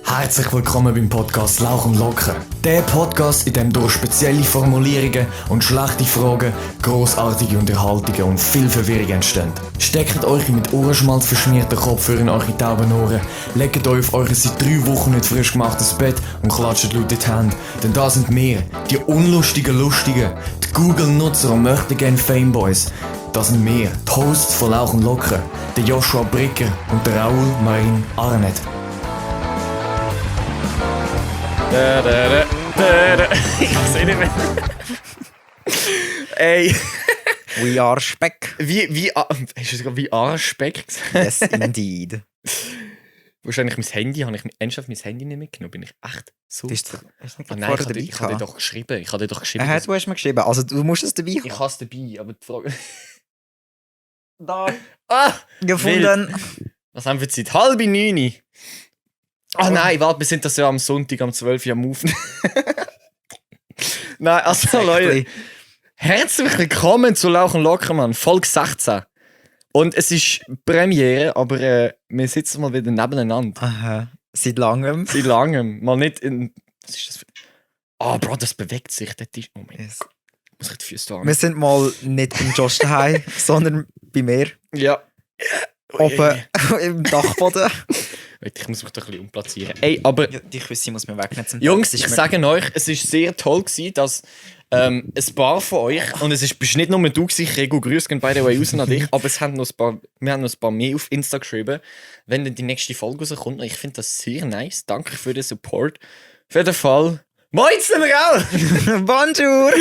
Herzlich willkommen beim Podcast Lauch und Locker. Der Podcast, in dem durch spezielle Formulierungen und schlechte Fragen grossartige Unterhaltungen und viel Verwirrung entstehen. Steckt euch mit Ohrenschmalz verschmierten Kopfhörer in eure tauben Ohren, legt euch auf euer seit 3 Wochen nicht frisch gemachtes Bett und klatscht laut in die Hände. Denn da sind wir, die unlustigen Lustigen, die Google-Nutzer und möchtegern Fameboys. Das sind wir, die Hosts von Lauch und Locker, der Joshua Bricker und der Raoul Marin Arnett. Ich sehe nicht mehr. Ey. We are Speck. Hast du sogar wie Speck gesagt? Yes, indeed. Wahrscheinlich mein Handy, habe ich ernsthaft mein Handy nicht mitgenommen? Bin ich echt so... Hast du nicht nein, ich habe dir doch geschrieben. Du hast mir geschrieben. Also du musst es dabei haben. Ich habe es dabei, aber die Frage... Da. Ah! Gefunden. Was haben wir Zeit? 8:30. Ah nein, warte, wir sind das ja am Sonntag am 12 Uhr am Aufnehmen. Nein, also Leute, herzlich willkommen zu Lauch und Locker, Mann. Folge 16. Und es ist Premiere, aber wir sitzen mal wieder nebeneinander. Aha. Seit langem. Seit langem. Mal nicht in... Was ist das für... Ah, Bro, das bewegt sich. Das ist... Oh mein Gott. Muss ich die Füße da haben? Wir sind mal nicht im Josh daheim, sondern bei mir. Ja. Oben im Dachboden. Ich muss mich da ein bisschen umplatzieren. Ey, aber... Ja, die Küsse muss man wegnehmen. Jungs, ich sage euch, es war sehr toll gewesen, dass ein paar von euch, und bist nicht nur du gewesen, Rego, grüß gehen by the way raus an dich, aber wir haben noch ein paar mehr auf Insta geschrieben, wenn dann die nächste Folge rauskommt. Und ich finde das sehr nice. Danke für den Support. Für den Fall... Moin zusammen, gell? Bonjour!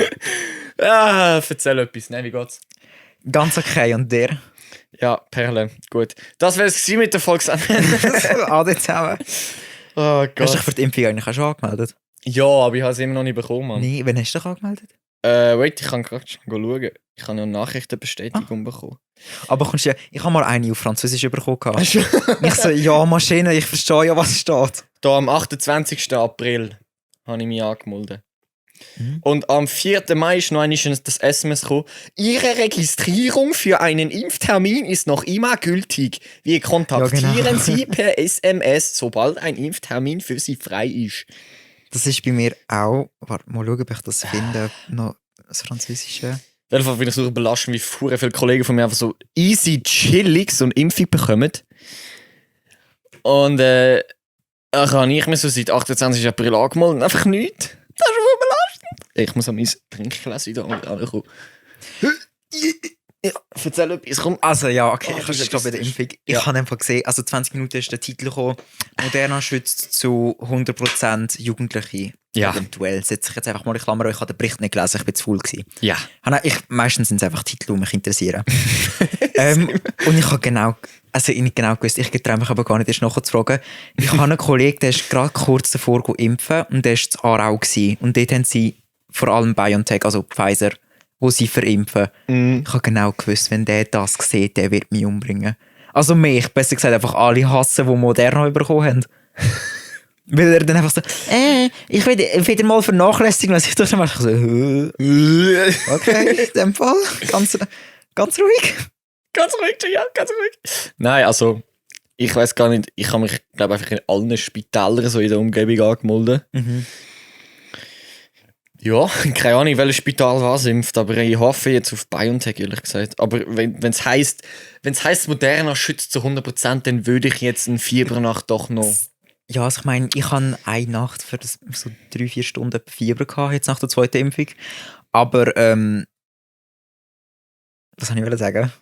Erzähl etwas. Nein, wie geht's? Ganz okay, und der? Ja, Perle, gut. Das wäre es mit der Folge. Alle zusammen. Oh Gott. Hast du dich für die Impfung eigentlich auch schon angemeldet? Ja, aber ich habe es immer noch nicht bekommen, Mann. Nee, wann hast du dich angemeldet? Wait, ich kann gerade schauen. Ich habe ja eine Nachrichtenbestätigung bekommen. Aber kommst du ja, ich habe mal eine auf Französisch bekommen. Ich so, ja, Maschine, ich verstehe ja, was steht. Da am 28. April habe ich mich angemeldet. Und am 4. Mai ist noch einmal das SMS gekommen. Ihre Registrierung für einen Impftermin ist noch immer gültig. Wir kontaktieren ja, genau. Sie per SMS, sobald ein Impftermin für Sie frei ist. Das ist bei mir auch... Warte, mal schauen, ob ich das finde. Noch das Französische. Auf jeden Fall bin ich so überrascht, wie viele Kollegen von mir einfach so easy, chillig so ein Impfung bekommen. Und habe ich mir so seit 28. April angemeldet und einfach nichts. Das ist schon belastend. Ich muss an mein Trinkglas wieder ankommen. Ja, erzähl etwas, komm. Also ja, okay, das ich glaube bei der Impfung. Ja. Ich habe einfach gesehen, also 20 Minuten ist der Titel gekommen, Moderna schützt zu 100% Jugendliche. Ja. Eventuell. Setze ich jetzt einfach mal in Klammer, ich habe den Bericht nicht gelesen, ich bin zu faul gewesen. Ja. Meistens sind es einfach Titel, die mich interessieren. Und ich habe genau gewusst, ich getraue mich aber gar nicht erst nachzufragen. Ich habe einen Kollegen, der ist gerade kurz davor impfen und der war in Aarau gewesen. Und dort haben sie vor allem BioNTech, also Pfizer, wo sie verimpfen. Ich habe genau gewusst, wenn der das sieht, der wird mich umbringen. Also mich, besser gesagt, einfach alle hassen, die Moderna bekommen haben. Weil er dann einfach so, ich will wieder mal vernachlässigen, was ich dachte, ich so, okay, in dem Fall, ganz ruhig. Ganz ruhig, ja, ganz ruhig. Nein, also, ich weiß gar nicht, ich habe mich, glaube einfach in allen Spitälern so in der Umgebung angemeldet. Ja, keine Ahnung, welches Spital was impft, aber ich hoffe jetzt auf BioNTech, ehrlich gesagt. Aber wenn es heisst, Moderna schützt zu 100%, dann würde ich jetzt eine Fiebernacht doch noch... Ja, also ich meine, ich hatte eine Nacht für so 3-4 Stunden Fieber gehabt, jetzt nach der zweiten Impfung. Aber, was soll ich sagen?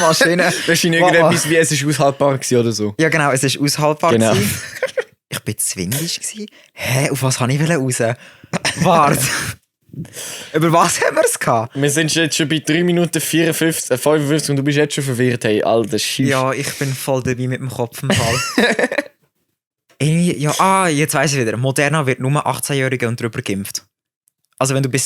Maschine. Wahrscheinlich irgendetwas wie, es ist aushaltbar gewesen oder so. Ja genau, es war aushaltbar Genau. gewesen. Ich war zu windig gewesen. Hä, auf was wollte ich raus? Warte. Über was haben wir es gehabt? Wir sind jetzt schon bei 3 Minuten 55 und du bist jetzt schon verwirrt. Hey, alter Schiff. Ja, ich bin voll dabei mit dem Kopf im Fall. Jetzt weiss ich wieder. Moderna wird nur 18-Jährige und drüber geimpft. Also wenn du die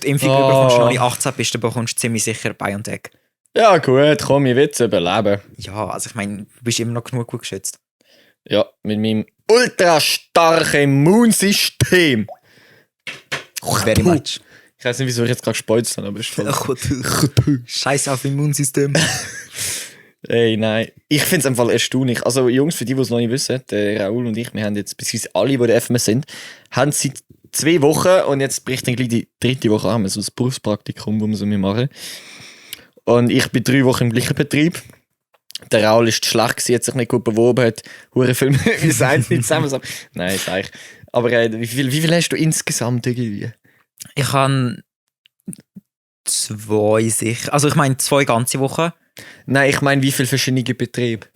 Impfung bekommst und noch nicht 18 bist, dann bekommst du ziemlich sicher BioNTech. Ja gut, komm, ich will es überleben. Ja, also ich meine, du bist immer noch genug gut geschützt. Ja, mit meinem ultra starken Immunsystem. Very much. Ich weiß nicht, wieso ich jetzt gerade gespeuzt habe, aber ist voll... Scheiß auf Immunsystem. Ey, nein. Ich finde es einfach erstaunlich. Also, Jungs, für die es noch nicht wissen, der Raoul und ich, wir haben jetzt, beziehungsweise alle, die der FMS sind, haben seit 2 Wochen und jetzt bricht dann gleich die 3. Woche an, so ein Berufspraktikum, das wir machen. Und ich bin 3 Wochen im gleichen Betrieb. Der Raoul ist schlecht gewesen, hat sich nicht gut beworben, hat hure Filme wie seins nicht zusammen. Nein, sag ich. Aber wie viel hast du insgesamt irgendwie? Ich habe 2 sicher. Also ich meine 2 ganze Wochen. Nein, ich meine, wie viele verschiedene Betriebe?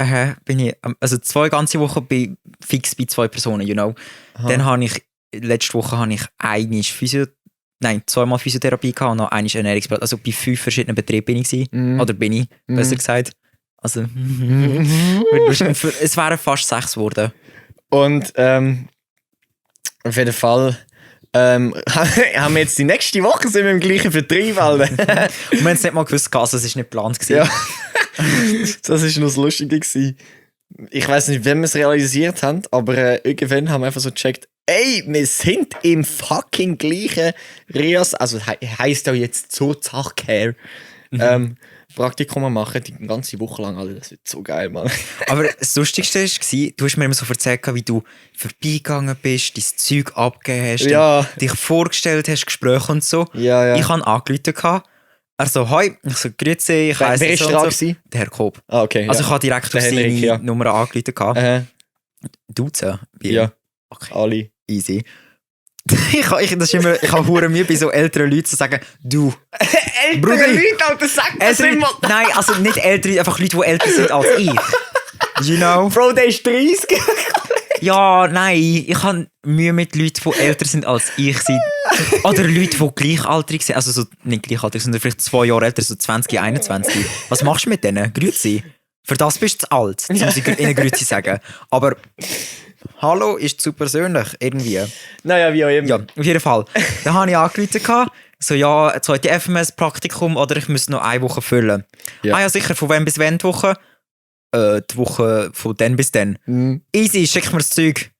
Bin ich, also 2 ganze Wochen bin fix bei 2 Personen, you know. Dann habe ich, letzte Woche habe ich 2-mal Physiotherapie gehabt und noch einmal Ernährungsberatung. Also bei 5 verschiedenen Betrieben bin ich gewesen. Oder bin ich, besser gesagt. Also, es wären fast 6 geworden. Und auf jeden Fall haben wir jetzt die nächste Woche sind wir im gleichen Vertrieb, Alter. Und wir haben es nicht mal gewusst, also es war nicht geplant. Ja. Das war noch das Lustige gewesen. Ich weiß nicht, wenn wir es realisiert haben, aber irgendwann haben wir einfach so gecheckt, ey, wir sind im fucking gleichen Rias, also heisst ja jetzt Zurzachcare. Praktikum machen, die ganze Woche lang, Alter, das wird so geil, Mann. Aber das Lustigste war, du hast mir immer so erzählt, wie du vorbeigegangen bist, dein Zeug abgegeben hast, dich vorgestellt hast, Gespräche und so. Ja. Ich habe angerufen. Er so, «Hoi», ich so, «Grüezi», ich weiss wer ist dran gewesen? Der Herr Kob. Ah, okay. Also ich habe direkt auf seine Nummer angerufen. Duzen? Ja, okay. alle. Easy. Ich habe hure Mühe bei so älteren Leuten zu sagen, du. Ältere Leute, Alter, sag das immer. Nein, also nicht ältere, einfach Leute, die älter sind als ich. You know? Bro, der ist 30. Ja, nein, ich habe Mühe mit Leuten, die älter sind als ich sind. Oder Leute, die gleichaltrig sind. Also so, nicht gleichaltrig, sondern vielleicht 2 Jahre älter, so 20, 21. Was machst du mit denen? Grüezi. Für das bist du zu alt, das muss ich ihnen Grüezi sagen. Aber hallo ist zu persönlich, irgendwie. Naja, wie auch immer. Ja, auf jeden Fall. Dann habe ich angerufen, so ja, ein zweites FMS-Praktikum oder ich muss noch 1 Woche füllen. Ja. Ah ja, sicher, von wann bis wann die Woche? Die Woche von dann bis dann. Easy, schick mir das Zeug.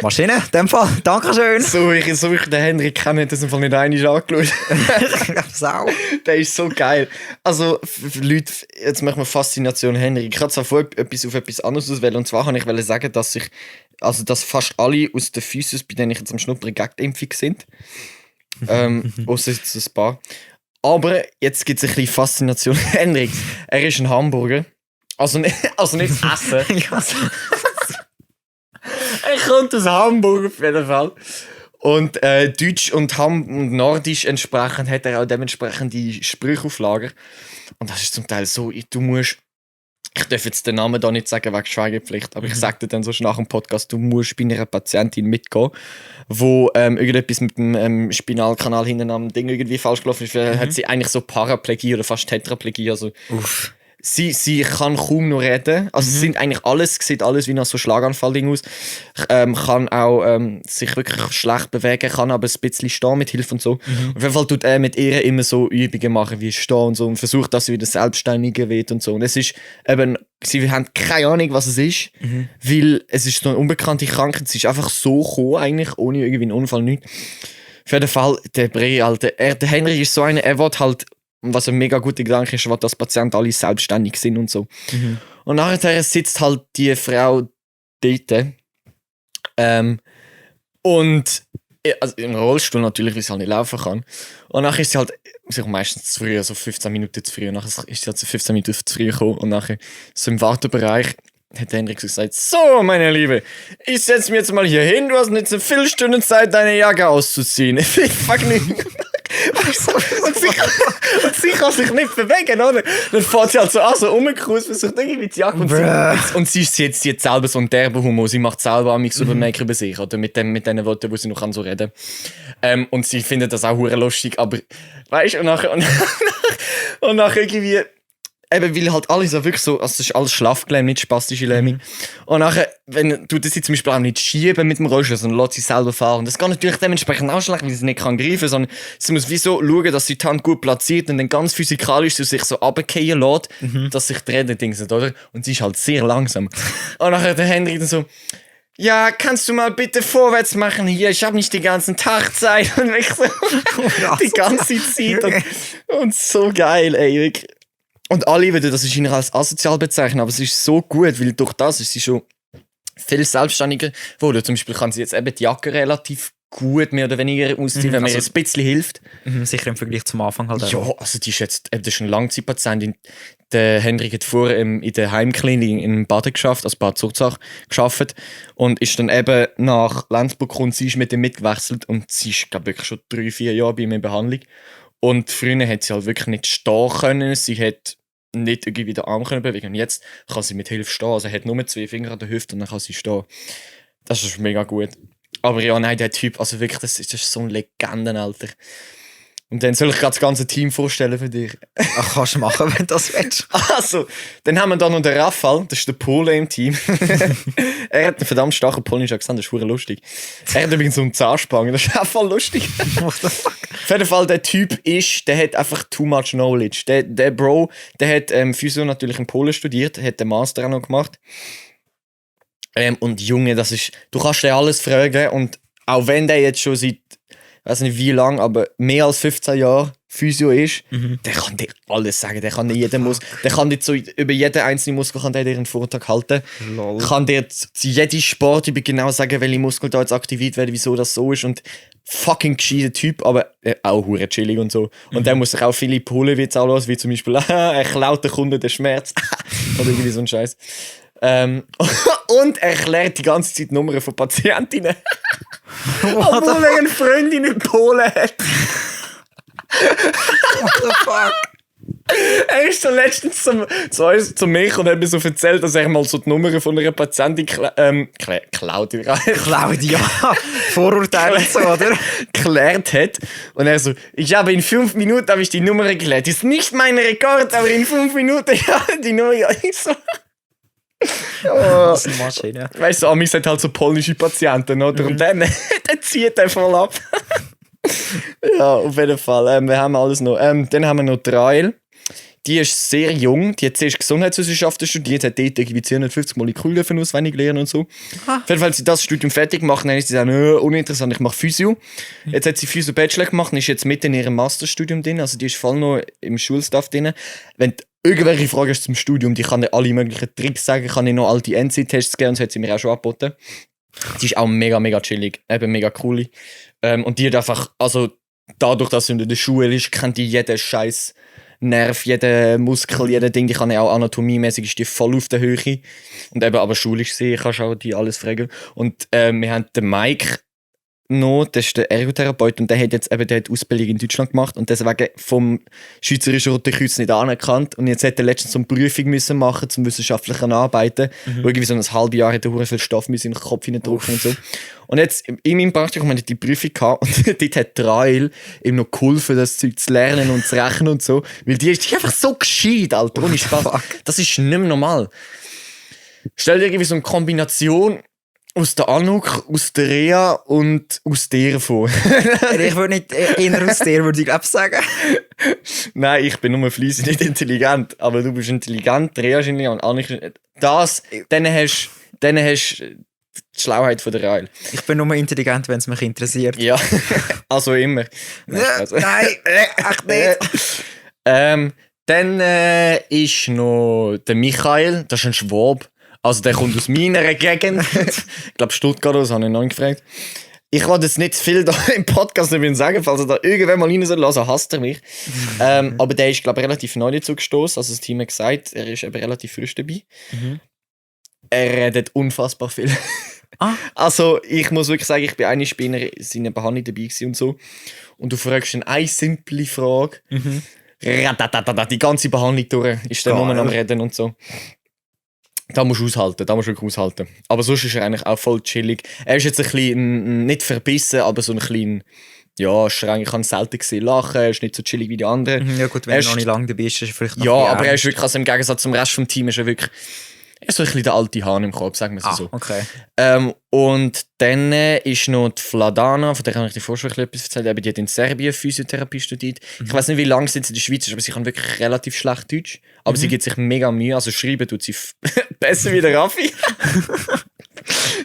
Maschine, in dem Fall. Dankeschön. So ich den Henrik kenne, hat das im Fall nicht einmal angeschaut. Sau. Der ist so geil. Also, für Leute, jetzt machen wir Faszination Henrik. Ich habe zwar vorher auf etwas anderes auswählen. Und zwar wollte ich sagen, dass fast alle aus den Physios, bei denen ich jetzt am Schnuppern Gag-Impfung sind. Ausser jetzt ein paar. Aber jetzt gibt es ein bisschen Faszination Henriks. Er ist ein Hamburger. Also nicht Essen. Er kommt aus Hamburg auf jeden Fall. Und Deutsch und Nordisch entsprechend hat er auch dementsprechend die Sprüche auf Lager. Und das ist zum Teil so, ich darf jetzt den Namen da nicht sagen wegen Schweigepflicht, aber ich sage dir dann so nach dem Podcast, du musst bei einer Patientin mitgehen, wo irgendetwas mit dem Spinalkanal hinten am Ding irgendwie falsch gelaufen ist. Hat sie eigentlich so Paraplegie oder fast Tetraplegie, also Sie kann kaum noch reden. Also es sind eigentlich sieht alles wie nach so Schlaganfall-Ding aus. Kann auch sich wirklich schlecht bewegen, kann aber ein bisschen stehen mit Hilfe und so. Auf jeden Fall tut er mit ihr immer so Übungen machen, wie stehen und so und versucht, dass sie wieder selbstständiger wird und so. Und es ist eben, sie haben keine Ahnung, was es ist, weil es ist so eine unbekannte Krankheit. Es ist einfach so gekommen, eigentlich, ohne irgendwie einen Unfall, nichts. Auf jeden Fall, der Bre, Alter, der Henry ist so einer, er will halt, was ein mega guter Gedanke ist, dass Patienten alle selbstständig sind und so. Und nachher sitzt halt die Frau dort. Und also im Rollstuhl natürlich, weil sie halt nicht laufen kann. Und nachher ist sie halt meistens zu früh, also 15 Minuten zu früh. Und nachher ist sie halt so 15 Minuten zu früh gekommen. Und nachher so im Wartebereich hat Henrik gesagt, so meine Liebe, ich setze mich jetzt mal hier hin, du hast jetzt eine Viertelstunde Zeit, deine Jacke auszuziehen. Ich fuck nicht. Und sie kann sich nicht bewegen, oder? Dann fährt sie halt so an, so rumgekreuzt, versucht irgendwie die Jacke. Und sie ist jetzt selber so ein derber Humor. Sie macht selber am super Make über sich, oder? Mit den Worten, wo sie noch kann so reden. Und sie findet das auch hure lustig, aber weißt du, und nachher irgendwie. Eben, weil halt alles so wirklich so, also es ist alles Schlafgelähmt, nicht spastische Lähmung. Und nachher, wenn du das zum Beispiel auch nicht schieben mit dem Rollstuhl, sondern lässt sie selber fahren. Das geht natürlich dementsprechend auch schlecht, weil sie nicht greifen kann, sondern sie muss wie so schauen, dass sie die Hand gut platziert und dann ganz physikalisch so sich so runterfallen lässt, dass sich die Räder dingsen, oder? Und sie ist halt sehr langsam. Und nachher der Henrik dann so, ja, kannst du mal bitte vorwärts machen hier? Ich habe nicht den ganzen Tag Zeit. Und ich so, die ganze Zeit. Und so geil, ey, wirklich. Und alle würden das wahrscheinlich als asozial bezeichnen, aber es ist so gut, weil durch das ist sie schon viel selbstständiger geworden. Zum Beispiel kann sie jetzt eben die Jacke relativ gut mehr oder weniger ausziehen, wenn mir also- ein bisschen hilft. Sicher im Vergleich zum Anfang halt Ja, auch. also die ist jetzt das ist eine Langzeitpatientin. Der Hendrik hat vorher in der Heimklinik in Baden geschafft, als Bad Zurzach geschafft und ist dann eben nach Lenzburg gekommen. Sie ist mit ihm mitgewechselt und sie ist, glaube ich, wirklich schon 3-4 Jahre bei mir in Behandlung. Und früher hat sie halt wirklich nicht stehen können. Sie hat nicht irgendwie den Arm können bewegen. Und jetzt kann sie mit Hilfe stehen. Also hat nur 2 Finger an der Hüfte und dann kann sie stehen. Das ist mega gut. Aber ja, nein, der Typ, also wirklich, das ist so ein Legenden, Alter. Und dann soll ich gerade das ganze Team vorstellen für dich. Ach, kannst du machen, wenn du das willst. Also, dann haben wir da noch den Rafał, das ist der Pole im Team. Er hat einen verdammt starken polnischen Akzent, das ist verdammt lustig. Er hat übrigens so einen Zahnspange, das ist auch voll lustig. What the fuck? Auf jeden Fall, der Typ der hat einfach too much knowledge. Der Bro, der hat Physio natürlich in Polen studiert, hat den Master auch noch gemacht. Und Junge, das ist, du kannst dir alles fragen und auch wenn der jetzt schon seit, ich weiß nicht wie lang, aber mehr als 15 Jahre Physio ist, der kann dir alles sagen, der kann dir jeden der kann dir über jeden einzelnen Muskel kann der dir einen Vortrag halten, Lol. kann dir zu jedem Sport über genau sagen, welche Muskel da jetzt aktiviert werden, wieso das so ist und fucking gescheiter Typ, aber auch hure chillig und so. Und der muss sich auch viele Polenwitze anhören, wie zum Beispiel er klaut den Kunden den Schmerz oder irgendwie so ein Scheiß. Und er erklärt die ganze Zeit Nummern von Patientinnen. Obwohl er eine Freundin in Polen hat. What the fuck? Er ist so letztens zu mir und hat mir so erzählt, dass er mal so die Nummern von einer Patientin klaut. Claudia, Vorurteile und so, oder? Geklärt hat. Und er so, ich habe in 5 Minuten habe ich die Nummer geklärt. Ist nicht mein Rekord, aber in 5 Minuten ja die Nummer. Ja, ich so. Das ist eine Maschine. Weißt du, Amis hat halt so polnische Patienten, oder? Und dann zieht er voll ab. Ja, auf jeden Fall. Wir haben alles noch. Dann haben wir noch Trail. Die ist sehr jung. Die hat zuerst Gesundheitswissenschaften studiert, hat dort irgendwie 250 Moleküle auswendig lernen und so. Auf jeden Fall, als sie das Studium fertig gemacht dann ist sie gesagt, uninteressant, ich mache Physio. Jetzt hat sie Physio-Bachelor gemacht und ist jetzt mitten in ihrem Masterstudium drin. Also die ist voll noch im Schulstaff drin. Wenn du irgendwelche Fragen hast zum Studium, die kann dir alle möglichen Tricks sagen, kann dir noch all die NC-Tests geben und das hat sie mir auch schon angeboten. Sie ist auch mega, mega chillig, eben mega cool. Und die hat einfach, also dadurch, dass sie in der Schule ist, kennt die jeden Scheiß Nerv, jeden Muskel, jeden Ding, die kann ja auch anatomiemäßig ist die voll auf der Höhe. Und eben aber schulisch gesehen, kannst du auch die alles fragen. Und wir haben den Mike noch, das ist der Ergotherapeut und der hat jetzt eben die Ausbildung in Deutschland gemacht und deswegen vom Schweizerischen Roten Kreuz nicht anerkannt und jetzt hätte er letztens so eine Prüfung müssen machen zum wissenschaftlichen Arbeiten, wo irgendwie so ein halbes Jahr hätte er viel Stoff müssen in den Kopf hineindrücken und so. Und jetzt in meinem Praktikum haben wir die Prüfung gehabt und dort hat Trail ihm noch geholfen, das Zeug zu lernen und zu rechnen und so, weil die ist einfach so gescheit, Alter, ohne Spaß. Das ist nicht mehr normal. Stell dir irgendwie so eine Kombination aus der Anuk, aus der Rea und aus dir vor. Ich würde nicht eher aus dir, würde ich glaube sagen. Nein, ich bin nur fleissig, nicht intelligent. Aber du bist intelligent, Rea ist intelligent und Anuk ist... Das, dann hast du die Schlauheit von der Reil. Ich bin nur intelligent, wenn es mich interessiert. Ja, also immer. Nein, echt nicht. Dann ist noch der Michael, das ist ein Schwab. Also der kommt aus meiner Gegend. Ich glaube Stuttgart, das habe ich noch nicht gefragt. Ich wollte jetzt nicht viel da im Podcast nicht sagen, falls er da irgendwann mal rein soll, also hasst er mich. Aber der ist, glaube ich, relativ neu dazu gestoßen. Also das Team hat gesagt, er ist eben relativ frisch dabei. Er redet unfassbar viel. Also ich muss wirklich sagen, ich bin eine Spinner in seiner Behandlung dabei gewesen und so. Und du fragst ihn eine simple Frage. Die ganze Behandlung durch ist der Nummer am Reden und so. Da musst du aushalten, da musst du wirklich aushalten. Aber sonst ist er eigentlich auch voll chillig. Er ist jetzt ein bisschen, nicht verbissen, aber so ein bisschen, ja, streng. Ich habe ihn selten gesehen lachen, er ist nicht so chillig wie die anderen. Ja gut, wenn du noch nicht lange dabei bist, ist er vielleicht noch ja, ein bisschen aber er ist wirklich, also im Gegensatz zum Rest vom Team, ist er wirklich, er ist so ein bisschen der alte Hahn im Kopf, sagen wir es so. Okay. Und dann ist noch die Vladana, von der kann ich dir vorher schon etwas erzählen, aber die hat in Serbien Physiotherapie studiert. Ich weiß nicht, wie lange sie in der Schweiz ist, aber sie kann wirklich relativ schlecht Deutsch. Aber sie gibt sich mega Mühe, also schreiben tut sie besser wie der Raffi.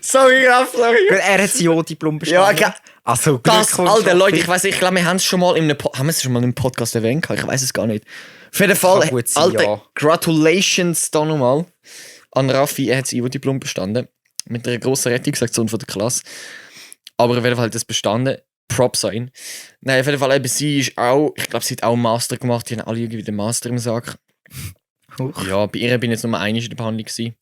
Sorry, Raffi, sorry. Er hat sein Diplom Ja, bestanden. Also, Das, Glückwunsch, Alter, Leute, Sophie. ich glaube, wir haben es schon mal haben wir es schon mal in einem Podcast erwähnt? Ich weiß es gar nicht. Auf jeden Fall, Kann gut sein, Alter, ja. Congratulations da nochmal an Raffi. Er hat das IVO-Diplom bestanden. Mit einer grossen Rettungsaktion von der Klasse. Aber auf jeden Fall hat das bestanden. Props an ihn. Nein, auf jeden Fall, eben, sie ist auch, ich glaube, sie hat auch einen Master gemacht. Die haben alle irgendwie den Master im Sack. Huch. Ja, bei ihr bin ich jetzt nur einmal in der Behandlung gewesen.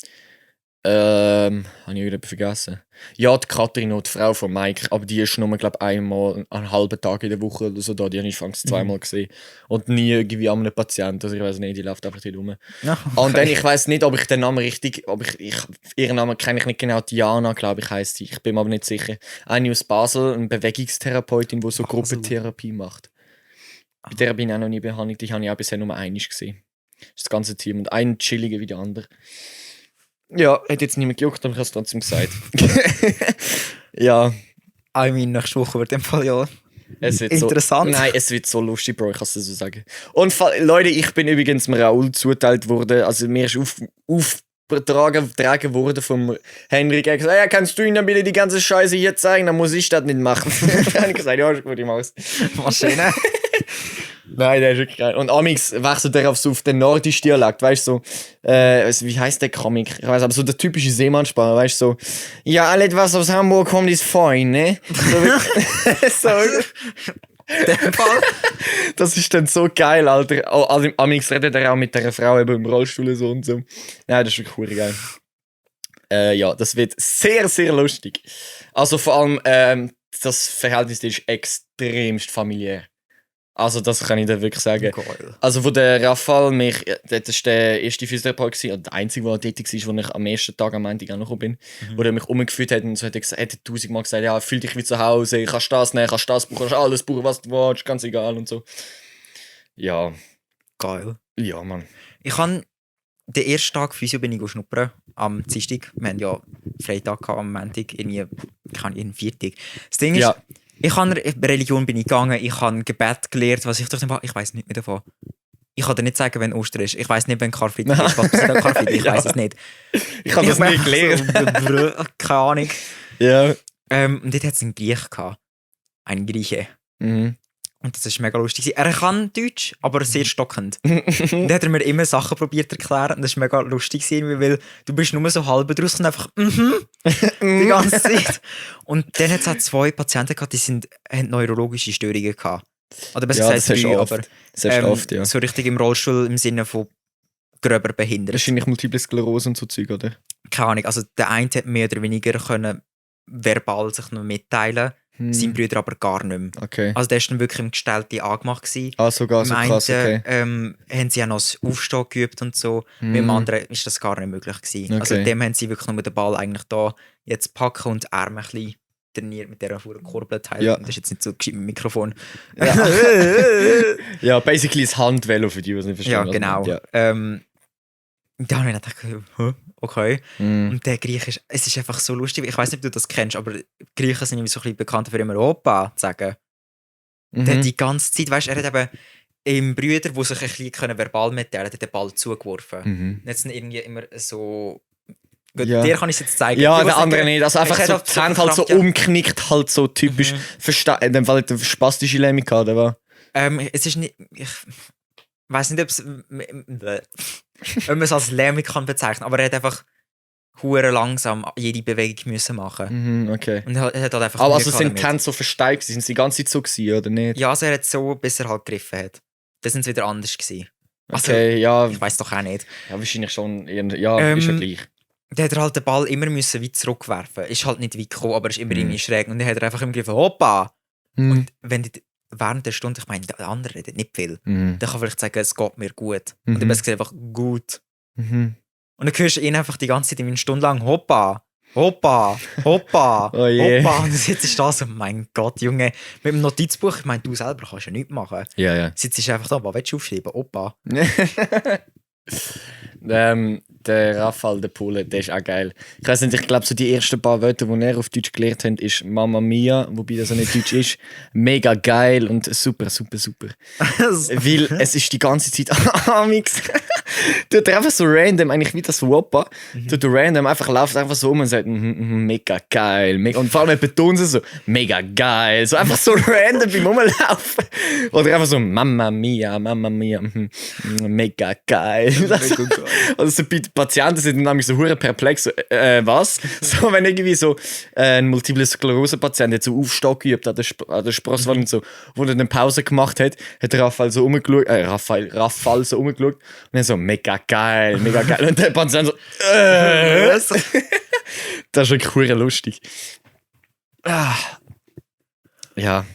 Habe ich irgendetwas vergessen? Ja, die Katrin, die Frau von Mike, aber die ist nur, glaube ich, einmal einen halben Tag in der Woche oder so da. Die habe ich fast zweimal gesehen. Und nie irgendwie an einem Patienten. Also ich weiß nicht, die läuft einfach nicht rum. Ja, Und dann, ich weiß nicht, ob ich den Namen richtig, ihren Namen kenne ich nicht genau, Diana, glaube ich, heisst sie. Ich bin mir aber nicht sicher. Eine aus Basel, eine Bewegungstherapeutin, die so Basel. Gruppentherapie macht. Bei der bin ich auch noch nie behandelt, die habe ich auch bisher nur einmal gesehen. Das ist das ganze Team und ein chilliger wie der andere. Ja, hat jetzt niemand gejuckt, aber ich habe es trotzdem gesagt. Ja, I mean, nächste Woche wird im Fall ja es wird interessant. So, nein, es wird so lustig, Bro, ich kann es dir so sagen. Und Leute, ich bin übrigens dem Raoul zugeteilt worden, also mir ist aufgetragen worden vom Henrik. Er hat gesagt, ja, kannst du ihm dann bitte die ganze Scheiße hier zeigen, dann muss ich das nicht machen. Dann habe ich gesagt, ja, ist gut, ich mach's. Maschine. Nein, der ist wirklich geil. Und Amix wechselt er auf den nordischen Dialekt, weißt du, so, wie heißt der Comic? Ich weiß, aber so der typische Seemannssprache, weißt du, so, ja, alles was aus Hamburg kommt, ist fein, ne? So, Der Fall. das ist dann so geil, Alter. Also, Amix redet er auch mit der Frau eben im Rollstuhl so und so. Nein, das ist wirklich cool geil. Ja, das wird sehr, sehr lustig. Also vor allem, das Verhältnis ist extremst familiär. Also das kann ich dir wirklich sagen. Geil. Also wo der Rafał das war der erste Physiotherapeut gewesen, und der einzige, der tätig war, wo ich am ersten Tag am Montag auch noch gekommen bin, wo er mich umgeführt hat und so hat er gesagt, hat 1000-mal gesagt, ja, fühl dich wie zu Hause, kannst das nehmen, kannst das brauchen, kannst alles brauchen, was du willst, ganz egal und so. Ja, Geil. ja, Mann. Ich habe den ersten Tag Physio bin ich schnuppern am Dienstag. Wir haben ja Freitag gehabt, am Montag, irgendwie, in Viertag. Das Ding ist, Ja. Religion bin ich gegangen, ich habe Gebet gelernt, was ich durch den ich weiß nicht mehr davon. Ich kann dir nicht sagen, wenn Ostern ist. Ich weiß nicht, wenn Karfreitag ist. Was passiert an Karfreitag? Ich weiß es nicht. Ich habe das nie gelernt. So, keine Ahnung. Ja. Und dort hat es einen Griech gehabt. Ein Grieche. Mhm. Und das ist mega lustig. Er kann Deutsch, aber sehr stockend. Und dann hat er mir immer Sachen probiert zu erklären. Und das war mega lustig, weil du bist nur so halb draus und einfach die ganze Zeit. Und dann hat es auch 2 Patienten gehabt, die haben neurologische Störungen gehabt. Oder besser Ja, gesagt das hast du 3, oft. aber Das hast du oft, ja. so richtig im Rollstuhl im Sinne von gröber behindert. Wahrscheinlich Multiple Sklerose und so Zeug, oder? Keine Ahnung, also der eine hat mehr oder weniger können verbal sich noch mitteilen, sein Bruder aber gar nicht mehr. Okay. Also der war dann wirklich im Gestellte angemacht gewesen. Ah, sogar so Im krass, okay. einen, haben sie auch noch das Aufstehen geübt und so. Mit dem anderen ist das gar nicht möglich gewesen. Okay. Also dem haben sie wirklich nur den Ball eigentlich da jetzt packen und die Arme ein bisschen trainiert mit dieser Kurbelteil. Ja. Das ist jetzt nicht so gescheit mit dem Mikrofon. Ja. Ja, basically das Handvelo für die, die es nicht verstehen. Ja, was genau. man meint, Da habe ich gedacht, hä? Okay. Ja. Mhm. Und der Griech es ist einfach so lustig. Ich weiß nicht, ob du das kennst, aber Griechen sind irgendwie so ein bisschen bekannt für immer Opa zu sagen. Der hat die ganze Zeit, weißt du, er hat eben im Brüder, die sich ein bisschen verbal mitteilen, hat den Ball zugeworfen. Mhm. Und jetzt sind irgendwie immer so. Gut, Ja. dir kann ich es jetzt zeigen. Ja, Du, der was andere ich- nicht. Also einfach ich so, hätte die Hände halt so verkrampft, ja. umknickt, halt so typisch. In dem Fall hat er spastische Lähmung gehabt, oder? Es ist nicht. Ich weiß nicht, ob man es als Lähmung kann bezeichnen, aber er hat einfach hure langsam jede Bewegung müssen machen. Mhm, okay. Und er hat halt einfach. Aber Mühe also gehabt sind damit. die Hände so versteift, sind sie die ganze Zeit so gewesen, oder nicht? Ja, also er hat so, bis er halt gegriffen hat. Dann sind sie wieder anders gewesen. Also, Okay, ja, ich weiß doch auch nicht. ja, wahrscheinlich schon. Ja, ist ja gleich. Dann hat er halt den Ball immer müssen weit zurückwerfen. Ist halt nicht weit gekommen, aber ist immer Mhm. irgendwie schräg. Und dann hat er einfach immer gegriffen, Hoppa! Mhm. Wenn die, während der Stunde, ich meine, der andere redet nicht viel, Mhm. dann kann vielleicht sagen, es geht mir gut. Mhm. Und dann gesagt einfach gut. Mhm. Und dann hörst du ihn einfach die ganze Zeit eine Stunde lang Hoppa! Hoppa! Hoppa! Oh je. Hoppa! Und dann sitzt du da so, mein Gott, Junge, mit dem Notizbuch, ich meine, du selber kannst ja nichts machen. Ja, ja. Sitzt einfach da, was willst du aufschreiben? Hoppa! Der Rafał, der Pole, der ist auch geil. Ich weiß nicht, ich glaube, so die ersten paar Wörter, die er auf Deutsch gelernt hat, ist Mamma Mia, wobei das auch nicht Deutsch ist. Mega geil und super, super, super. Weil es ist die ganze Zeit Amix. tut er einfach so random, eigentlich wie das Whopper, tut er random einfach läuft einfach so um und sagt, mega geil. Und vor allem er betont es so, mega geil. So einfach so random beim Rumlaufen. Oder einfach so, Mamma mia, mega geil. Also so bei den Patienten sind dann nämlich so hure perplex, so, was? So, wenn irgendwie so ein Multiple Sklerose-Patient hat so Aufstock geübt an der Sprosswand und so, wo er eine Pause gemacht hat, hat Raphael so umgeschaut, Raphael so umgeschaut und dann so, mega geil. Und der Patient so, Das ist wirklich hure lustig. Ja.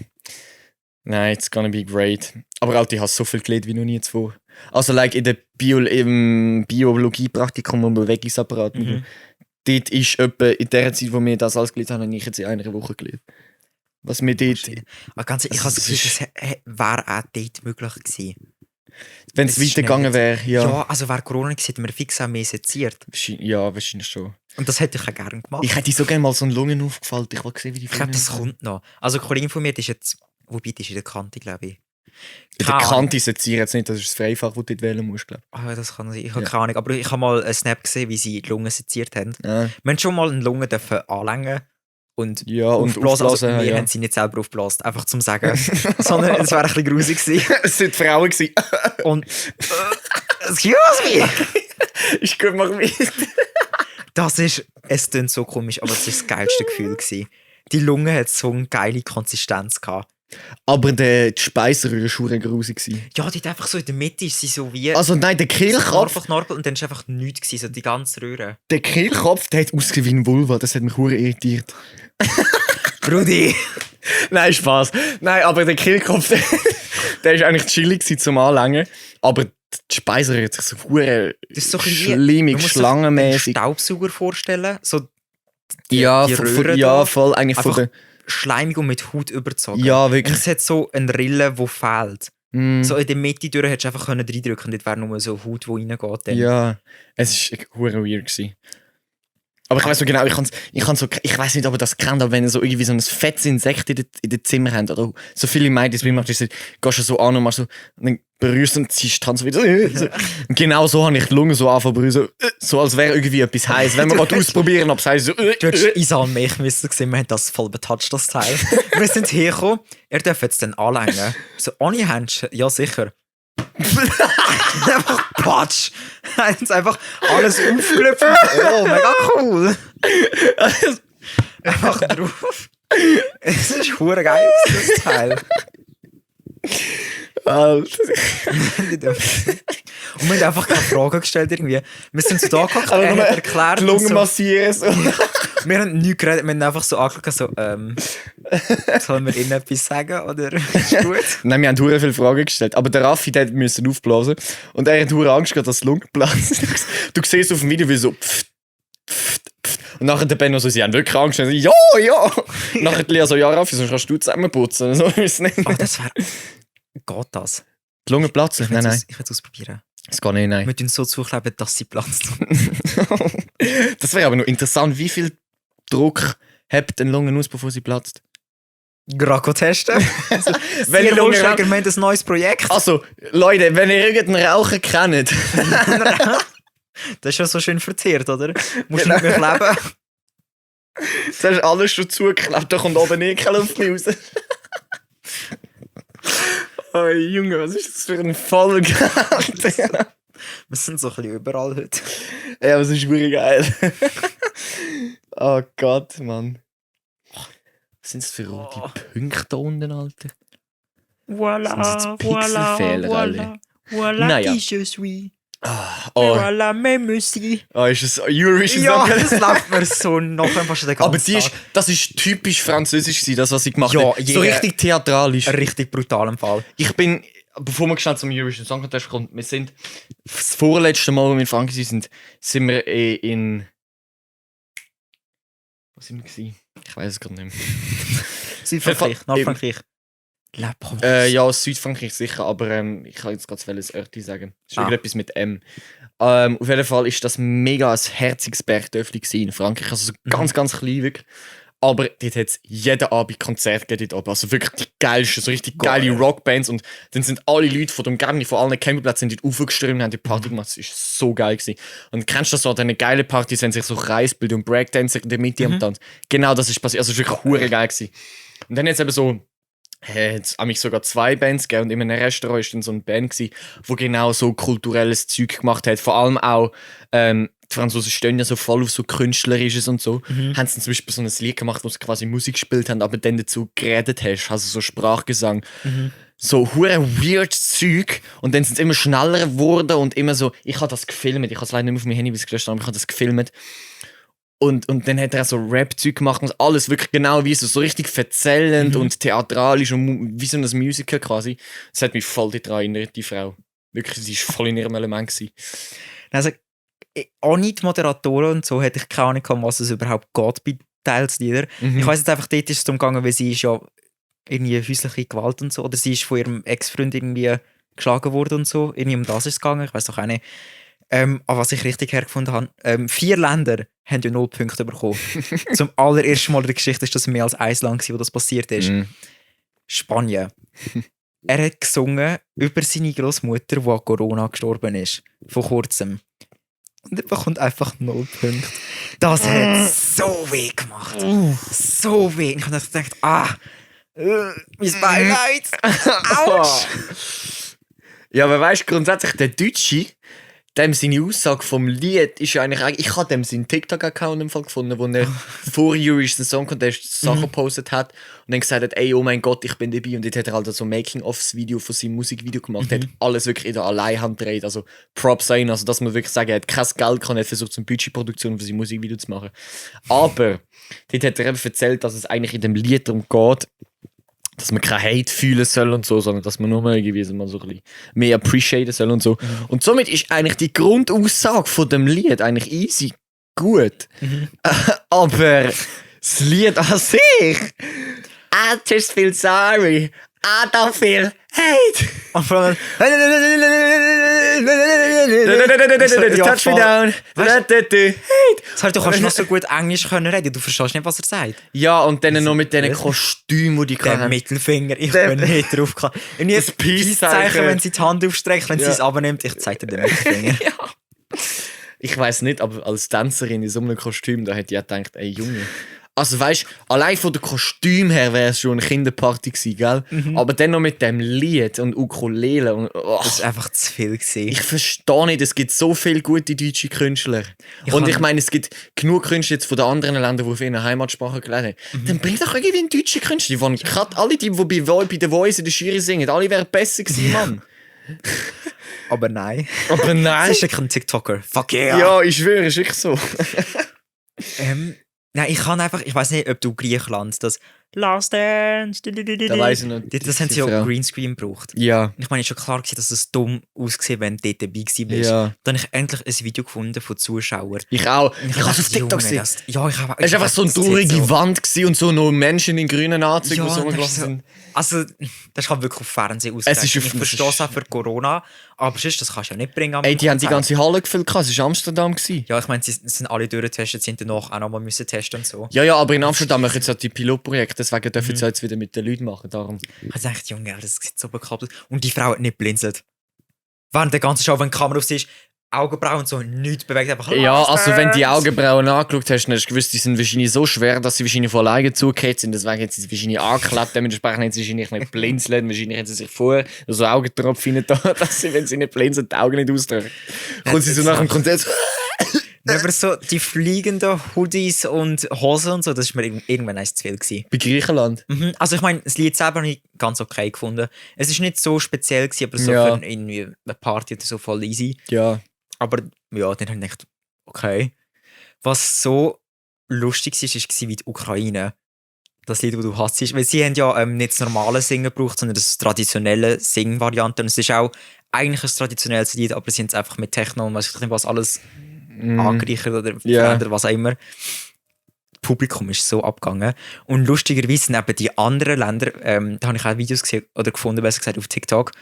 Nein, it's gonna be great. Aber Alter, ich habe so viel gelernt wie noch nie zuvor. Also like im Biologie-Praktikum und Bewegungsapparat. Dort ist etwa in der Zeit, wo wir das alles gelernt haben, habe ich jetzt in einer Woche gelernt. Was wir dort... Aber ganz ehrlich, ich habe das Gefühl, das wäre auch dort möglich gewesen. Wenn es weitergegangen wäre, ja. Ja, also wäre Corona gewesen, hätten wir fix auch mehr seziert. Ja, wahrscheinlich schon. Und das hätte ich auch gerne gemacht. Ich hätte so gerne mal so einen Lungen aufgefallen. Ich wollte sehen, wie die Ich glaube, das kommt noch. Also eine Kollegin von mir, die ist jetzt... Wobei, die ist in der Kante, glaube ich. Bei der Kante sezieren jetzt nicht, das ist das Freifach, das du dort wählen musst, glaube ich. Das kann sein. Ich habe keine Ahnung. Aber ich habe mal einen Snap gesehen, wie sie die Lungen seziert haben. Ja. Wir haben schon mal eine Lunge anlängen und aufblasen. Also, wir haben sie nicht selber aufgeblasen, einfach zum Sagen. Sondern es wäre ein bisschen grusig gewesen. Es waren Frauen gewesen. Und excuse me! Ich gut, mach mit. Es klingt so komisch, aber es war das geilste Gefühl gewesen. Die Lunge hat so eine geile Konsistenz gehabt. Aber die Speiseröhre war schon grusig gewesen. Ja, die hat einfach so in der Mitte ist sie so wie... Also nein, der Kehlkopf... Knorpel und dann ist einfach nichts gewesen, so die ganze Röhre. Der Kehlkopf, der hat ausgesehen wie ein Vulva, das hat mich hure irritiert. Brudi! Nein, Spaß. Nein, aber der Kehlkopf, der war eigentlich chillig zum Anlängen. Aber die Speiseröhre hat sich so hure schlimmig, schlangenmäßig... Du musst dir einen Staubsauger vorstellen, so... Die Röhre voll eigentlich von der... schleimig und mit Haut überzogen. Ja, wirklich. Und es hat so eine Rille, die fehlt. So in der Mitte durch hättest du einfach reindrücken können, dort wäre nur so Haut, die reingeht. Dann. Ja, es war hure weird gewesen. Aber ich weiss so genau, ich weiss nicht, ob ihr das kennt, aber wenn ihr so irgendwie so ein fettes Insekt in den Zimmer habt, oder so viele Mädchen, wie macht, gehst du so an und machst so, und dann berührst du und ziehst die Hand so wieder so. Und genau so habe ich die Lunge so angefangen zu berühren, so als wäre irgendwie etwas heiß. Wenn wir mal ausprobieren, ob es heiß ist, so. Du hättest Isan mich gesehen, wir haben das voll betoucht, das Teil. Wir sind hergekommen, er darf jetzt dann anlängen. So, ohne Händchen, ja sicher. Einfach Patsch. Jetzt einfach alles aufgelöpft. Oh, mega cool. Einfach drauf. Es ist verdammt geil, das Teil. Alter. Und wir haben einfach keine Fragen gestellt irgendwie. Wir sind so da geguckt, er hat erklärt. Die Lunge massieren. So. Wir haben nichts geredet, wir haben einfach so angeschaut, so, sollen wir ihnen etwas sagen, oder ist gut? Nein, wir haben hure viele Fragen gestellt. Aber der Raffi, der musste aufblasen. Und er hat hure Angst gehabt, dass die Lunge platzt. Du siehst auf dem Video, wie so und nachher der Benno so, sie haben wirklich Angst. Und so, ja! Und nachher die Lea so, ja Raffi, sonst kannst du zusammenputzen. So, aber das wäre... Geht das? Die Lunge platzen? Nein. Ich will es ausprobieren. Das geht nicht, nein. Wir tun so zukleben, dass sie platzt. Das wäre aber noch interessant, wie viel Druck hebt eine Lunge aus, bevor sie platzt? Gerade testen. Also, wenn ihr wir haben ein neues Projekt. Also, Leute, wenn ihr irgendeinen Raucher kennt. Das ist ja so schön verzehrt, oder? Musst du nicht mehr kleben. Das hast alles schon zugeklebt, da kommt oben eh keine Luft mehr raus. Oh Junge, was ist das für ein Folge? Wir sind so ein bisschen überall heute. Ja, aber es ist wirklich geil. Oh Gott, Mann. Was sind das für rote Punkte unten, Alter? Voilà, voilà, naja. je suis. Oh, Voilà, même monsieur. oh, ist das Eurovision? Ja, das läuft mir so nachher fast den ganzen Aber das ist typisch französisch gewesen, das, was ich gemacht habe. So richtig theatralisch. Ein richtig brutaler Fall. Ich bin, bevor wir schnell zum Eurovision Song Contest kommen, wir sind das vorletzte Mal, als wir in Frankreich sind wir in... Wo sind wir gewesen? Ich weiß es gerade nicht mehr. Südfrankreich, Nordfrankreich. La Provence. Ja, Südfrankreich sicher, aber ich kann jetzt gerade ein Örtchen sagen. Das ist irgendetwas mit M. Auf jeden Fall ist das mega ein herziges Bergdörfli in Frankreich. Also so ganz, ganz klein wirklich. Aber dort hat es jeden Abend Konzert gegeben dort oben. Also wirklich die geilsten, so richtig geile Rockbands. Und dann sind alle Leute von der Umgebung, von allen Campingplätzen dort aufgestürmt und haben die Party gemacht. Das war so geil gewesen. Und kennst du das so an diesen geilen Partys, wenn sich so Kreis bilden und Breakdancer in der Mitte am Tanz? Genau das ist passiert. Also es war wirklich hure geil gewesen. Und dann jetzt eben so, es mich sogar 2 Bands gegeben und in einem Restaurant war dann so eine Band gewesen, die genau so kulturelles Zeug gemacht hat. Vor allem auch, die Franzosen stehen ja so voll auf so Künstlerisches und so. Haben sie zum Beispiel so ein Lied gemacht, wo sie quasi Musik gespielt haben, aber dann dazu geredet hast, also so Sprachgesang. So hure weird Zeug und dann sind es immer schneller geworden und immer so, ich habe das gefilmt, ich habe es leider nicht mehr auf mein Handy gelöscht, aber ich habe das gefilmt. Und dann hat er auch so Rap-Zeug gemacht und alles wirklich genau wie so richtig erzählend und theatralisch und wie so ein Musical quasi. Das hat mich voll daran erinnert, die Frau. Wirklich, sie war voll in ihrem Element gewesen. Also, ohne die Moderatoren und so hätte ich keine Ahnung, um was es überhaupt geht bei Teilslieder. Ich weiss jetzt einfach, dort ist es darum gegangen, weil sie ist ja irgendwie häusliche Gewalt und so, oder sie ist von ihrem Ex-Freund irgendwie geschlagen worden und so. Irgendwie um das ist es gegangen, ich weiss doch auch nicht. Aber was ich richtig hergefunden habe, 4 Länder haben ja 0 Punkte bekommen. Zum allerersten Mal in der Geschichte ist das mehr als 1 Land, wo das passiert ist. Spanien. Er hat gesungen über seine Großmutter, die an Corona gestorben ist. Vor kurzem. Und er bekommt einfach 0 Punkte. Das hat so weh gemacht. So weh. Ich habe gedacht, mein Beileid. Autsch. Ja, aber weißt du, grundsätzlich der Deutsche, dem seine Aussage vom Lied ist ja eigentlich, ich habe dem seinen TikTok-Account im Fall gefunden, wo er vor Eurovision Song Contest Sachen gepostet hat und dann gesagt hat, ey, oh mein Gott, ich bin dabei. Und dort hat er halt so ein Making-ofs-Video von seinem Musikvideo gemacht. Er hat alles wirklich in der Alleinhand gedreht. Also Props an ihn, also dass man wirklich sagen, er hat kein Geld gehabt, er hat versucht, so eine Budgetproduktion für sein Musikvideo zu machen. Aber dort hat er eben erzählt, dass es eigentlich in dem Lied darum geht, dass man kein Hate fühlen soll und so, sondern dass man nur mal irgendwie so ein bisschen mehr appreciaten soll und so. Und somit ist eigentlich die Grundaussage von dem Lied eigentlich easy gut. Aber das Lied an sich, I just feel sorry, I don't feel hate. Und vor allem, Touch me down. Sorry, du kannst noch so gut Englisch können reden, du verstehst nicht, was er sagt. Ja, und dann noch mit diesen Kostümen, die Der haben. Mittelfinger, ich bin nicht drauf gekommen. Und jetzt Das Peace-Zeichen. Peace-Zeichen, wenn sie die Hand aufstreckt, wenn sie es abnimmt, ich zeige dir den Mittelfinger. Ich weiss nicht, aber als Tänzerin in so einem Kostüm, da hätte ich gedacht, ey Junge. Also weißt du, allein von dem Kostüm her wäre es schon eine Kinderparty gewesen, gell? Aber dann noch mit dem Lied und Ukulele und Das war einfach zu viel gewesen. ich verstehe nicht, es gibt so viele gute deutsche Künstler. Und ich meine, es gibt genug Künstler jetzt von den anderen Ländern, die auf ihrer Heimatsprache gelernt haben. Dann bring doch irgendwie einen deutschen Künstler. Die waren gerade alle die bei The Voice in der Jury singen, alle wären besser gewesen, Mann. Aber nein. Aber nein. Das ist kein TikToker. Fuck yeah. Ja, ich schwöre, ist wirklich so. Nein, ich weiß nicht, ob du Griechenland das Last Dance. Da weiss ich noch. Das haben sie ja Frau. Greenscreen gebraucht. Ja. Ich meine, es ist schon klar gewesen, dass es dumm ausgesehen, wenn du dort dabei gewesen bist. Ja. Dann habe ich endlich ein Video gefunden von Zuschauern. Ich auch. Ich habe es dachte, auf TikTok Junge, gesehen. Ja, ich habe. Es war einfach so eine traurige Wand gewesen und so noch Menschen in grünen Anzügen, die so das ist rumgelaufen so, sind. also, das kann wirklich auf Fernsehen Es ausgerechnet. ist auf- Ich verstehe es auch für Corona, aber sonst, das kannst du ja nicht bringen. am Ey, die haben die Konzert. ganze Halle gefüllt, es war Amsterdam gewesen. Ja, ich meine, sie sind alle durchgetestet, sind danach auch nochmal müssen testen und so. Ja, aber in Amsterdam machen jetzt auch die Pilotprojekte, deswegen dürfen sie jetzt wieder mit den Leuten machen. Darum. Ich habe gedacht, Junge, das sieht so bekloppt aus. Und die Frau hat nicht blinzelt. Während der ganzen Show, wenn die Kamera auf sie ist, Augenbrauen und so, nichts bewegt, einfach Ja, Last also wenn du die Dance. Augenbrauen angeschaut hast, dann hast du gewusst, die sind wahrscheinlich so schwer, dass sie wahrscheinlich von alleine zugekehrt sind. Deswegen haben sie sie wahrscheinlich angeklebt, dementsprechend haben sie wahrscheinlich nicht blinzeln. Wahrscheinlich haben sie sich vorher so Augentropfen rein da, dass sie, wenn sie nicht blinzeln, die Augen nicht ausdrücken. Kommt sie so nach dem Konzert so, Aber so die fliegenden Hoodies und Hosen und so, das war mir irgendwann eins zu viel gewesen. bei Griechenland. Also ich meine, das Lied selber habe ich ganz okay gefunden. Es ist nicht so speziell gewesen, aber so Ja. für irgendwie eine Party oder so voll easy. Ja. Aber ja, dann habe ich gedacht, okay. Was so lustig war, war wie die Ukraine. Das Lied, das du hast. Weil sie haben ja nicht das normale Singen gebraucht, sondern das traditionelle Singvariante. Und es ist auch eigentlich ein traditionelles Lied, aber sie haben es einfach mit Techno und weiß ich nicht was alles angereichert oder Ja. verändert, was auch immer. Das Publikum ist so abgegangen. Und lustigerweise sind eben die anderen Länder, da habe ich auch Videos gesehen oder gefunden, besser gesagt auf TikTok,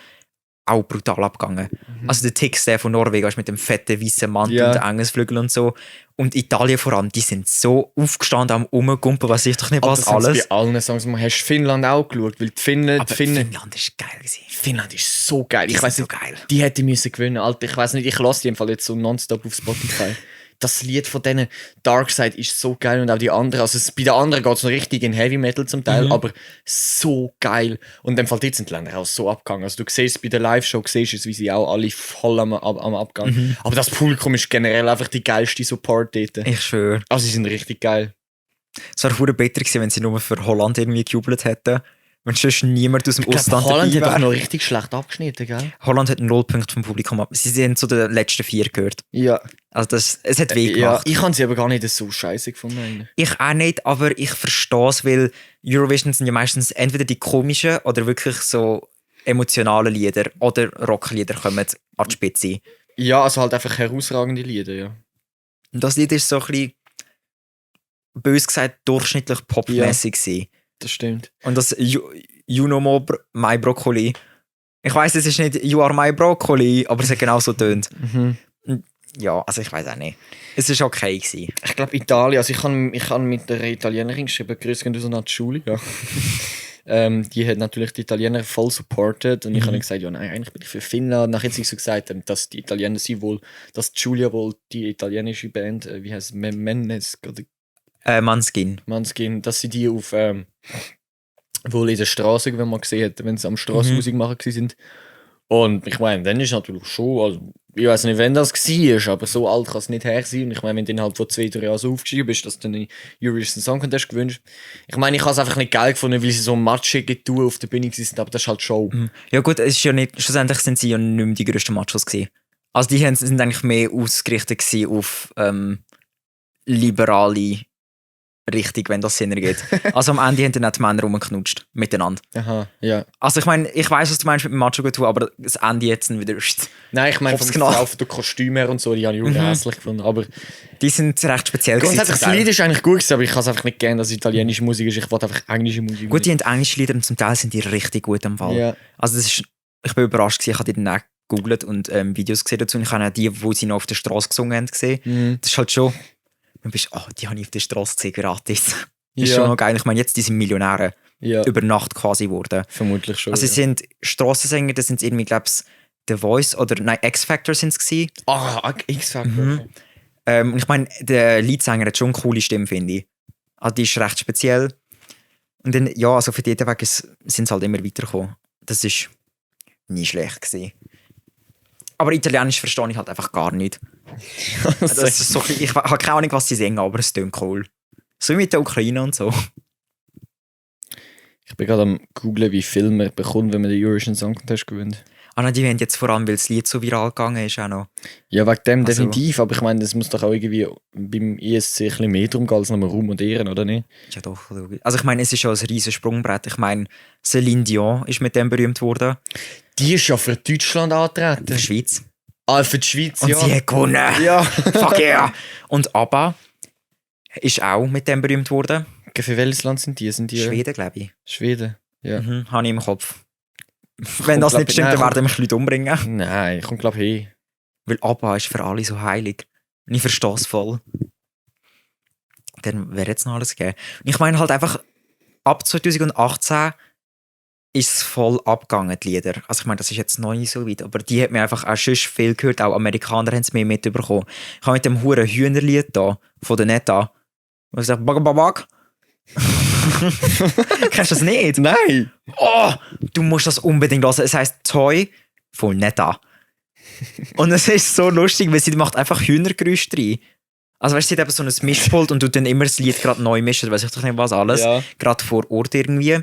auch brutal abgegangen. Also der Tix, der von Norwegen, weißt, mit dem fetten weißen Mantel und den Engelsflügel und so. Und Italien vor allem, die sind so aufgestanden am Rumgumpen, was ich doch nicht was alles. alles. Bei allen Songs, man hast Finnland auch geschaut, weil die Finnen, Aber Finnland ist geil gewesen. Finnland ist so geil. Ich Die weiß sind nicht, so geil. die hätte müssen gewinnen. Alter, ich weiß nicht, ich lasse die im Fall jetzt so nonstop auf Spotify. Das Lied von denen Dark Side ist so geil und auch die anderen. Also bei den anderen geht es noch richtig in Heavy Metal zum Teil, aber so geil. Und in dem Fall dort sind die Länder auch so abgegangen. Also du siehst bei der Live-Show, siehst du, wie sie auch alle voll am Abgang. Aber das Publikum ist generell einfach die geilste Support dort. Ich schwöre. Also sie sind richtig geil. Es wäre verdammt besser gewesen, wenn sie nur für Holland irgendwie gejubelt hätten. Wenn sonst niemand aus dem Ich glaube, Ausland Holland dabei hat doch wäre. noch richtig schlecht abgeschnitten, gell? Holland hat 0 Punkte vom Publikum ab. Sie sind zu den letzten 4 gehört. Ja. Also es hat weh Ja, gemacht. ich habe sie aber gar nicht so scheiße gefunden. eigentlich. Ich auch nicht, aber ich verstehe es, weil Eurovision sind ja meistens entweder die komischen oder wirklich so emotionalen Lieder oder Rocklieder kommen an die Spitze. Ja, also halt einfach herausragende Lieder, ja. Und das Lied ist so ein bisschen, bös gesagt, durchschnittlich popmäßig gewesen. Das stimmt. Und das You know more my broccoli. Ich weiss, es ist nicht You are my broccoli, aber es hat genau so tönt. Ja, also ich weiß auch nicht. Es war okay gewesen. Ich glaube Italien, also ich kann mit der Italienerin geschrieben, grüß gehen an die Schule, ja. Die hat natürlich die Italiener voll supported und ich habe gesagt, ja nein, eigentlich bin ich für Finnland. Nachher hat sie so gesagt, dass die Italiener sie wohl, dass Giulia wohl die italienische Band, wie heißt es, Mennes oder Manskin. Manskin, dass sie die auf wohl in der Straße, wenn man gesehen hat, wenn sie am Straße Musik machen sind. Und ich meine, dann ist natürlich schon, also ich weiß nicht, wenn das war, aber so alt kann es nicht her sein. Und ich meine, wenn du innerhalb von 2-3 Jahren so aufgeschrieben bist, dass du den Eurovision Song Contest gewünscht. Ich meine, ich habe es einfach nicht geil gefunden, weil sie so matschige Tour auf der Bühne sind, aber das ist halt Show. Ja gut, es ist ja nicht, schlussendlich sind sie ja nicht mehr die grössten Machos gewesen. Also die sind eigentlich mehr ausgerichtet gewesen auf liberale Richtung, wenn das Sinn ergibt. Also am Ende haben dann auch die Männer rumgeknutscht, miteinander. Aha, ja. Also ich meine, ich weiss, was du meinst mit dem Macho tun, aber das Ende jetzt dann wieder... Nein, ich meine, Aufs vom Knall. Verlauf der Kostüme her und so, die habe ich auch hässlich gefunden. Aber Die sind recht speziell grundsätzlich, gewesen. das Lied ist eigentlich gut gewesen, aber ich kann es einfach nicht gerne, dass es italienische Musik ist. Ich wollte einfach englische Musik. Gut, die haben englische Lieder und zum Teil sind die richtig gut am Fall. Ja. Also das ist, ich bin überrascht gewesen, ich habe die dann auch gegoogelt und Videos gesehen dazu und ich habe auch die, wo sie noch auf der Straße gesungen haben, gesehen. Das ist halt schon... Du bist, die habe ich auf der Straße gesehen, gratis. Das ist schon noch geil. Ich meine, jetzt die sind Millionäre. Ja, Über Nacht quasi geworden. vermutlich schon. Also sie sind Strassensänger, das sind irgendwie, glaube ich, The Voice oder nein, X-Factor sind es gewesen. X-Factor. Und ich meine, der Leadsänger hat schon eine coole Stimme, finde ich. Also die ist recht speziell. Und dann, ja, also für diesen Weg sind sie halt immer weitergekommen. Das ist nie schlecht gewesen. Aber Italienisch verstehe ich halt einfach gar nicht. Das ist so, ich habe keine Ahnung, was sie singen, aber es klingt cool. So wie mit der Ukraine und so. Ich bin gerade am googlen, wie viel man bekommt, wenn man den Eurovision Song Contest gewinnt. Ah nein, die haben jetzt vor allem, weil das Lied so viral gegangen ist, auch noch. Ja, wegen dem Also- definitiv, aber ich meine, das muss doch auch irgendwie beim ESC ein bisschen mehr darum gehen als nur Ruhm und Ehren, oder nicht? Ja doch. Also ich meine, es ist schon ein riesiges Sprungbrett. Ich meine, Céline Dion ist mit dem berühmt worden. Die ist ja für Deutschland In angetreten. der Schweiz. Ah, für die Schweiz, Und ja. sie hat gewonnen. Ja. Fuck yeah. Und ABBA ist auch mit dem berühmt worden. Für welches Land sind die? Sind die Schweden, glaube ich. Schweden. Ja. Habe ich im Kopf. Wenn das nicht stimmt, dann werden mich Leute umbringen. Nein, ich komme glaube hey. Weil ABBA ist für alle so heilig. Und ich verstehe es voll. Dann wäre jetzt noch alles gegeben. Und ich meine halt einfach, ab 2018 ist es voll abgegangen, die Lieder. Also ich meine, das ist jetzt noch nicht so weit, aber die hat mir einfach auch schon viel gehört. Auch Amerikaner haben es mehr mitbekommen. Ich habe mit dem huren Hühnerlied da von der Netta, wo ich sage, bag, bag, bag. Kennst du das nicht? Nein! Oh, du musst das unbedingt hören. Es heisst Toy von Netta. Und es ist so lustig, weil sie macht einfach Hühnergeräusche rein. Also weißt du, sie hat eben so ein Mischpult und tut dann immer das Lied gerade neu mischen, weiß ich doch nicht was alles. Ja. Gerade vor Ort irgendwie.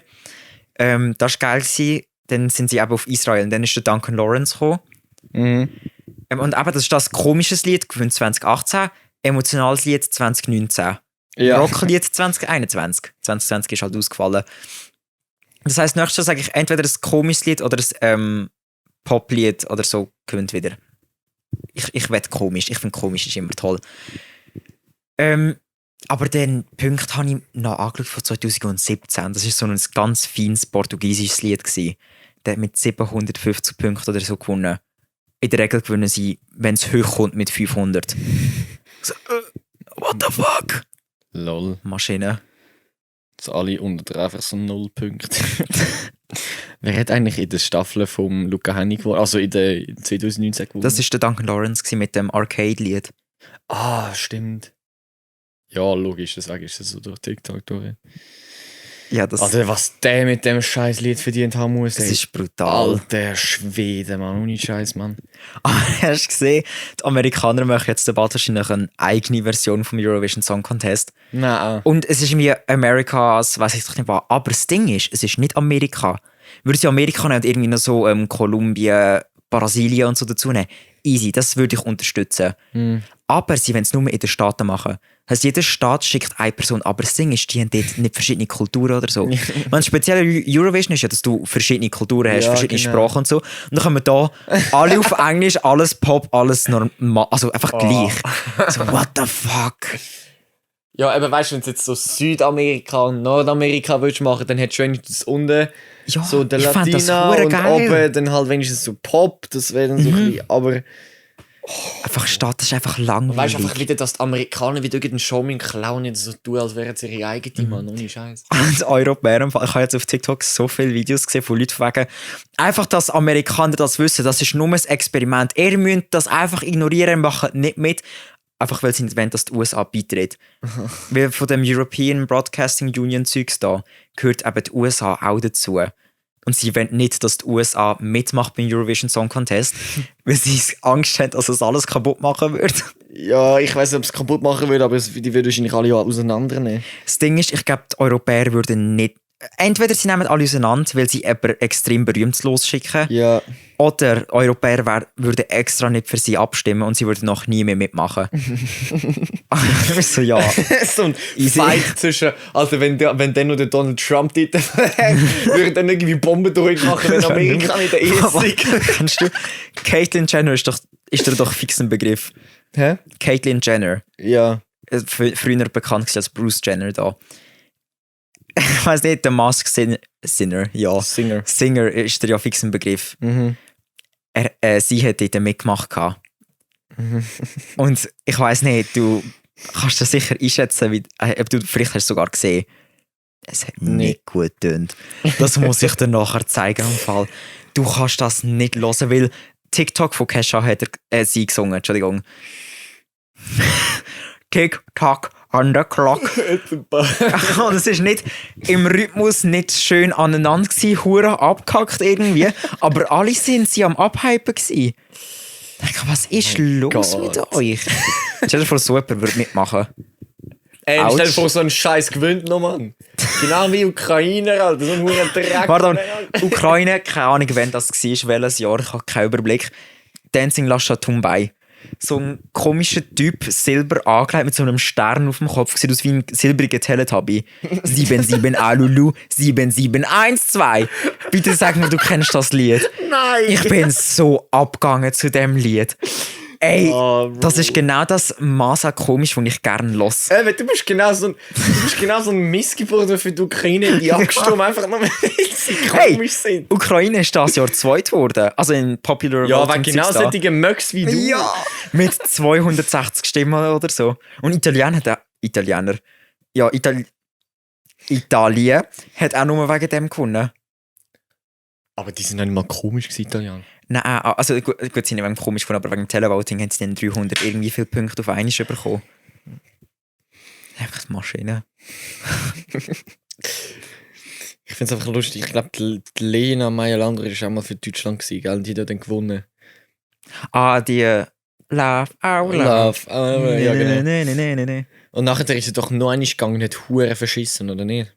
Das war geil gewesen. Dann sind sie eben auf Israel und dann ist der Duncan Lawrence gekommen. Mhm. Und eben, das ist das komisches Lied von 2018, emotionales Lied 2019. Ja. Rocklied 2021. 2020 ist halt ausgefallen. Das heisst, nächstes Jahr sage ich entweder ein komisches Lied oder ein Poplied oder so gewinnt wieder. Ich wette komisch. Ich finde komisch ist immer toll. Aber den Punkt habe ich noch angeschaut von 2017. Das war so ein ganz feines portugiesisches Lied gewesen. der hat mit 750 Punkten oder so gewonnen. In der Regel gewinnen sie, wenn es hochkommt, mit 500. So, what the fuck? Lol. Maschine. Dass alle unter einfach so 0 Punkte. Wer hat eigentlich in der Staffel vom Luca Hennig gewonnen? Also in der 2019 gewonnen? Das war der Duncan Lawrence mit dem Arcade-Lied. Ah, stimmt. Ja, logisch, deswegen ist das so durch TikTok durch. Ja, das Alter, was der mit dem scheiß Lied verdient haben muss. das ey. ist brutal. Alter Schwede, Mann. Ohne Scheiß, Mann. Hast du gesehen, die Amerikaner machen jetzt bald wahrscheinlich eine eigene Version vom Eurovision Song Contest. Nein. Und es ist wie Amerikas, weiß ich doch nicht was. Aber das Ding ist, es ist nicht Amerika. Würde sie Amerika nehmen und irgendwie noch so Kolumbien, Brasilien und so dazu nehmen, easy, das würde ich unterstützen. Aber sie wollen es nur in den Staaten machen. Also jeder Staat schickt eine Person, aber das Ding ist, die haben dort nicht verschiedene Kulturen oder so. Man speziell Eurovision ist ja, dass du verschiedene Kulturen hast, Ja, verschiedene genau. Sprachen und so. Und dann kommen da alle auf Englisch, alles Pop, alles normal, also einfach gleich. So, what the fuck? Ja, aber weißt du, wenn du jetzt so Südamerika und Nordamerika willst machen, dann hättest du wenigstens unten Ja, so der ich fand das Latina hure und geil. oben dann halt wenigstens so Pop, das wäre dann so ein bisschen, aber Einfach Stadt, das ist einfach langweilig. weißt du einfach wieder, dass die Amerikaner wieder irgendeinen Showman klauen und so tun, als wären sie ihre eigene, Mann, ohne Scheiß. Und Europäer, ich habe jetzt auf TikTok so viele Videos gesehen von Leuten von wegen, einfach, dass Amerikaner das wissen, das ist nur ein Experiment. Ihr müsst das einfach ignorieren, machen nicht mit. Einfach weil sie nicht wollen, dass die USA beitritt. Weil von dem European Broadcasting Union Zeugs da gehört eben die USA auch dazu. Und sie wollen nicht, dass die USA mitmacht beim Eurovision Song Contest, weil sie Angst haben, dass es alles kaputt machen wird. Ja, ich weiß nicht, ob es kaputt machen würde, aber die würden wahrscheinlich alle ja auseinandernehmen. Das Ding ist, ich glaube, die Europäer würden nicht. Entweder sie nehmen alle auseinander, weil sie jemanden extrem berühmt losschicken, Ja. oder Europäer würden extra nicht für sie abstimmen und sie würden noch nie mehr mitmachen. So, ja. So ein Easy. Fight zwischen, also wenn dann noch der Donald Trump dort wäre, würde dann irgendwie Bomben durchmachen, wenn Amerika nicht der Erste ist. Kennst du? Caitlyn Jenner ist dir doch fix ein Begriff. Hä? Caitlyn Jenner. Ja. Früher bekannt als Bruce Jenner da. Ich weiß nicht, der Mask Singer, ja. Singer. Ist dir ja fix ein Begriff. Mhm. Sie hat dort mitgemacht. gehabt. Und ich weiss nicht, du kannst das sicher einschätzen, ob du vielleicht hast du sogar gesehen. Es hat nicht gut getönt. Das muss ich dir nachher zeigen. Im Fall. Du kannst das nicht hören, weil TikTok von Kesha hat sie gesungen. Entschuldigung. TikTok on the clock. Und es ist nicht im Rhythmus nicht schön aneinander gewesen, hure abgehackt irgendwie, aber alle sind sie am Abhypen gewesen. Ich dachte, was ist los Gott. mit euch? Stell dir vor, so jemand würde mitmachen. Ey, stell dir Ouch. vor, so einen Scheiß gewöhnt noch, Mann. Genau wie Ukrainer, Alter, so ein hoher Dreck. Pardon, Ukraine, keine Ahnung, wann das war, welches Jahr, ich habe keinen Überblick. Dancing Lasha Tumbai. So ein komischer Typ, silber angelegt mit so einem Stern auf dem Kopf, sieht aus wie ein silbriger Teletubby. 77 Alulu, 7712. Bitte sag mir, du kennst das Lied. Nein! Ich bin so abgegangen zu dem Lied. Ey, Oh, Bro. das ist genau das Maß an komisch, das ich gerne los. Du bist genau so ein Missgeburt für die Ukraine, die abgestimmt einfach nur, weil sie Hey, komisch sind. Ukraine ist das Jahr zweit geworden. Also in Popular Ja, Vote weil und genau Zeugs da. solche Möcks wie du. Ja, mit 260 Stimmen oder so. Und Italien hat Italien hat auch nur wegen dem gewonnen. Aber die sind noch nicht mal komisch gewesen, Italiener. Nein, also gut, sie sind nicht wegen komisch gewonnen, aber wegen dem Televoting haben sie dann 300 irgendwie viele Punkte auf einmal bekommen. Einfach die Maschine. Ich finde es einfach lustig. Ich glaube, die Lena Meyer-Landrut war auch mal für Deutschland gewesen, gell? Und die hat dann gewonnen. Die Love, our Love. Ja, genau. Nee. Und nachher ist sie doch noch einmal gegangen und hat Huren verschissen, oder nicht?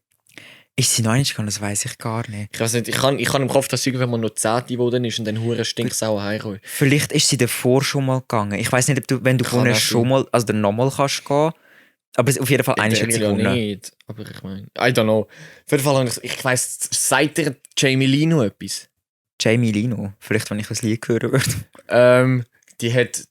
Ist sie noch nicht gegangen? Das weiss ich gar nicht. Ich weiß nicht, ich kann im Kopf, dass irgendwann mal noch 10. geworden ist und dann Huren stinksauer heimkommen. Vielleicht ist sie davor schon mal gegangen. Ich weiss nicht, ob du, wenn du Kann gewonnen auch hast, schon mal, also dann nochmal kannst gehen. Aber auf jeden Fall einmal hat sie ja gewonnen. nicht. Aber ich meine, I don't know. Auf jeden Fall habe ich weiss, sagt dir Jamie Lee noch etwas? Jamie Lino. Vielleicht, wenn ich ein Lied hören würde. Die hat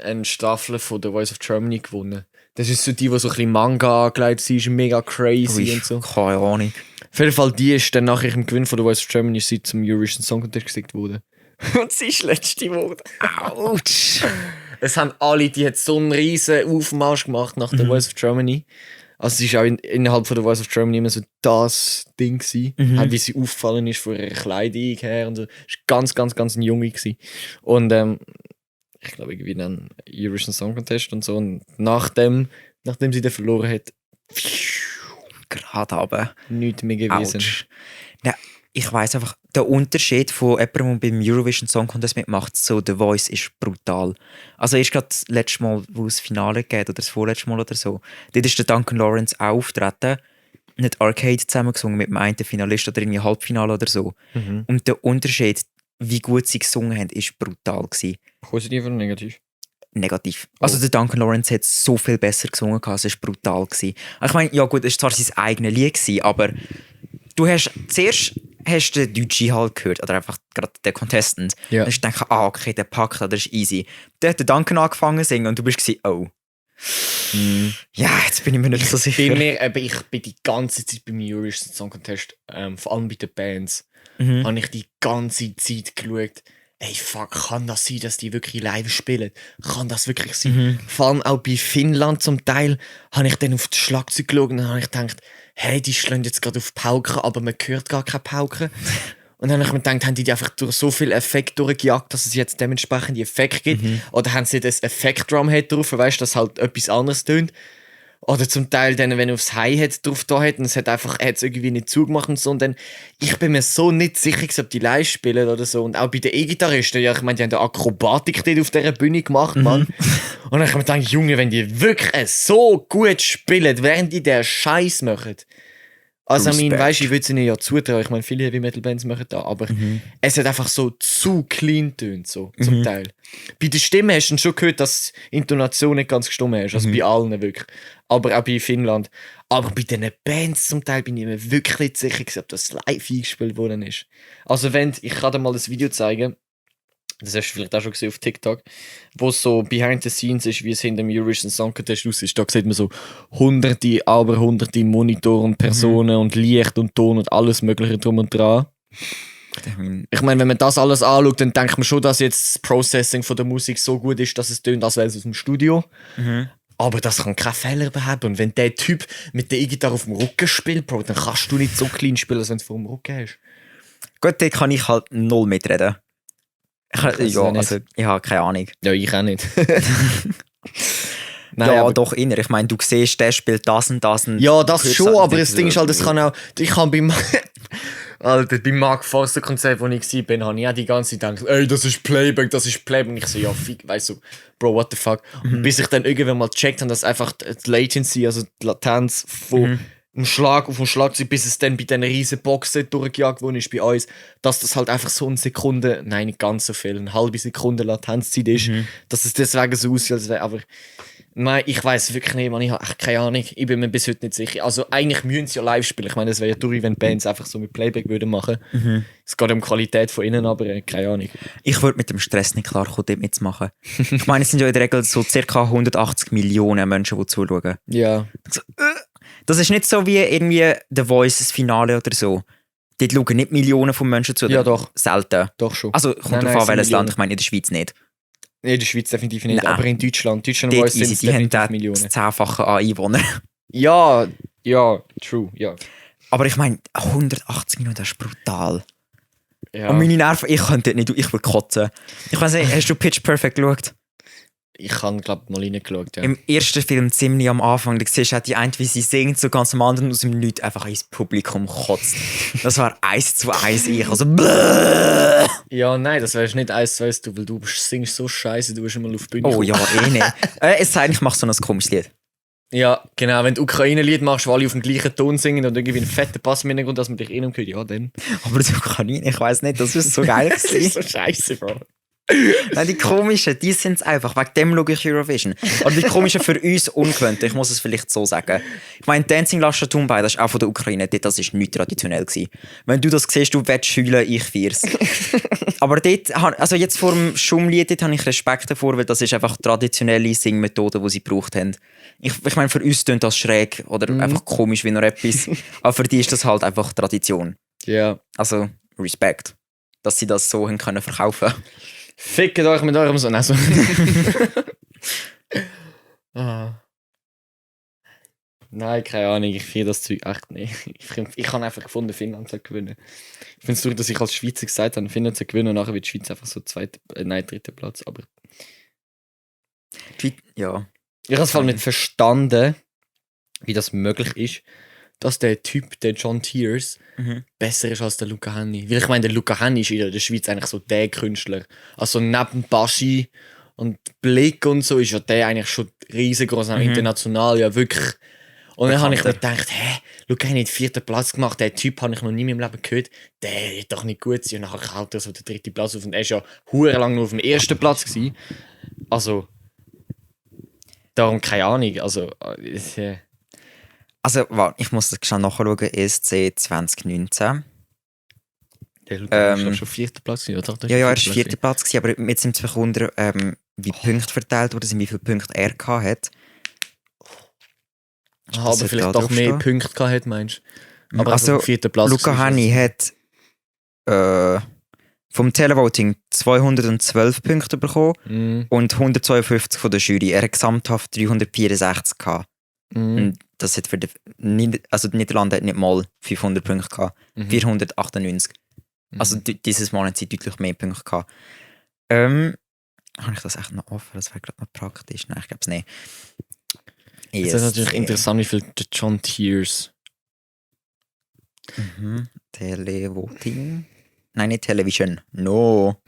eine Staffel von The Voice of Germany gewonnen. Das ist so die so ein bisschen Manga angelegt ist, mega crazy und so. Keine Ahnung. Auf jeden Fall, die ist dann nach ihrem Gewinn von der Voice of Germany ist sie zum Eurovision Song Contest gesägt worden. Und sie ist letzte geworden. Autsch. Es haben alle, die hat so einen riesen Aufmarsch gemacht nach der Voice of Germany. Also sie ist auch innerhalb von der Voice of Germany immer so das Ding gewesen. Auch wie sie aufgefallen ist von ihrer Kleidung her und so. Ist ganz, ganz, ganz ein Junge gewesen. Und ich glaube irgendwie dann Eurovision Song Contest und so. Und nachdem sie den verloren hat, Gerade aber. nichts mehr gewesen. Autsch. Ja, ich weiss einfach, der Unterschied von jemandem, der beim Eurovision Song Contest mitmacht, so The Voice, ist brutal. Also erst gerade das letzte Mal, wo es Finale geht, oder das vorletzte Mal oder so, dort ist der Duncan Lawrence auch auftreten, nicht Arcade zusammengesungen mit dem einen Finalist oder irgendwie Halbfinale oder so. Und der Unterschied, wie gut sie gesungen haben, ist brutal gewesen. Positiv oder negativ? Negativ. Also der Duncan Lawrence hat so viel besser gesungen, es war brutal gewesen. Ich meine, ja gut, es war zwar sein eigenes Lied gewesen, aber du hast zuerst den Deutschen halt gehört, oder einfach gerade den Contestant. Ja. Dann hast du gedacht, okay, der packt, das ist easy. Dann hat der Duncan angefangen zu singen und du bist gewesen, oh. Ja, jetzt bin ich mir nicht so sicher. Ich bin die ganze Zeit beim Eurovision Song Contest, vor allem bei den Bands, habe ich die ganze Zeit geschaut, ey fuck, kann das sein, dass die wirklich live spielen? Kann das wirklich sein? Vor allem auch bei Finnland zum Teil habe ich dann auf das Schlagzeug geschaut und dann habe ich gedacht, hey, die schlagen jetzt gerade auf Pauken, aber man hört gar keine Pauken. Und dann habe ich mir gedacht, haben die einfach durch so viel Effekt durchgejagt, dass es jetzt dementsprechend die Effekt gibt? Oder haben sie das Effekt-Drum-Head drauf, weißt du, dass halt etwas anderes tönt? Oder zum Teil dann, wenn er aufs Hi-Hat drauf da hat und es hat es irgendwie nicht zugemacht und so. Und dann, ich bin mir so nicht sicher, ob die live spielen oder so. Und auch bei den E-Gitarristen, ja, ich meine, die haben eine Akrobatik dort auf dieser Bühne gemacht, Mann. Und dann habe ich mir gedacht, Junge, wenn die wirklich so gut spielen, während die den Scheiß machen. Also, ich meine, weißt du, ich würde es ihnen ja zutrauen. Ich meine, viele Heavy-Metal-Bands machen das, aber es hat einfach so zu clean tönt, so, zum Teil. Bei der Stimme hast du schon gehört, dass die Intonation nicht ganz gestimmt ist. Also bei allen wirklich. Aber auch bei Finnland. Aber bei diesen Bands zum Teil bin ich mir wirklich nicht sicher, ob das live eingespielt worden ist. Also, ich kann dir mal das Video zeigen. Das hast du vielleicht auch schon gesehen auf TikTok, wo so behind the scenes ist, wie es hinter dem Eurovision Song Contest aussieht. Da sieht man so hunderte Monitore und Personen und Licht und Ton und alles mögliche drum und dran. Ich meine, wenn man das alles anschaut, dann denkt man schon, dass jetzt das Processing von der Musik so gut ist, dass es tönt, als wäre es aus dem Studio. Aber das kann kein Fehler behaupten. Und wenn der Typ mit der E-Gitarre auf dem Rücken spielt, Bro, dann kannst du nicht so clean spielen, als wenn du es vor dem Rücken hast. Gut, da kann ich halt null mitreden. Ich habe keine Ahnung. Ja, ich auch nicht. Nein, ja, aber doch inner. Ich meine, du siehst, der spielt das und das. Und ja, das schon, halt aber das Ding ist halt, das kann auch... Ich kann beim... Alter, beim Mark Forster Konzert, wo ich war, habe ich auch die ganze Zeit gedacht, ey, das ist Playback. Und ich so, ja, fick, weißt du, Bro, what the fuck. Und bis ich dann irgendwann mal gecheckt habe, dass einfach die Latency, also die Latenz von dem Schlag auf den Schlagzeug, bis es dann bei diesen riesen Boxen durchgejagt worden ist bei uns, dass das halt einfach so eine Sekunde, nein, nicht ganz so viel, eine halbe Sekunde Latenzzeit ist, dass es deswegen so aussieht, als wäre, aber nein, ich weiß wirklich nicht, man, ich habe echt keine Ahnung, ich bin mir bis heute nicht sicher. Also eigentlich müssen sie ja live spielen, ich meine, das wäre ja durch, wenn Bands einfach so mit Playback würden machen. Es geht um die Qualität von innen, aber keine Ahnung. Ich würde mit dem Stress nicht klarkommen, dort mitzumachen. Ich meine, es sind ja in der Regel so ca. 180 Millionen Menschen, die zuschauen. Ja. Das ist nicht so wie irgendwie The Voice, das Finale oder so. Dort schauen nicht Millionen von Menschen zu. Ja, doch. Selten. Doch schon. Also kommt drauf an, welches Land. Ich meine, in der Schweiz nicht. Nee, in der Schweiz definitiv nicht, Nein. aber in Deutschland Dort Voice sind easy, es die haben definitiv das Millionen. 10-fache an Einwohner. Ja, true, ja. Aber ich meine, 180 Minuten, das ist brutal. Ja. Und meine Nerven, ich könnte nicht, ich würde kotzen. Ich weiß nicht, hast du Pitch Perfect geschaut? Ich habe, glaube ich, mal reingeschaut, ja. Im ersten Film ziemlich am Anfang, da siehst du auch die eine, wie sie singt, so ganz am anderen aus dem Nichts einfach ins Publikum kotzt. Das war 1:1 ich, also bläh. Ja, nein, das wärst nicht 1:1 du, weil du singst so scheiße, du bist immer auf die Bühne. Oh ja, nicht. Es sei denn, ich mache so ein komisches Lied. Ja, genau, wenn du Ukraine-Lied machst, wo alle auf dem gleichen Ton singen und irgendwie einen fetten Bass im Hintergrund, dass man dich hört, ja, dann. Aber so kann ich weiss nicht, das ist so geil Das ist gewesen. so scheiße, Bro. Nein, die komischen, die sind es einfach. Wegen dem schaue ich Eurovision. Aber die komischen für uns ungewöhnlich, ich muss es vielleicht so sagen. Ich meine, Dancing Lascia Tumbai, das ist auch von der Ukraine, das war nicht traditionell gewesen. Wenn du das siehst, du willst heulen, ich feier's. Aber dort, also jetzt vor dem Schummlied, dort habe ich Respekt davor, weil das ist einfach traditionelle Singmethode, die sie gebraucht haben. Ich meine, für uns klingt das schräg oder einfach komisch wie noch etwas. Aber für die ist das halt einfach Tradition. Ja. Also, Respekt, dass sie das so haben können verkaufen. Fickt euch mit eurem Sohn. Also. Nein, keine Ahnung, ich finde das Zeug echt nicht. Ich habe einfach gefunden, Finnland soll gewinnen. Ich finde es durch, dass ich als Schweizer gesagt habe, Finnland soll gewinnen und nachher wird die Schweiz einfach so dritter Platz. Aber Ja. ich habe es vor allem nicht verstanden, wie das möglich ist, dass der Typ, der John Tears, besser ist als der Luca Hänni. Weil ich meine, der Luca Hänni ist in der Schweiz eigentlich so der Künstler. Also neben Baschi und Blick und so ist ja der eigentlich schon riesengroß, international, ja wirklich. Und dann habe ich mir gedacht, Luca Hänni hat den 4. Platz gemacht, der Typ habe ich noch nie in meinem Leben gehört, der wird doch nicht gut sein. Und dann hält er so den 3. Platz auf und er war ja verdammt lang nur auf dem 1. Platz gewesen. Also, darum keine Ahnung, also... Also, warte, ich muss das schnell nachschauen. ESC 2019. Der Luca ist doch schon 4. Platz, oder? Ja, er war 4. Platz, gewesen, aber jetzt sind wir unter, wie Punkte verteilt wurden, sind, wie viele Punkte er hatte. Aber vielleicht doch mehr Punkte gehabt, meinst du? Aber also, 4. Platz Luca Hänni hat vom Televoting 212 Punkte bekommen und 152 von der Jury. Er hat gesamthaft 364 gehabt. Und das hat für die Niederlande hat nicht mal 500 Punkte gehabt. 498. Also dieses Mal haben sie deutlich mehr Punkte gehabt. Habe ich das echt noch offen? Das wäre gerade noch praktisch. Nein, ich glaube es nicht. Es ist natürlich interessant, wie viel der John Tears. Televoting. Nein, nicht Television. No.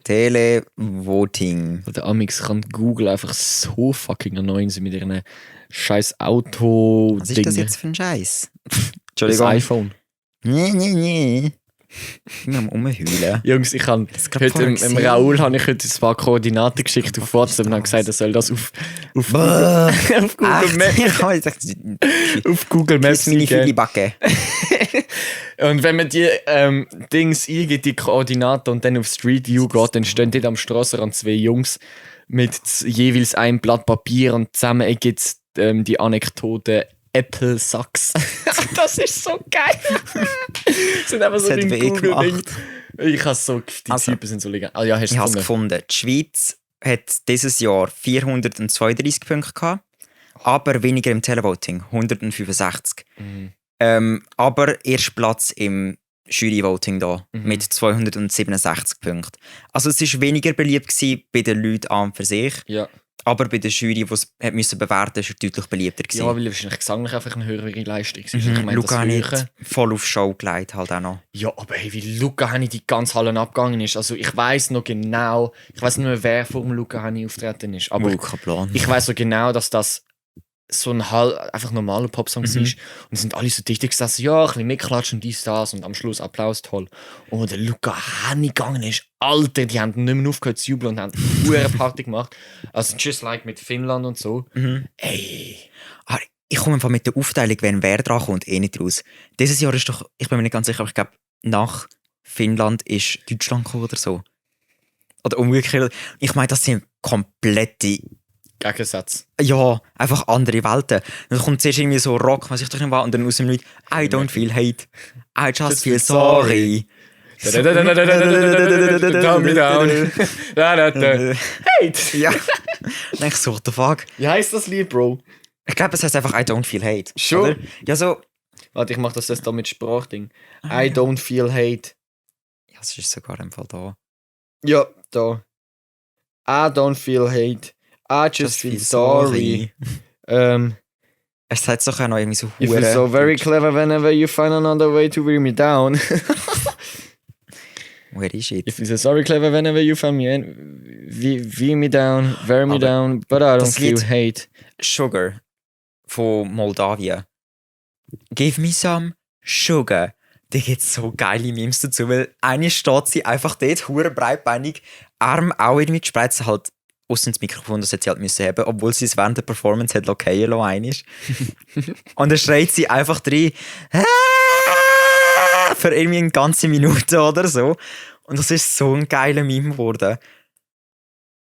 Televoting. Der Amix kann Google einfach so fucking annoying sein mit ihren scheiß Auto. Was ist das jetzt für ein Scheiß? Entschuldigung. Das iPhone. Nee. Ich bin am Umheulen. Jungs, ich habe heute im Raoul habe ich heute ein paar Koordinaten geschickt auf WhatsApp und habe gesagt, er soll das auf Google Maps. Auf Google Maps meine viele Backe. Und wenn man die Dings eingibt, die Koordinaten und dann auf Street View geht, dann stehen dort am Strassenrand 2 Jungs mit jeweils einem Blatt Papier und zusammen gibt es die Anekdote Apple Sucks. Das ist so geil. Das sind einfach so die Google-Ding. Ich habe so, die Typen sind so legal. Ah, ja, hast du ich habe es gefunden. Die Schweiz hat dieses Jahr 432 Punkte gehabt, aber weniger im Televoting, 165. Aber erst Platz im Jury-Voting da mit 267 Punkten. Also es war weniger beliebt gewesen bei den Leuten an für sich. Ja. Aber bei der Jury, die es bewerten musste, war er deutlich beliebter gewesen. Ja, weil wahrscheinlich gesanglich einfach eine höhere Leistung ist. Ich meine, Luca Hänni voll auf Show gelegt halt auch noch. Ja, aber hey, wie Luca Hänni die ganze Halle abgegangen ist. Also ich weiss noch genau, ich weiss nicht mehr, wer vor dem Luca Hänni auftreten ist. Aber ich weiss so genau, dass das so ein einfach normaler Popsong ist. Und es sind alle so dicht gesessen, ja, ein bisschen mitklatschen, dies, das und am Schluss Applaus, toll. Und wo der Luca Hänni gegangen ist, Alter, die haben nicht mehr aufgehört zu jubeln und haben eine Party gemacht. Also just like mit Finnland und so. Ey. Ich komme einfach mit der Aufteilung, wenn wer dran kommt, nicht raus. Dieses Jahr ist doch, ich bin mir nicht ganz sicher, aber ich glaube, nach Finnland ist Deutschland gekommen oder so. Oder umgekehrt. Ich meine, das sind komplette Gegensatz. Ja, einfach andere Welten. Dann kommt zuerst irgendwie so Rock, was ich doch nicht war, und dann aus dem Lied I don't feel hate, I just feel sorry. Down me down. Hate. Ja. Dann ich so, what the fuck? Wie heisst das Lied, Bro? Ich glaube, es heißt einfach I don't feel hate. Schon? Ja, so. Warte, ich mach das jetzt da mit Sprachding. I don't feel hate. Ja, es ist sogar im Fall da. Ja, da. I don't feel hate. I just feel sorry. Es sagt doch auch noch irgendwie so You feel so very clever whenever you find another way to wear me down. Where is it? You feel so sorry clever whenever you find me wear me down, wear me down, but I don't feel hate. Sugar von Moldawien. Give me some sugar. Da gibt es so geile Memes dazu, weil eine steht sie einfach dort, hure breitbeinig, Arm auch irgendwie gespreizt, halt ausser ins Mikrofon, das hat sie halt müssen haben, obwohl sie es während der Performance hat lockieren lassen einmal. Und dann schreit sie einfach rein, für irgendwie eine ganze Minute oder so. Und das ist so ein geiler Meme geworden.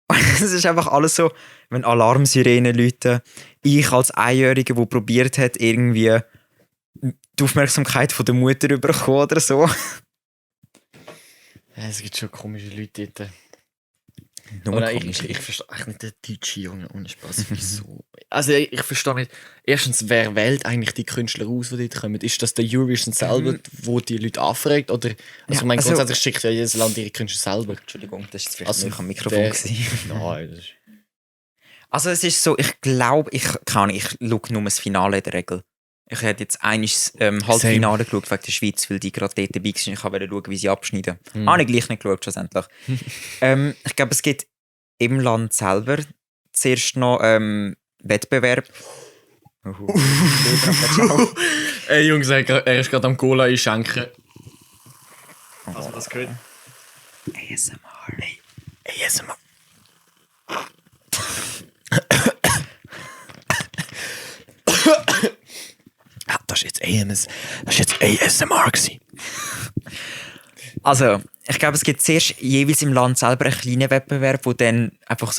Und es ist einfach alles so, wenn Alarmsirenen läuten, ich als Einjähriger, der probiert hat, irgendwie die Aufmerksamkeit von der Mutter zu bekommen oder so. Ja, es gibt schon komische Leute dort. Nur Oder komisch. ich verstehe eigentlich nicht den deutschen Junge, ohne Spaß. Wieso? Also ich verstehe nicht. Erstens, wer wählt eigentlich die Künstler aus, die dort kommen? Ist das der Eurovision selber, wo die Leute anfragt? Oder, also ich meine, grundsätzlich schickt ja jedes Land ihre Künstler selber. Entschuldigung, das ist jetzt Also, vielleicht am Mikrofon gewesen. Nein, das ist... Also es ist so, ich glaube, ich schaue nur das Finale in der Regel. Ich hätte jetzt einiges Halbfinale geschaut wegen der Schweiz, weil die gerade dort dabei waren. Ich wollte schauen, wie sie abschneiden. Habe ich gleich nicht geschaut, schlussendlich. Ich glaube, es gibt im Land selber zuerst noch Wettbewerb. Ey Jungs, er ist gerade am Cola einschenken. Hast du das gehört? ASMR. ASMR. Das ist jetzt ASMR gewesen. Also, ich glaube, es gibt zuerst jeweils im Land selber einen kleinen Wettbewerb, wo dann einfach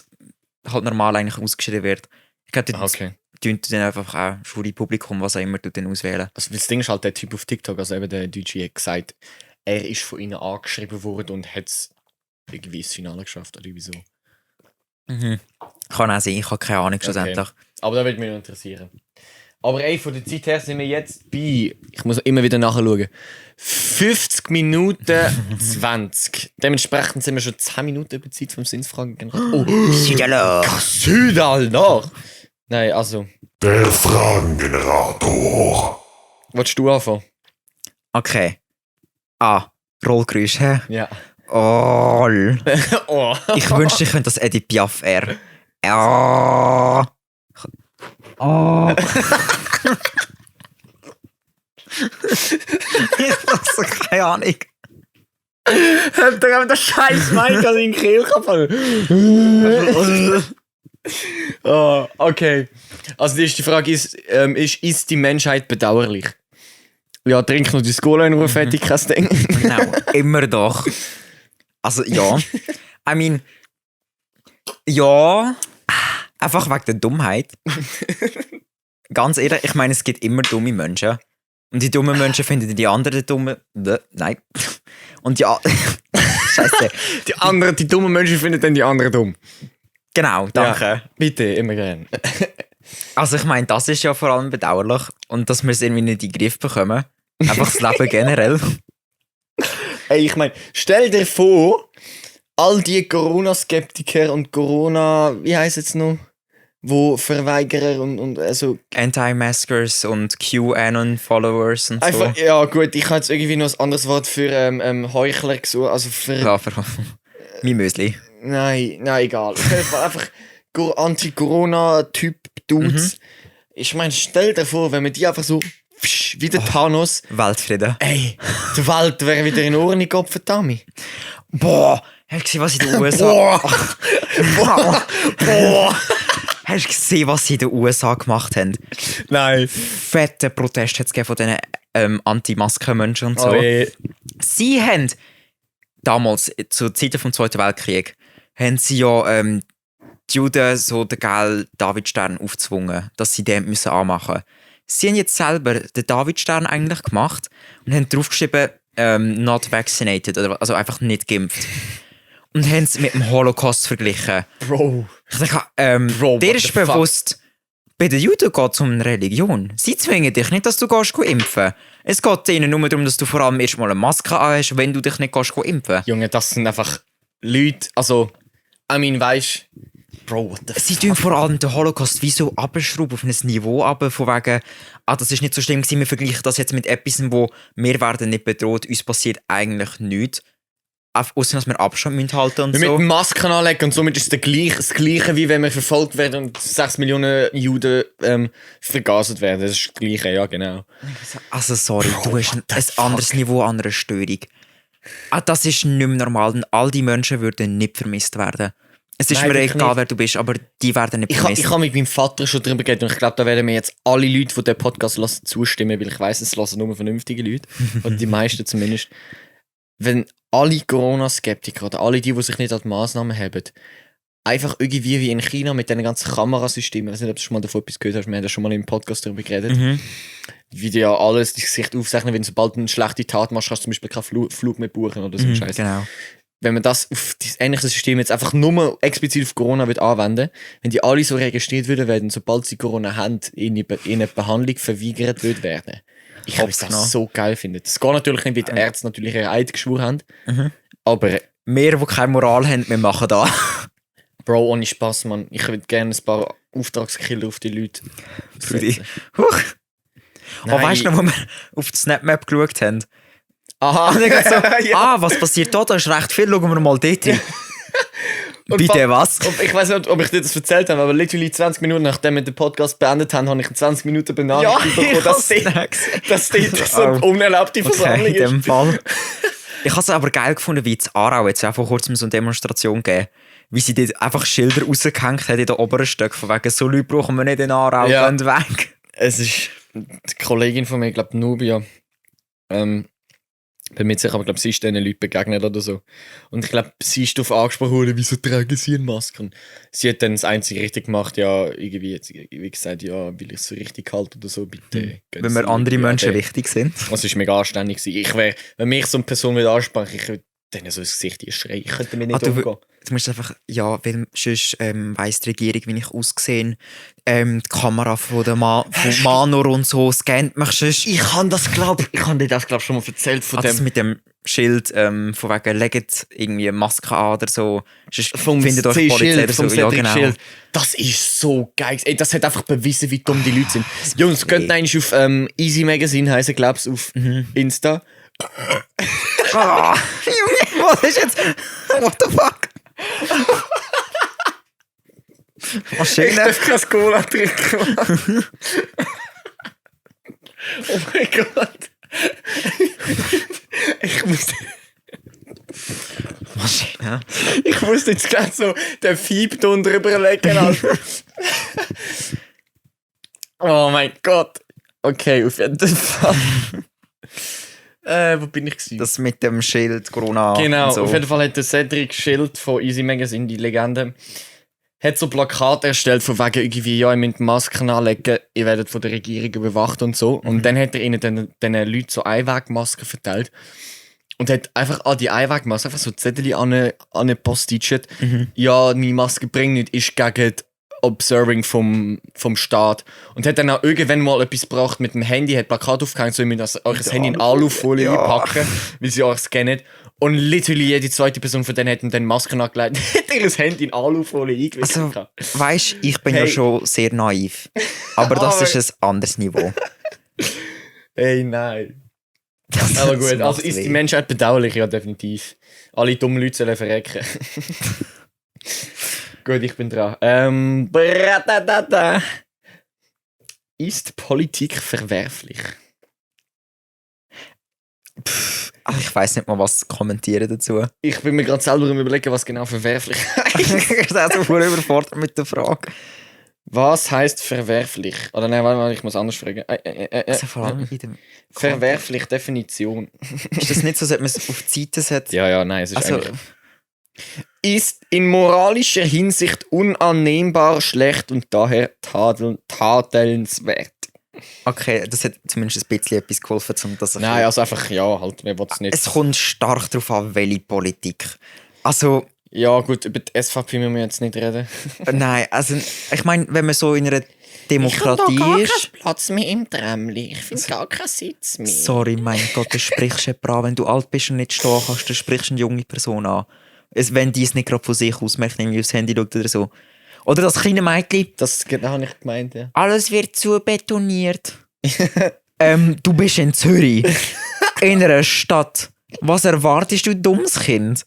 halt normal eigentlich ausgeschrieben wird. Ich glaube, Okay. tun dann einfach auch Jurypublikum, was auch immer, du dann auswählen. Also das Ding ist halt, der Typ auf TikTok, also eben der Deutsche, hat gesagt, er ist von ihnen angeschrieben worden und hat es irgendwie ins Finale geschafft oder irgendwie so. Kann auch sein, ich habe keine Ahnung schlussendlich. Aber da würde mich noch interessieren. Aber ey, von der Zeit her sind wir jetzt bei, ich muss immer wieder nachschauen, 50 Minuten 20. Dementsprechend sind wir schon 10 Minuten über die Zeit vom Sinnfragen. Oh, Südal nach! Nein, also. Der Fragengenerator. Willst du anfangen? Okay. Rollgeräusch, hä? Ja. Oh. Oh. Ich wünschte, ich könnte das Edith Piaf R. Oh. Oh. Ich hab so keine Ahnung. Habt ihr aber das scheiß Mic an den Kehlkopf? Oh, okay. Also die erste Frage ist die Menschheit bedauerlich? Ja, trink noch die Cola in Ruhe, fertig, kein Ding. Genau, immer doch. Also ja. I mean, ja. Einfach wegen der Dummheit. Ganz ehrlich, ich meine, es gibt immer dumme Menschen. Und die dummen Menschen finden die anderen dummen. Nein. Und ja. Scheiße. Die dummen Menschen finden dann die anderen dumm. Genau, danke. Ja, bitte, immer gern. Also ich meine, das ist ja vor allem bedauerlich. Und dass wir es irgendwie nicht in den Griff bekommen. Einfach das Leben generell. Ey, ich meine, stell dir vor, all die Corona-Skeptiker und Corona, wie heisst es noch? Wo Verweigerer und also... Anti-Maskers und QAnon-Followers und so. Einfach, ja gut, ich habe jetzt irgendwie noch ein anderes Wort für Heuchler gesucht, also für... Ja, für mein Müsli. Nein, egal. Einfach Anti-Corona-Typ-Dudes. Ich meine, stell dir vor, wenn wir die einfach so wie der Thanos... Weltfrieden. Ey, die Welt wäre wieder in Ordnung, Kopfendami. Boah, hast du gesehen, was in den USA... Boah. Hast du gesehen, was sie in den USA gemacht haben? Nein. Fette Proteste hat es von diesen Anti-Masken-Menschen und so. Oh, ey. Sie haben damals, zur Zeit des Zweiten Weltkrieg, haben sie ja die Juden so den gelben Davidstern aufgezwungen, dass sie den müssen anmachen müssen. Sie haben jetzt selber den Davidstern eigentlich gemacht und haben draufgeschrieben, not vaccinated, also einfach nicht geimpft. Und haben es mit dem Holocaust verglichen. Bro. Ich denke, Bro, dir what ist the fuck? bewusst, bei den Juden geht es um eine Religion. Sie zwingen dich nicht, dass du impfen gehst. Es geht ihnen nur darum, dass du vor allem erstmal eine Maske hast, wenn du dich nicht impfen gehst. Junge, das sind einfach Leute, also, I mean, weisst Bro, what the fuck? Sie tun vor allem den Holocaust wie so abschrauben auf ein Niveau ab, von wegen, das ist nicht so schlimm gewesen, wir vergleichen das jetzt mit etwas, wo wir werden nicht bedroht, uns passiert eigentlich nichts. ausser dass wir Abstand halten und Mit so. Masken anlegen und somit ist es das Gleiche, wie wenn wir verfolgt werden und 6 Millionen Juden vergaset werden. Das ist das Gleiche, ja, genau. Also sorry, Bro, du hast what the ein anderes Niveau an einer Störung. Das ist nicht mehr normal. Und all die Menschen würden nicht vermisst werden. Es ist Nein, mir wirklich egal, nicht. wer du bist, aber die werden nicht Ich vermisst. habe mit meinem Vater schon darüber geredet und ich glaube, da werden mir jetzt alle Leute, die den Podcast hören, zustimmen, weil ich weiss, es hören nur vernünftige Leute. Oder die meisten zumindest. Wenn alle Corona-Skeptiker oder alle die sich nicht an die Massnahmen haben, einfach irgendwie wie in China mit diesen ganzen Kamerasystemen, ich weiß nicht, ob du schon mal davon etwas gehört hast, wir haben ja schon mal im Podcast darüber geredet, wie die ja alles dein Gesicht aufzeichnen, wenn du sobald du eine schlechte Tat machst, kannst du zum Beispiel keinen Flug mehr buchen oder so Scheiße. Genau. Wenn man das auf das ähnliche System jetzt einfach nur explizit auf Corona wird anwenden, wenn die alle so registriert würden werden, sobald sie Corona haben, in eine Behandlung verweigert wird werden. Ich würde das so geil finden. Das geht natürlich nicht, weil die Ärzte natürlich ihre Eid geschworen haben. Aber Wir, die keine Moral haben, wir machen da. Bro, ohne Spaß, Mann. Ich würde gerne ein paar Auftragskiller auf die Leute setzen. Huch. Oh, Nein. weißt du noch, wo wir auf die Snapmap geschaut haben? Aha. Und dann so, Ja. was passiert da? Da ist recht viel, schauen wir mal dort hin. Und Bitte was? Und ich weiß nicht, ob ich dir das erzählt habe, aber literally 20 Minuten nachdem wir den Podcast beendet haben, habe ich in 20 Minuten Benachrichtigung bekommen, dass dort so eine unerlaubte Versammlung in ist. dem Fall. Ich habe es aber geil gefunden, wie in Aarau jetzt auch vor kurzem so eine Demonstration gegeben, wie sie dort einfach Schilder rausgehängt haben in den oberen Stöcken, von wegen, so Leute brauchen wir nicht in Aarau, Ja. gehen weg. Es ist die Kollegin von mir, ich glaube Nubia, bin mir nicht sicher, aber ich glaube, sie ist diesen Leuten begegnet oder so. Und ich glaube, sie ist darauf angesprochen worden, wieso tragen sie eine Maske? Und sie hat dann das Einzige richtig gemacht, ja, irgendwie jetzt, wie gesagt, ja, will ich es so richtig halte oder so, bitte. gehen Wenn Sie mir andere irgendwie Menschen an den- wichtig sind. Das ist mega anständig gewesen. Ich wäre, wenn mich so eine Person würde ansprechen, ich würde denen so ins Gesicht schreien. Ich könnte mir nicht umgehen. Du musst einfach, ja, weil sonst weiss die Regierung, wie ich aussehe. Die Kamera von Manor und so scannt mich sonst. Ich habe dir das glaube schon mal erzählt von Das dem. mit dem Schild, von wegen, legt irgendwie eine Maske an oder so. Sonst findet euch die Polizei C-Schild, oder so. vom Ja, Cedric genau. Schild. Das ist so geil. Ey, das hat einfach bewiesen, wie dumm die Leute sind. Jungs, könnt eigentlich auf Easy Magazine heißen, glaubst du, auf Insta. Junge, was ist jetzt? What the fuck? Maschine. kein Cola trinken. Oh mein Gott. Maschine. Ich muss jetzt gleich so den Fiebton drüber legen. Alter. Oh mein Gott. Okay, auf jeden Fall. Wo bin ich gewesen? Das mit dem Schild, Corona Genau, und so. auf jeden Fall hat der Cedric Schild von Easy Magazine, die Legende, hat so Plakate erstellt von wegen irgendwie, ja, ihr müsst Masken anlegen, ihr werdet von der Regierung überwacht und so. Und dann hat er ihnen den Leuten so Einwegmasken verteilt und hat einfach an die Einwegmasken einfach so Zettel an Postitschet. Ja, meine Maske bringt nicht, ist gegen die Observing vom Staat. Und hat dann auch irgendwann mal etwas gebracht mit dem Handy, hat Plakat aufgehängt, so ihr müsst euch das Handy in Alufolie einpacken, weil sie euch scannen. Und literally jede zweite Person von denen hat ihm dann Masken angelegt, hat ihr das Handy in Alufolie eingewickelt. Also, weisst, ich bin ja Hey. schon sehr naiv. Aber das Aber- ist ein anderes Niveau. Hey, nein. Das, Aber das gut, also macht ist die weh. Menschheit bedauerlich, ja, definitiv. Alle dummen Leute sollen verrecken. Gut, ich bin dran. Bratadada. Ist Politik verwerflich? Ach, ich weiss nicht mal, was kommentieren dazu. Ich bin mir gerade selber am überlegen, was genau verwerflich Ich bin auch so voll überfordert mit der Frage. Was heißt verwerflich? Oder nein, warte mal, ich muss anders fragen. Also vor allem in dem Verwerflich, Definition. Ist das nicht so, dass man es auf die Seite setzt? Ja, nein, es ist Also, eigentlich... Ist in moralischer Hinsicht unannehmbar, schlecht und daher tadelnswert. okay, das hat zumindest ein bisschen etwas geholfen, um das Nein, also einfach, ja, halt, wer will es nicht. Es kommt stark darauf an, welche Politik. Also, Ja gut, über die SVP müssen wir jetzt nicht reden. nein, also ich meine, wenn man so in einer Demokratie ist. Platz mehr im Tramli. Ich finde gar keinen Sitz mehr. Sorry, mein Gott, du sprichst jemanden an. Wenn du alt bist und nicht stehen kannst, dann sprichst du eine junge Person an. Wenn die es nicht gerade von sich aus merkt, irgendwie aufs Handy schaut oder so. Oder das kleine Mädchen. Das genau habe ich gemeint, ja. Alles wird zu betoniert. Du bist in Zürich. In einer Stadt. Was erwartest du, dummes Kind?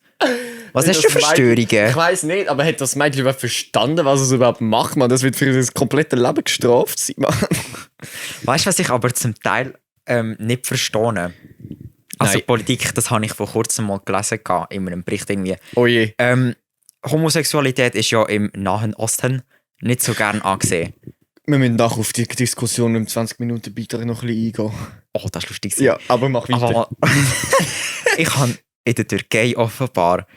Was hast du für Störungen? Ich weiss nicht, aber hat das Mädchen überhaupt verstanden, was es überhaupt macht? Man? Das wird für das komplette Leben gestraft sein. Man. Weißt du, was ich aber zum Teil nicht verstehe? Also Nein. Politik, das habe ich vor kurzem mal gelesen in einem Bericht irgendwie. Oh je. Homosexualität ist ja im Nahen Osten nicht so gern angesehen. Wir müssen nachher auf die Diskussion im 20-Minuten-Beitrag noch ein bisschen eingehen. Oh, das ist lustig. Ja, aber mach weiter. Aber ich habe in der Türkei offenbar,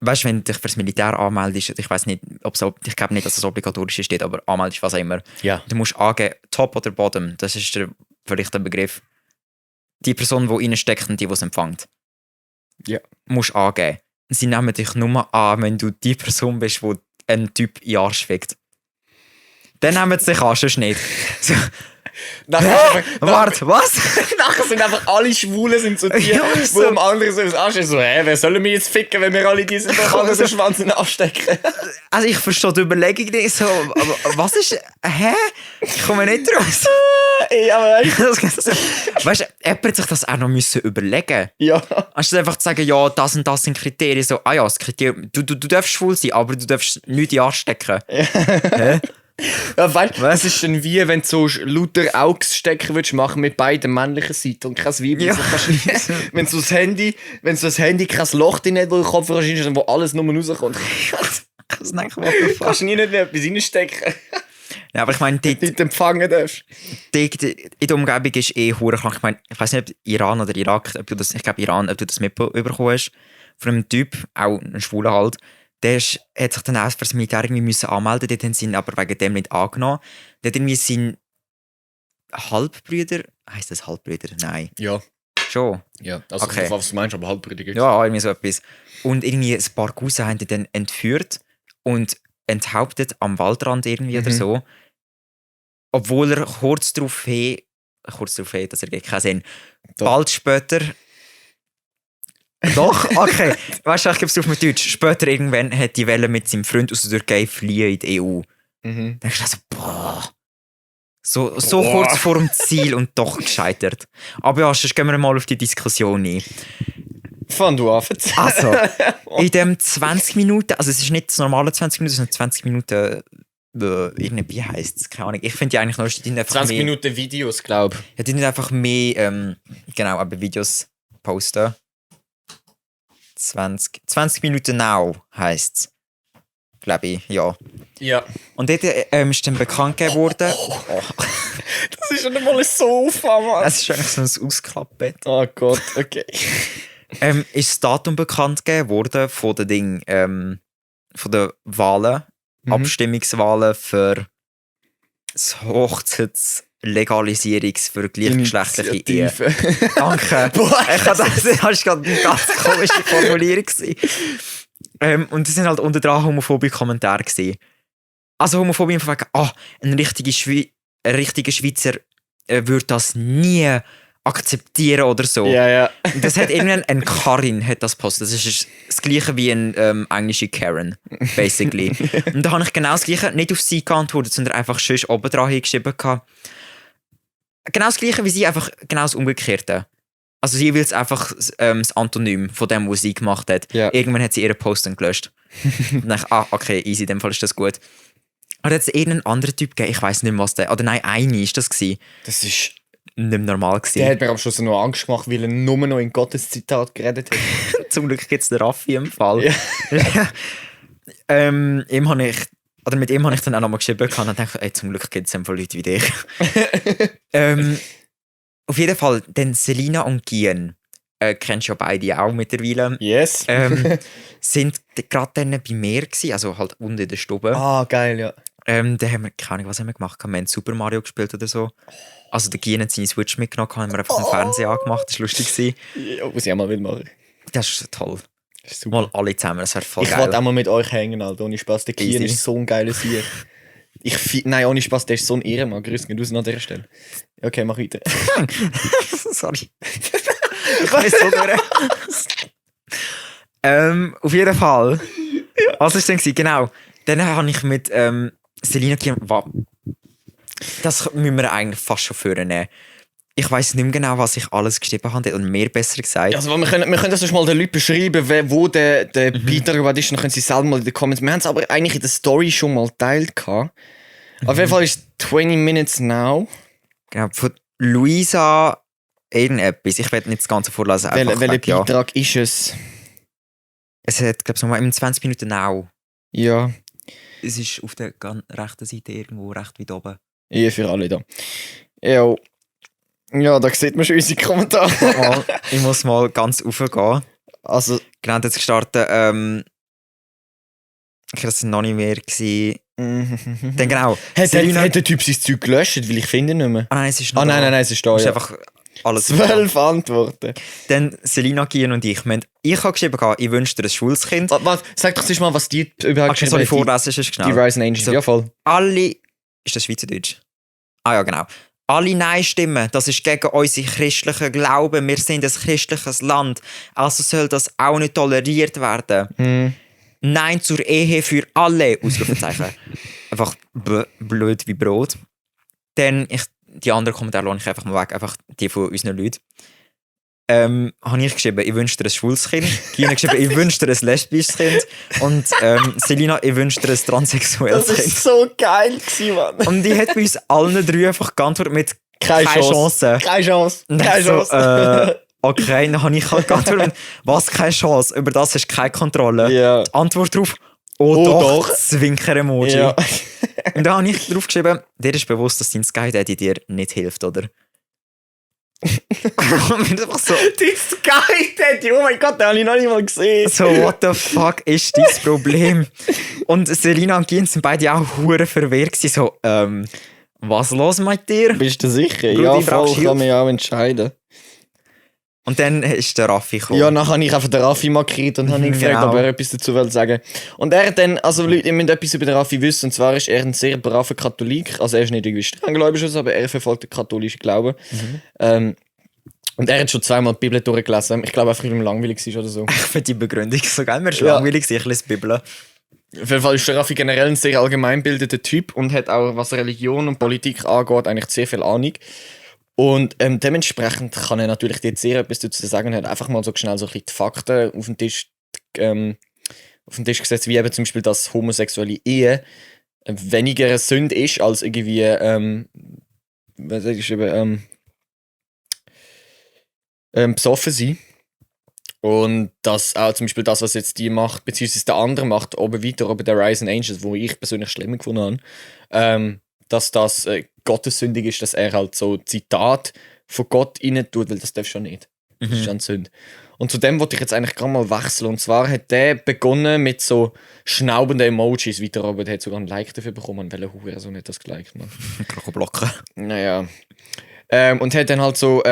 weißt du, wenn du dich fürs Militär anmeldest, ich weiß nicht, ich glaube nicht, dass das obligatorisch steht, aber anmeldest, was auch immer. Ja. Du musst angeben, Top oder Bottom, das ist vielleicht der Begriff. Die Person, die reinsteckt und die es empfängt. Ja. Musst angeben. Sie nehmen dich nur an, wenn du die Person bist, die einen Typ in den Arsch fickt. Dann nehmen sie dich an, sonst nicht. So. Warte, was? Nachher sind einfach alle Schwulen sind so die, Ja, wo so. am anderen so ins Arsch ist. So, wer sollen wir jetzt ficken, wenn wir alle diesen anderen Schwanz anstecken? Also ich verstehe die Überlegung nicht so, aber was ist... Hä? Ich komme nicht raus. Ja, aber weißt Weißt du, jemand hat sich das auch noch müssen überlegen. ja. Anstatt einfach zu sagen, ja, das und das sind Kriterien, so, ja, das Kriterium, du darfst schwul sein, aber du darfst nichts in den Arsch stecken. Hä? Ja, weißt, was ist denn wie, wenn du so lauter Augsstecker würdest machen mit beiden männlichen Seiten und kein Weibchen? Ja. So wenn du das Handy kein Loch drin hat, wo der Kopf wahrscheinlich ist, wo alles nur rauskommt. Das denke ich, Kannst du nie nicht etwas reinstecken, ja, aber ich meine, nicht empfangen darfst. in der Umgebung ist hure krank. Ich meine, ich weiß nicht, ob Iran oder Irak, ich glaube Iran, ob du das mitbekommen hast, von einem Typ, auch ein Schwuler halt, hat sich dann auch für das Militär irgendwie müssen anmelden, dort haben sie ihn aber wegen dem nicht angenommen. Der hat irgendwie sein Halbbrüder, heisst das Halbbrüder? Nein. Ja. Schon? Ja, also Okay. was du meinst, aber halbbrüdig. Ja, irgendwie so etwas. Und irgendwie ein paar Cousins haben ihn dann entführt und enthauptet am Waldrand irgendwie oder so. Obwohl er kurz darauf hin, das ergibt keinen Sinn, Doch. bald später... Doch, okay. Weißt du, ich gebe es auf mit Deutsch. Später irgendwann hat die Welle mit seinem Freund aus der Türkei fliehen in die EU. Mhm. Dann denkst du so, boah. So kurz vor dem Ziel und doch gescheitert. Aber ja, sonst gehen wir mal auf die Diskussion ein. Fang du an. Also, in dem 20 Minuten, also es ist nicht das normale 20 Minuten, sondern 20 Minuten, irgendwie heisst es, keine Ahnung. Ich finde ja eigentlich nur, die einfach 20 mehr, Minuten Videos, glaube ich. ja, die nicht einfach mehr, genau, aber Videos posten. 20 Minuten now heisst es. Glaube ich, ja. Ja. Und dort ist dann bekannt gegeben worden. Das ist schon einmal ein Sofa, Mann. Es ist eigentlich so ein Ausklappbett. Oh Gott, okay. Ist das Datum bekannt gegeben worden von den von den Wahlen, Abstimmungswahlen für das Hochzeitslegalisierungs für gleichgeschlechtliche Ehe. Danke. Das war gerade eine ganz komische Formulierung. Und das sind halt unter dran homophobe Kommentare gewesen. Also Homophobie im Fall, ein richtiger Schweizer würde das nie akzeptieren oder so. Ja, ja. Und das hat irgendwann ein Karin hat das postet. Das ist das gleiche wie ein englische Karen, basically. Und da habe ich genau das gleiche, nicht auf sie geantwortet, sondern einfach schön oben dran hingeschrieben. Genau das gleiche wie sie, einfach genau das Umgekehrte. Also sie will es einfach das Antonym von dem, was sie gemacht hat. Ja. Irgendwann hat sie ihren Post dann gelöscht. Und dann dachte ich, okay, easy, in dem Fall ist das gut. Aber hat es irgendeinen anderen Typ gegeben, ich weiss nicht mehr, was der... Oder nein, eine ist das gewesen. Das ist... Nicht mehr normal gewesen. Der hat mir am Schluss noch Angst gemacht, weil er nur noch in Gottes Zitat geredet hat. Zum Glück gibt es den Raffi im Fall. Ja. Mit ihm habe ich dann auch nochmal geschrieben und dachte, ey, zum Glück gibt es Leute wie dich. Auf jeden Fall, dann Selina und Gian, kennst du ja beide auch mittlerweile, Yes. sind gerade dann bei mir gewesen, also halt unten in der Stube. Ah, geil, ja. Da haben wir, keine Ahnung, was haben wir gemacht? Wir haben Super Mario gespielt oder so. Also der Gian hat seine Switch mitgenommen, haben wir einfach den Fernseher angemacht, das war lustig. Ja, muss ich auch mal machen. Das ist toll. Das ist super. Mal alle zusammen, das wäre voll Ich geil. wollte auch mal mit euch hängen, Alter. Ohne Spaß. Der Kian Easy. ist so ein geiler Sieg. Nein, ohne Spaß, der ist so ein Ehrenmann. Grüß dich, du an dieser Stelle. Okay, mach weiter. Sorry. Ich weiß so durch. Auf jeden Fall. Was war denn? Genau. Dann habe ich mit Selina Gian. Das müssen wir eigentlich fast schon vornehmen. Ich weiss nicht mehr genau, was ich alles geschrieben habe und mehr besser gesagt. Also, wir können das sonst mal den Leuten beschreiben, wo der Beitrag war, dann können sie selber mal in den Comments. Wir haben es aber eigentlich in der Story schon mal geteilt. Auf jeden Fall ist es 20 Minutes now. Genau, von Luisa irgendetwas. Ich werde nicht das Ganze vorlesen. Welcher Beitrag ist es? Es hat, glaube ich, nochmal in 20 Minuten now. Ja. Es ist auf der rechten Seite irgendwo recht weit oben. Ja, für alle da. Ja, da sieht man schon unsere Kommentare. Ich muss mal ganz raufgehen. Also, Genau, jetzt gestartet. Das war noch nicht mehr. Dann genau. hat der Typ sein Zeug gelöscht, weil ich finde ihn nicht mehr. Nein, es ist noch Nein, es ist da. Es ist Ja. einfach alles. 12 Antworten. Dann Selina, Gian und ich. Ich habe geschrieben, ich wünsche dir ein schwules Kind. Was, sag doch zuerst mal, was die überhaupt Okay, soll ich vorlesen? Ist es Die schnell. Rising Angels, So. ja voll. Alle. Ist das Schweizerdeutsch? Ah ja, genau. Alle Nein-Stimmen, das ist gegen unsere christlichen Glauben. Wir sind ein christliches Land. Also soll das auch nicht toleriert werden. Nein zur Ehe für alle. Ausrufezeichen. Einfach blöd wie Brot. Dann, die anderen Kommentare lasse ich einfach mal weg. Einfach die von unseren Leuten. Habe ich geschrieben, ich wünsche dir ein schwules Kind. Gina geschrieben, ich wünsche dir ein lesbisches Kind. Und Selina, ich wünsche dir ein transsexuelles Kind. so geil Mann. Und die hat bei uns allen drei einfach geantwortet mit Keine Chance. Keine Chance. Und Keine ich so, Chance. okay, dann habe ich halt geantwortet mit, was, keine Chance, über das hast du keine Kontrolle. Ja. Die Antwort darauf, Oh doch. Zwinker-Emoji. Ja. Und dann habe ich drauf geschrieben, dir ist bewusst, dass dein Sky Daddy dir nicht hilft, oder? Und einfach so, Die Sky Daddy, oh mein Gott, den habe ich noch nicht mal gesehen. so, what the fuck ist dein Problem? Und Selina und Gien sind beide auch hure verwirrt gewesen, so, was los mit dir? Bist du sicher? Brudi, Ja, brauchst voll, Hilfe? kann man ja auch entscheiden. Und dann ist der Raffi gekommen. Ja, dann habe ich einfach den Raffi markiert und habe ihn gefragt, Genau. ob er etwas dazu will sagen. Und er hat dann, also Leute, ihr müsst etwas über den Raffi wissen, und zwar ist er ein sehr braver Katholik, also er ist nicht irgendwie strenggläubig, aber er verfolgt den katholischen Glauben. Und er hat schon zweimal die Bibel durchgelesen. Ich glaube einfach, weil ihm langweilig war oder so. Ich finde die Begründung so geil, mir ist Ja. langweilig, ich lese die Bibel. Auf jeden Fall ist der Raffi generell ein sehr allgemeinbildeter Typ und hat auch, was Religion und Politik angeht, eigentlich sehr viel Ahnung. Und dementsprechend kann er natürlich dort sehr etwas dazu sagen und hat einfach mal so schnell so ein bisschen die Fakten auf den Tisch gesetzt, wie eben zum Beispiel, dass homosexuelle Ehe weniger eine Sünde ist als irgendwie, was sag ich eben, besoffen sein. Und dass auch zum Beispiel das, was jetzt die macht, beziehungsweise der andere macht, oben weiter, oben der Rising Angels, wo ich persönlich schlimmer gefunden habe, dass das gottessündig ist, dass er halt so Zitat von Gott rein tut, weil das darf schon nicht. Das ist schon Sünde. Und zu dem wollte ich jetzt eigentlich gerade mal wechseln. Und zwar hat der begonnen mit so schnaubenden Emojis weiter oben. Der hat sogar ein Like dafür bekommen. Und welcher Hure so nicht das geliked, man. Blocken. Naja. Und hat dann halt so,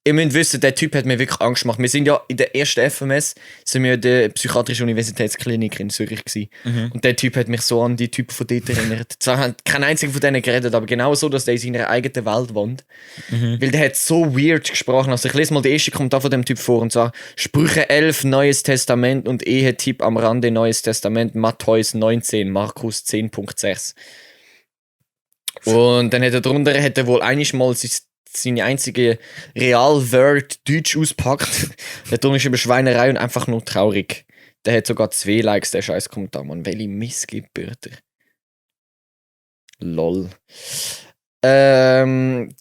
ihr müsst wissen, der Typ hat mir wirklich Angst gemacht. Wir sind ja in der ersten FMS, sind wir in der Psychiatrischen Universitätsklinik in Zürich gewesen. Und der Typ hat mich so an die Typen von dort erinnert. Zwar hat kein einziger von denen geredet, aber genau so, dass der in seiner eigenen Welt wohnt. Weil der hat so weird gesprochen. Also ich lese mal den ersten Kommentar von dem Typ vor, und zwar Sprüche 11, Neues Testament und Ehe-Tipp am Rande, Neues Testament, Matthäus 19, Markus 10.6. Und dann hat er drunter wohl einiges mal seine einzige Realword Deutsch auspackt. Der Ton ist über Schweinerei und einfach nur traurig. Der hat sogar 2 Likes, der scheiß Kommentar, Mann. Welche Missgebürter. Lol. Genau,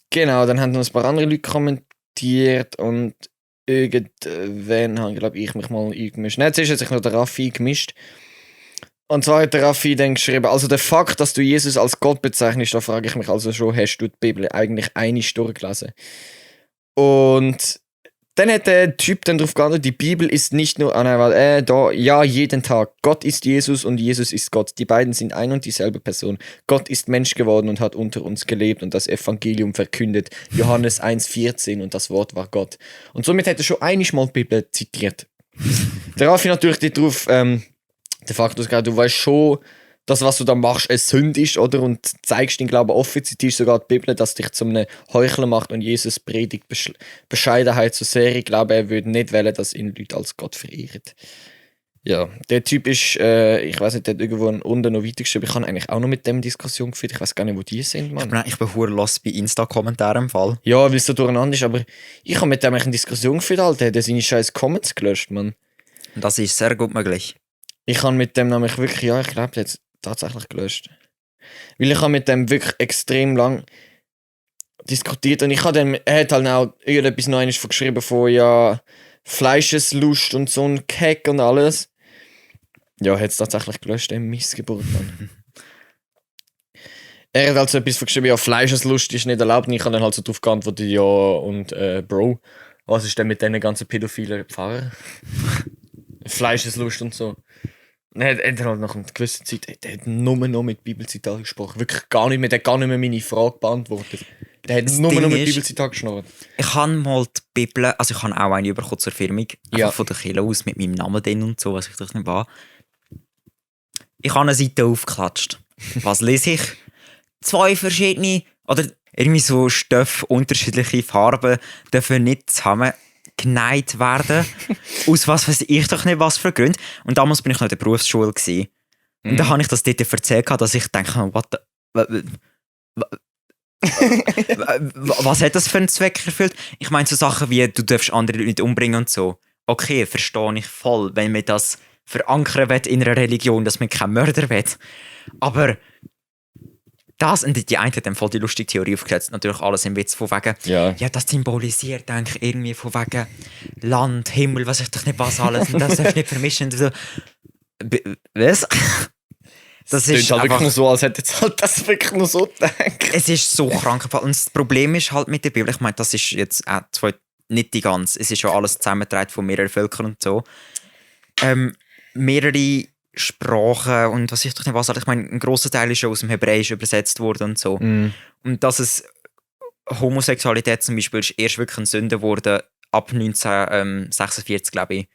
dann haben noch ein paar andere Leute kommentiert und irgendwann habe, glaube ich, mich mal eingemischt. Nein, jetzt hat sich noch der Raffi eingemischt. Und zwar hat der Raffi dann geschrieben, also der Fakt, dass du Jesus als Gott bezeichnest, da frage ich mich also schon, hast du die Bibel eigentlich einig durchgelesen? Und dann hat der Typ dann darauf geantwortet, die Bibel ist nicht nur, jeden Tag. Gott ist Jesus und Jesus ist Gott. Die beiden sind ein und dieselbe Person. Gott ist Mensch geworden und hat unter uns gelebt und das Evangelium verkündet. Johannes 1,14 und das Wort war Gott. Und somit hat er schon einig mal die Bibel zitiert. Der Raffi natürlich darauf, der Fakt ist, du weißt schon, dass was du da machst, eine Sünde ist, oder? Und zeigst den Glauben offen, zitierst sogar die Bibel, dass dich zu einem Heuchler macht und Jesus predigt Bescheidenheit so sehr. Ich glaube, er würde nicht wählen, dass ihn Leute als Gott verehren. Ja, der Typ ist, ich weiß nicht, der hat irgendwo unten noch weitergeschrieben. Ich habe eigentlich auch noch mit dem Diskussion geführt. Ich weiß gar nicht, wo die sind, Mann. Ich bin verdammt los bei Insta-Kommentaren im Fall. Ja, weil es so durcheinander ist, aber ich habe mit dem eigentlich eine Diskussion geführt, Alter. Der hat seine scheiß Comments gelöscht, Mann. Das ist sehr gut möglich. Ich habe mit dem nämlich wirklich, ja, ich glaube, der hat es tatsächlich gelöscht. Weil ich habe mit dem wirklich extrem lang diskutiert und ich habe dem, er hat halt auch irgendetwas Neues geschrieben von, ja, Fleischeslust und so ein Keck und alles. Ja, hat es tatsächlich gelöscht, der Missgeburt, Mann. Er hat halt so etwas geschrieben, ja, Fleischeslust ist nicht erlaubt. Und ich habe dann halt so drauf geantwortet, ja, und Bro, was ist denn mit diesen ganzen pädophilen Pfarrer? Fleischeslust und so. Und er hat halt nach einer gewissen Zeit, der hat nur noch mit Bibelzitat gesprochen. Wirklich gar nicht mehr, der hat gar nicht mehr meine Frage beantwortet. Der hat nur noch mit Bibelzitat geschnurrt. Ich habe mal die Bibel, also ich habe auch eine bekommen zur Firmung, Ja. von der Kirche aus mit meinem Namen drin und so, was ich das nicht war. Ich habe eine Seite aufgeklatscht. Was lese ich? 2 verschiedene, oder irgendwie so Stoffe, unterschiedliche Farben dürfen nicht zusammen geneigt werden. Aus was weiß ich doch nicht was für Gründen. Und damals bin ich noch in der Berufsschule gewesen. Und da habe ich das dort erzählt, dass ich denke, was hat das für einen Zweck erfüllt? Ich meine so Sachen wie, du darfst andere Leute nicht umbringen und so. Okay, verstehe ich voll, wenn man das verankern will in einer Religion, dass man kein Mörder will. Aber das, und die eine hat dann voll die lustige Theorie aufgesetzt, natürlich alles im Witz von wegen, Ja. ja, das symbolisiert eigentlich irgendwie von wegen Land, Himmel, was ich doch nicht was alles, und das darf nicht vermischen. Und so. Was? Das Klingt ist halt einfach, wirklich nur so, als hätte jetzt halt das wirklich nur so gedacht. es ist so krank. Und das Problem ist halt mit der Bibel, ich meine, das ist jetzt auch nicht die ganze, es ist schon alles zusammengetragen von mehreren Völkern und so. Mehrere Sprachen und was ich doch nicht was, ich meine, ein grosser Teil ist schon aus dem Hebräischen übersetzt worden und so. Und dass es Homosexualität zum Beispiel ist erst wirklich eine Sünde geworden ab 1946, glaube ich.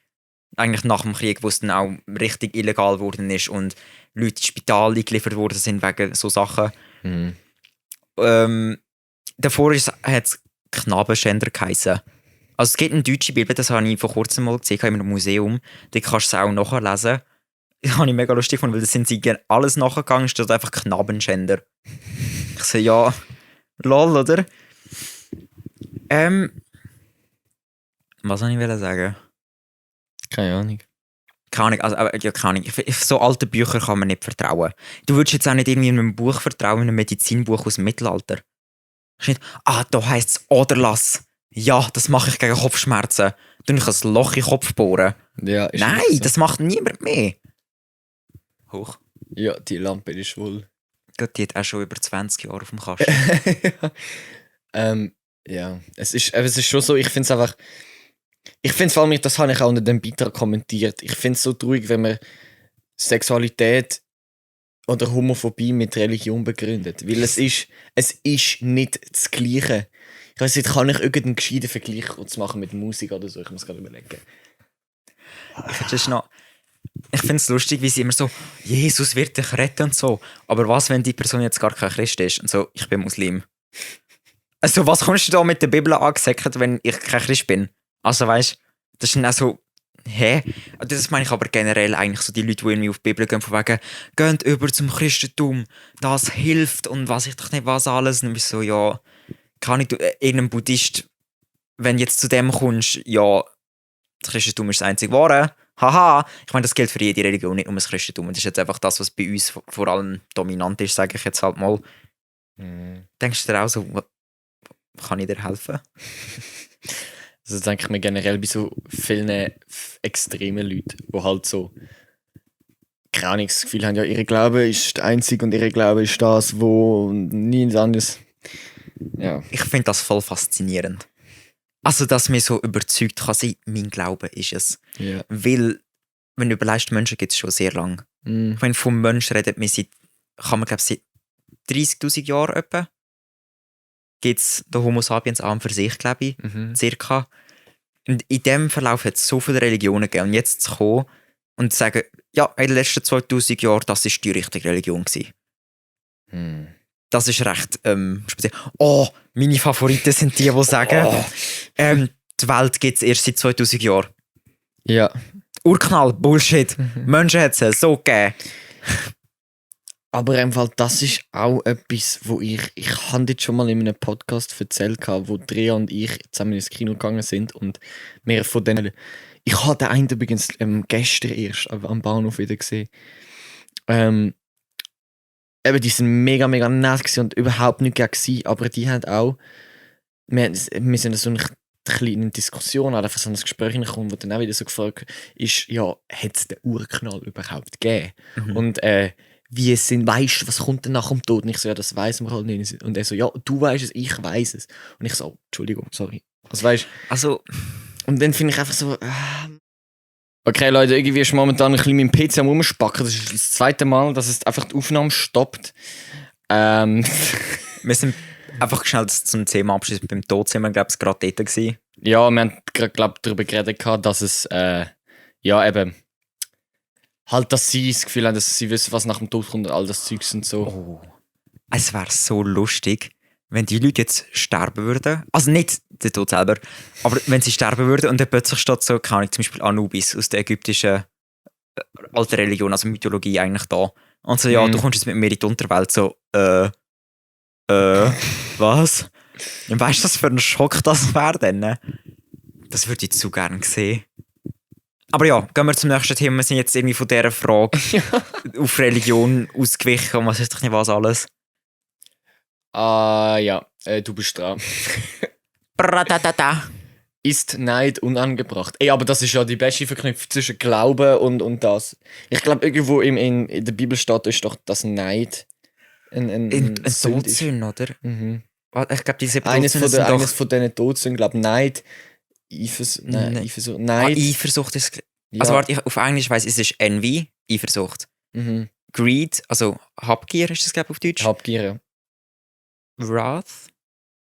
Eigentlich nach dem Krieg, wo es dann auch richtig illegal geworden ist und Leute ins Spital eingeliefert worden sind wegen so Sachen. Davor hat es Knabenschänder geheissen. Also es gibt eine deutsche Bibel, das habe ich vor kurzem mal gesehen, in einem Museum. Da kannst du es auch nachlesen. Das habe ich mega lustig gefunden, weil da sind sie alles nachgegangen, steht einfach Knabenschänder. Ich so, ja, lol, oder? Was soll ich sagen? Keine Ahnung. Keine Ahnung, also, ja, keine Ahnung. So alte Bücher kann man nicht vertrauen. Du würdest jetzt auch nicht irgendwie einem Buch vertrauen, einem Medizinbuch aus dem Mittelalter. Nicht, da heisst es Aderlass. Ja, das mache ich gegen Kopfschmerzen. Dann ich ein Loch in den Kopf bohren. Ja, ist Nein, wirklich so. das macht niemand mehr. Hoch. Ja, die Lampe ist wohl. Gott, die hat auch schon über 20 Jahre auf dem Kasten. Ja, es ist schon so, ich finde es einfach. Ich finde es vor allem, das habe ich auch unter dem Beitrag kommentiert. Ich finde es so traurig, wenn man Sexualität oder Homophobie mit Religion begründet. Weil es ist nicht das Gleiche. Ich weiß nicht, kann ich irgendeinen gescheiten Vergleich machen mit Musik oder so? Ich muss gerade überlegen. Ich finde es lustig, wie sie immer so, Jesus wird dich retten und so. Aber was, wenn die Person jetzt gar kein Christ ist? Und so, ich bin Muslim. Also, was kommst du da mit der Bibel angesagt, wenn ich kein Christ bin? Also, weißt du, das ist dann auch so, hä? Das meine ich aber generell eigentlich so, die Leute, die irgendwie auf die Bibel gehen, von wegen, geht über zum Christentum, das hilft und was ich doch nicht was alles. Und ich so, ja, kann ich, irgendein Buddhist, wenn du jetzt zu dem kommst, ja, das Christentum ist das einzige Wahre. Haha, ich meine, das gilt für jede Religion, nicht nur das Christentum. Das ist jetzt einfach das, was bei uns vor allem dominant ist, sage ich jetzt halt mal. Denkst du dir auch so, kann ich dir helfen? Also das denke ich mir generell bei so vielen extremen Leuten, die halt so keine Ahnung, das Gefühl haben, ja, ihre Glaube ist der einzige und ihre Glaube ist das, wo nichts anderes. Ja. Ich finde das voll faszinierend. Also, dass mir so überzeugt kann sein, mein Glaube ist es. Ja. Weil, wenn du überlegst, Menschen gibt es schon sehr lange. Ich meine, vom Menschen redet man seit 30'000 Jahren etwa. Gibt es den Homo sapiens an für sich, glaube ich, circa. Und in dem Verlauf hat es so viele Religionen gegeben. Und jetzt zu kommen und zu sagen, ja, in den letzten 2000 Jahren, das war die richtige Religion gewesen. Das ist recht speziell. Oh, meine Favoriten sind die sagen, die Welt gibt es erst seit 2000 Jahren. Ja. Urknall, Bullshit. Menschen hat es so gegeben. Aber im Fall, das ist auch etwas, wo ich habe das schon mal in einem Podcast erzählt, wo Drea und ich zusammen ins Kino gegangen sind und mehr von denen. Ich habe den einen übrigens gestern erst am Bahnhof wieder gesehen. Eben, die sind mega, mega nett gewesen und überhaupt nicht gewesen, aber die haben auch. Wir sind so eine kleine Diskussion, oder einfach so ein Gespräch gekommen, wo dann auch wieder so gefragt ist, ja, hat es den Urknall überhaupt gegeben? Und wie es sind, weißt du, was kommt denn nach dem Tod? Und ich so, ja, das weiss man halt nicht. Und er so, ja, du weißt es, ich weiss es. Und ich so, oh, Entschuldigung, sorry. Also, weißt Also, und dann finde ich einfach so, okay, Leute, irgendwie ist momentan ein bisschen mein PC am Rumspacken. Das ist das zweite Mal, dass es einfach die Aufnahme stoppt. wir sind einfach schnell zum Thema abschließen. Beim Tod sind wir, glaube ich, gerade dort gewesen. Ja, wir haben gerade, glaube ich, darüber geredet, dass es, ja, eben, halt, dass sie das Gefühl haben, dass sie wissen, was nach dem Tod kommt und all das Zeugs und so. Oh. Es wäre so lustig, wenn die Leute jetzt sterben würden. Also nicht der Tod selber, aber wenn sie sterben würden und dann plötzlich steht so, keine Ahnung, zum Beispiel Anubis aus der ägyptischen alten Religion, also Mythologie eigentlich da. Und so, ja, du kommst jetzt mit mir in die Unterwelt, so, was? Und weißt du, was für ein Schock das wäre dann? Das würde ich zu gern sehen. Aber ja, gehen wir zum nächsten Thema. Wir sind jetzt irgendwie von dieser Frage auf Religion ausgewichen und was ist doch nicht was alles. Ja, du bist dran. Ist Neid unangebracht? Ey, aber das ist ja die beste Verknüpfung zwischen Glauben und das. Ich glaube, irgendwo in der Bibel steht ist doch, dass Neid ein Todsünde, oder? Mhm. Ich glaube, diese Eines Todsünden sind eines von diesen Todsünden, glaube ich, Neid. Eifersucht. Neid. Eifersucht ist... Ja. Also warte, auf Englisch weiss ich, es ist Envy, Eifersucht. Mhm. Greed, also Habgier ist das, glaube ich, auf Deutsch. Habgier, ja. Wrath,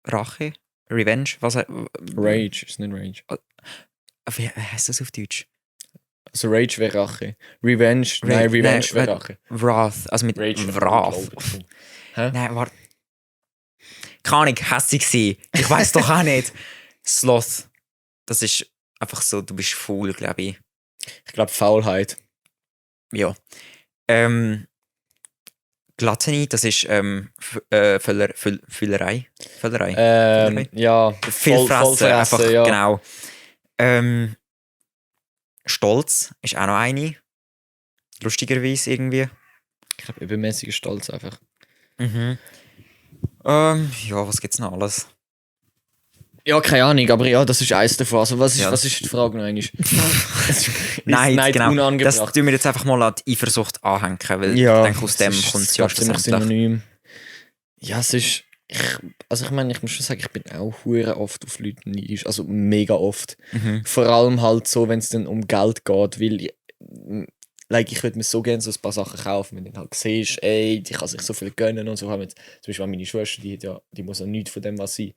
Rache, Revenge, was... Rage, ist nicht Rage. Wie heißt das auf Deutsch? Also Rage wäre Rache. Revenge wäre Rache. Wrath, also mit Rage Wrath. Hä? Nein, warte. Keine Ahnung, hässig sein. Ich weiss doch auch nicht. Sloth, das ist einfach so, du bist faul, glaube ich. Ich glaube Faulheit. Ja. Gluttony, das ist Füllerei. Ja. Viel fressen, einfach, ja. genau. Stolz ist auch noch eine. Lustigerweise irgendwie. Ich glaube, übermäßiger Stolz einfach. Mhm. Ja, was gibt's noch alles? Ja, keine Ahnung, aber ja, das ist eins davon. Also, was Ja. ist die Frage noch einmal? Ist Nein, Neid genau. Das unangebracht? tun wir jetzt einfach mal an die Eifersucht anhängen, weil Ja, ich denke, aus dem kommt es ja ziemlich schlussendlich. synonym. Ja, es ist... ich meine, ich muss schon sagen, ich bin auch hure oft auf Leute neidisch. Also mega oft. Mhm. Vor allem halt so, wenn es dann um Geld geht, weil ich würde mir so gerne so ein paar Sachen kaufen, wenn du dann halt siehst, ey, die kann sich so viel gönnen und so. Haben jetzt, zum Beispiel meine Schwester, die muss ja nichts von dem, was sie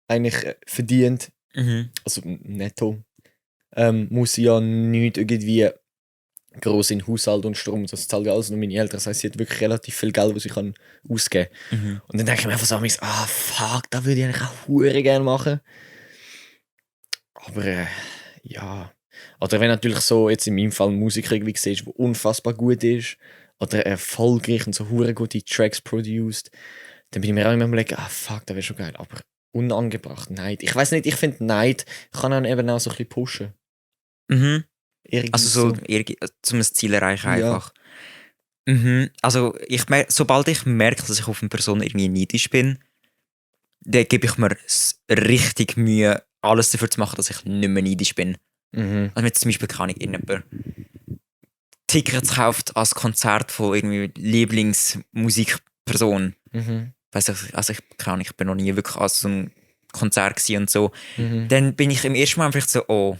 eigentlich verdient, Mhm. also netto, muss sie ja nichts irgendwie groß in Haushalt und Strom. Das zahlt ja alles nur meine Eltern. Das heisst, sie hat wirklich relativ viel Geld, das sie kann ausgeben kann. Mhm. Und dann denke ich mir einfach so, fuck, das würde ich eigentlich auch hure gerne machen. Aber ja. Oder wenn natürlich so, jetzt in meinem Fall Musik irgendwie siehst, die unfassbar gut ist, oder erfolgreich und so hure gute Tracks produced, dann bin ich mir auch immer am überlegen, fuck, das wäre schon geil. Aber unangebracht, Neid. Ich weiß nicht, ich finde Neid kann dann eben auch so ein bisschen pushen. Mhm. Irgendwie Also so, zum ein Ziel erreichen Ja. einfach. Mhm. Also sobald ich merke, dass ich auf eine Person irgendwie neidisch bin, dann gebe ich mir richtig Mühe, alles dafür zu machen, dass ich nicht mehr neidisch bin. Mhm. Also wenn zum Beispiel kann ich irgendjemand Tickets kauft als Konzert von irgendwie Lieblingsmusikperson. Mhm. Weiss ich, also ich bin noch nie wirklich an so einem Konzert gewesen und so. Mhm. Dann bin ich im ersten Mal vielleicht so, oh,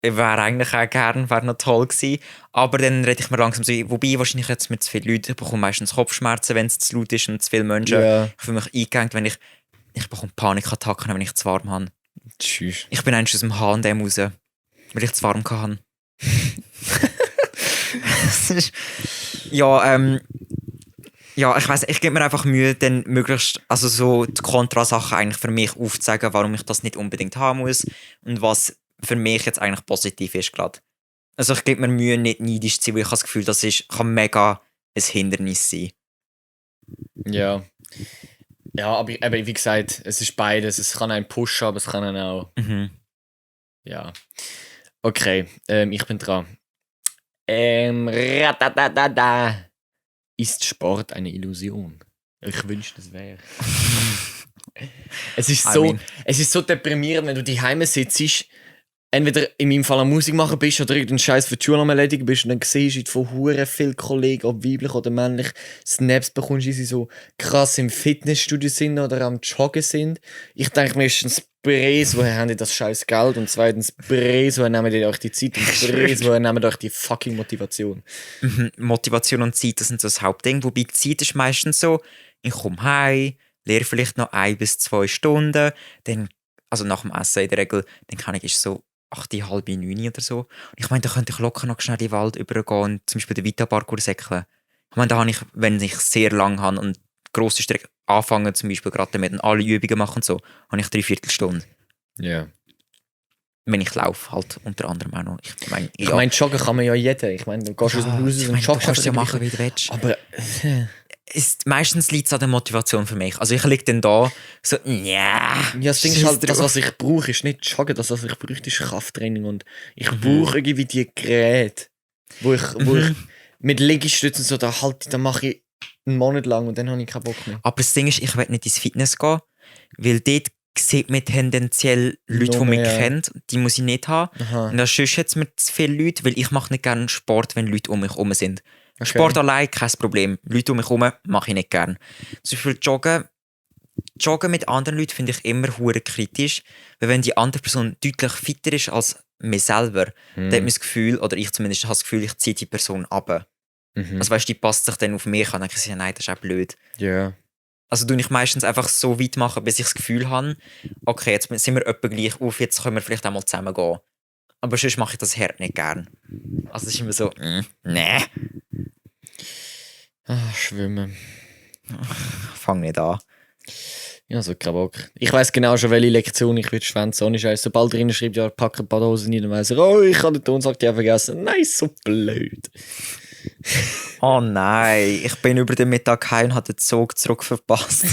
wäre eigentlich auch gern, wäre noch toll gewesen. Aber dann rede ich mir langsam so, wobei wahrscheinlich jetzt mit zu vielen Leuten, ich bekomme meistens Kopfschmerzen, wenn es zu laut ist und zu viele Menschen. Ja. Ich fühle mich eingegangen, wenn ich bekomme Panikattacken, wenn ich zu warm habe. Tschüss. Ich bin eigentlich aus dem H&M raus, weil ich zu warm hatte. Ja, ich weiss, ich gebe mir einfach Mühe, dann möglichst, also so die Kontrasachen eigentlich für mich aufzuzeigen, warum ich das nicht unbedingt haben muss und was für mich jetzt eigentlich positiv ist gerade. Also ich gebe mir Mühe, nicht neidisch zu sein, weil ich habe das Gefühl, kann mega ein Hindernis sein. Ja. Ja, aber eben, wie gesagt, es ist beides. Es kann einen pushen, aber es kann einen auch. Mhm. Ja. Okay, ich bin dran. Ratatatada. Ist Sport eine Illusion? Ich wünschte, es wäre. Es ist so deprimierend, wenn du daheim sitzt, entweder in meinem Fall am Musik machen bist oder irgendeinen Scheiß für die Schule am erledigen bist und dann siehst du von hure vielen Kollegen, ob weiblich oder männlich, Snaps bekommst, wie sie so krass im Fitnessstudio sind oder am Joggen sind. Ich denke mir erstens, Bres, woher haben die das scheiß Geld? Und zweitens, Bres, woher nehmen die euch die Zeit? Und Bres, woher nehmen die euch die fucking Motivation? Motivation und Zeit, das sind so das Hauptding. Wobei die Zeit ist meistens so, ich komme heim, lehre vielleicht noch 1 bis 2 Stunden, dann, also nach dem Essen in der Regel, dann kann ich so 8, halb 9 oder so. Und ich meine, da könnte ich locker noch schnell in den Wald übergehen und zum Beispiel den Vita-Parkour säckeln. Ich meine, da habe ich, wenn ich sehr lang habe und grosse Strecke anfangen, zum Beispiel gerade damit und alle Übungen machen und so, habe ich 3/4 Stunde. Ja. Yeah. Wenn ich laufe, halt unter anderem auch noch. Ich meine, joggen kann man ja jeder. Ich meine, du gehst aus dem Haus und joggst. Du kannst es ja machen, wie du willst. Aber meistens liegt es an der Motivation für mich. Also ich liege dann da so, ja, das Ding ist halt, das, was ich brauche, ist nicht Joggen. Das, was ich brauche, ist Krafttraining. Und ich brauche irgendwie die Geräte, wo ich mit Liegestützen so, da mache ich einen Monat lang und dann habe ich keinen Bock mehr. Aber das Ding ist, ich will nicht ins Fitness gehen, weil dort sieht man tendenziell Leute, die mich kennen. Die muss ich nicht haben. Aha. Und da sonst jetzt mir zu viele Leute, weil ich mache nicht gerne Sport, wenn Leute um mich herum sind. Okay. Sport allein, kein Problem. Leute um mich herum mache ich nicht gerne. Zum Beispiel Joggen mit anderen Leuten finde ich immer hure kritisch, weil wenn die andere Person deutlich fitter ist als mir selber, dann hat man das Gefühl, oder ich zumindest habe das Gefühl, ich ziehe die Person ab. Also weißt du, die passt sich dann auf mich an, dann denke ich, ja, nein, das ist auch blöd. Ja. Yeah. Also tue ich meistens einfach so weit machen, bis ich das Gefühl habe, okay, jetzt sind wir etwa gleich auf, jetzt können wir vielleicht auch mal zusammen gehen. Aber sonst mache ich das hart nicht gern. Also es ist immer so, nee. Schwimmen. Fang nicht an. Ja, so kein Bock. Ich weiss genau schon, welche Lektion ich würde schwänzen. Ohne Scheiß. Sobald er schreibt, ja, pack ein paar Hosen rein, dann weiss er, oh, ich habe den Tonsack ja vergessen. Nein, so blöd. Oh nein, ich bin über den Mittag heim und habe den Zug zurück verpasst.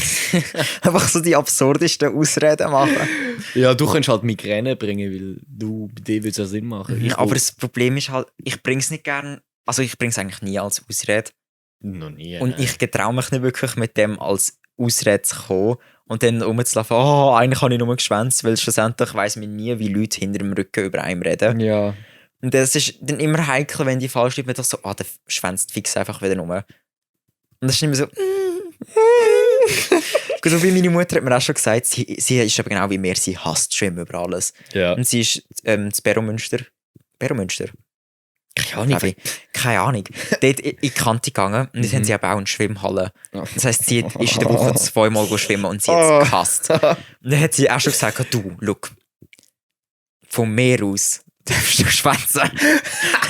Einfach so die absurdesten Ausreden machen. Ja, du könntest halt Migräne bringen, weil bei dir würde es ja Sinn machen. Aber das Problem ist halt, ich bringe es nicht gern, also ich bringe es eigentlich nie als Ausrede. Noch nie. Und ich getraue mich nicht wirklich mit dem als Ausrede zu kommen und dann rumzulaufen, oh, eigentlich habe ich nur geschwänzt, weil schlussendlich weiss man nie, wie Leute hinter dem Rücken über einem reden. Ja. Und das ist dann immer heikel, wenn die falsch schreiben, doch so, der schwänzt fix einfach wieder rum. Und das ist immer so, Gut, so wie meine Mutter hat mir auch schon gesagt, sie ist aber genau wie mir, sie hasst Schwimmen über alles. Ja. Und sie ist das Beromünster. Keine Ahnung. Dort in die Kante gegangen und jetzt haben sie aber auch eine Schwimmhalle. Das heisst, sie ist in der Woche 2-mal schwimmen und sie hat es gehasst. Und dann hat sie auch schon gesagt, du, look, vom Meer aus darfst du schwänzen.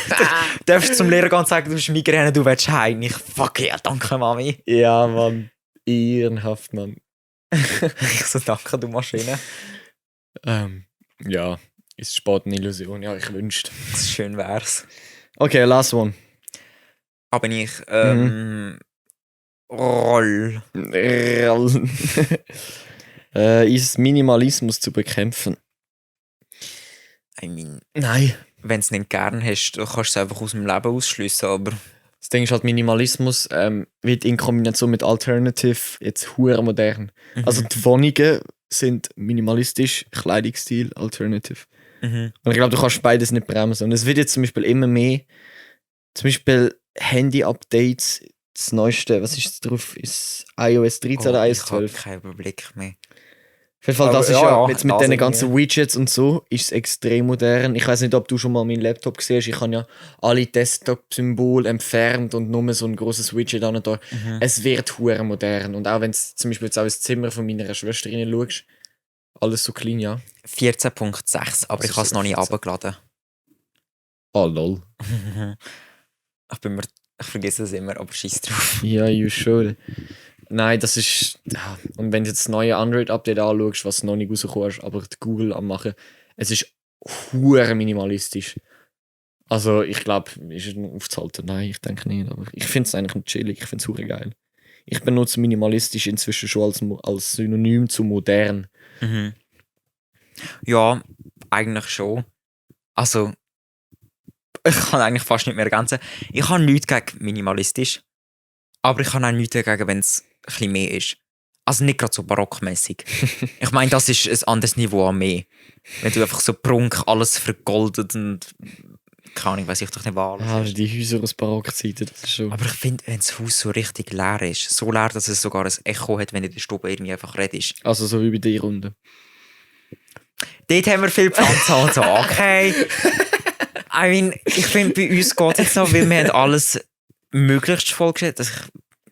Du darfst zum Lehrer gehen und sagen, du hast Migräne, du willst heim. Ich, fuck ja, danke Mami. Ja, Mann. Ehrenhaft, Mann. Ich so, danke, du Maschine. Ja, ist Sport eine Illusion? Ja, ich wünschte. Schön wär's. Okay, last one. Aber ich, Roll. Ist Minimalismus zu bekämpfen? I mean, nein. Wenn du es nicht gern hast, dann kannst du es einfach aus dem Leben ausschliessen, aber... Das Ding ist halt, Minimalismus wird in Kombination mit Alternative jetzt hure modern. Also die Wohnungen sind minimalistisch, Kleidungsstil, Alternative. Und ich glaube, du kannst beides nicht bremsen. Und es wird jetzt zum Beispiel immer mehr, zum Beispiel Handy-Updates, das neueste, was ist jetzt drauf? Ist iOS 13 oder iOS 12? Ich habe keinen Überblick mehr. Auf jeden Fall, das ist ja jetzt mit diesen ganzen Widgets und so, ist es extrem modern. Ich weiß nicht, ob du schon mal meinen Laptop gesehen hast. Ich habe ja alle Desktop-Symbole entfernt und nur so ein grosses Widget an und da. Es wird hure modern. Und auch wenn du zum Beispiel jetzt auch ins Zimmer von meiner Schwester rein schaust, alles so clean, ja. 14.6, aber ich habe es noch nicht runtergeladen. Oh, lol. Ich vergesse es immer, aber scheiß drauf. Ja, you should. Nein, das ist... Ja. Und wenn du jetzt das neue Android-Update anschaust, was noch nicht rausgekommen ist, aber Google am machen, es ist hure minimalistisch. Also, ich glaube, ist es noch aufzuhalten? Nein, ich denke nicht. Aber ich finde es eigentlich chillig. Ich finde es geil. Ich benutze minimalistisch inzwischen schon als Synonym zu modern. Mhm. Ja, eigentlich schon. Also, ich kann eigentlich fast nicht mehr ergänzen. Ich habe nichts gegen minimalistisch, aber ich habe auch nichts dagegen, wenn es ein bisschen mehr ist. Also nicht gerade so barockmäßig. Ich meine, das ist ein anderes Niveau an mehr. Wenn du einfach so prunk alles vergoldet und keine Ahnung, weiss ich doch nicht was. Also die Häuser aus Barockzeiten, das ist schon... Aber ich finde, wenn das Haus so richtig leer ist, so leer, dass es sogar ein Echo hat, wenn in der Stube irgendwie einfach redest. Also so wie bei dir Runde. Dort haben wir viel Pflanzen und so, okay. I mean, ich finde, bei uns geht es jetzt noch, weil wir haben alles möglichst vollgestellt.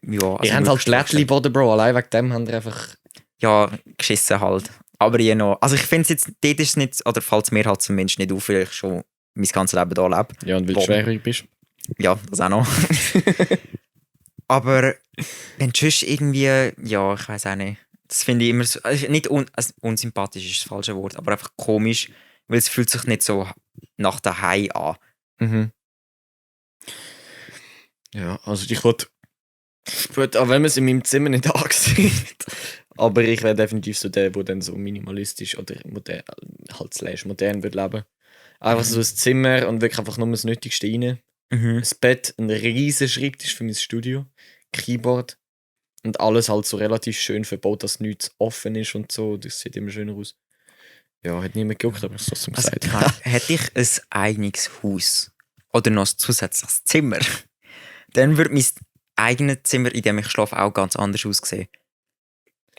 Ja, also Ihr habt halt Schlättli-Boden, Bro. Allein wegen dem haben wir einfach... Ja, geschissen halt. Aber je noch. Also ich finde es jetzt, dort ist es nicht, oder fällt es mir halt zumindest nicht auf, weil ich schon mein ganzes Leben hier lebe. Ja, und weil du schwerhörig bist. Ja, das auch noch. Aber wenn du sonst irgendwie, ja, ich weiß auch nicht. Das finde ich immer so, also nicht unsympathisch ist das falsche Wort, aber einfach komisch, weil es fühlt sich nicht so nach daheim an. Mhm. Ja, also ich wollte... Gut, auch wenn man es in meinem Zimmer nicht ansieht. Aber ich wäre definitiv so der dann so minimalistisch oder modern, halt modern würde leben. Einfach so ein Zimmer und wirklich einfach nur das Nötigste rein. Mhm. Ein Bett, ein riesen Schreibtisch für mein Studio, Keyboard und alles halt so relativ schön verbaut, dass nichts offen ist und so. Das sieht immer schöner aus. Ja, hat niemand geguckt, aber ich habe es trotzdem Also, gesagt. hätte ich ein eigenes Haus oder noch ein zusätzliches Zimmer, dann würde mein eigenes Zimmer, in dem ich schlafe, auch ganz anders aussehen.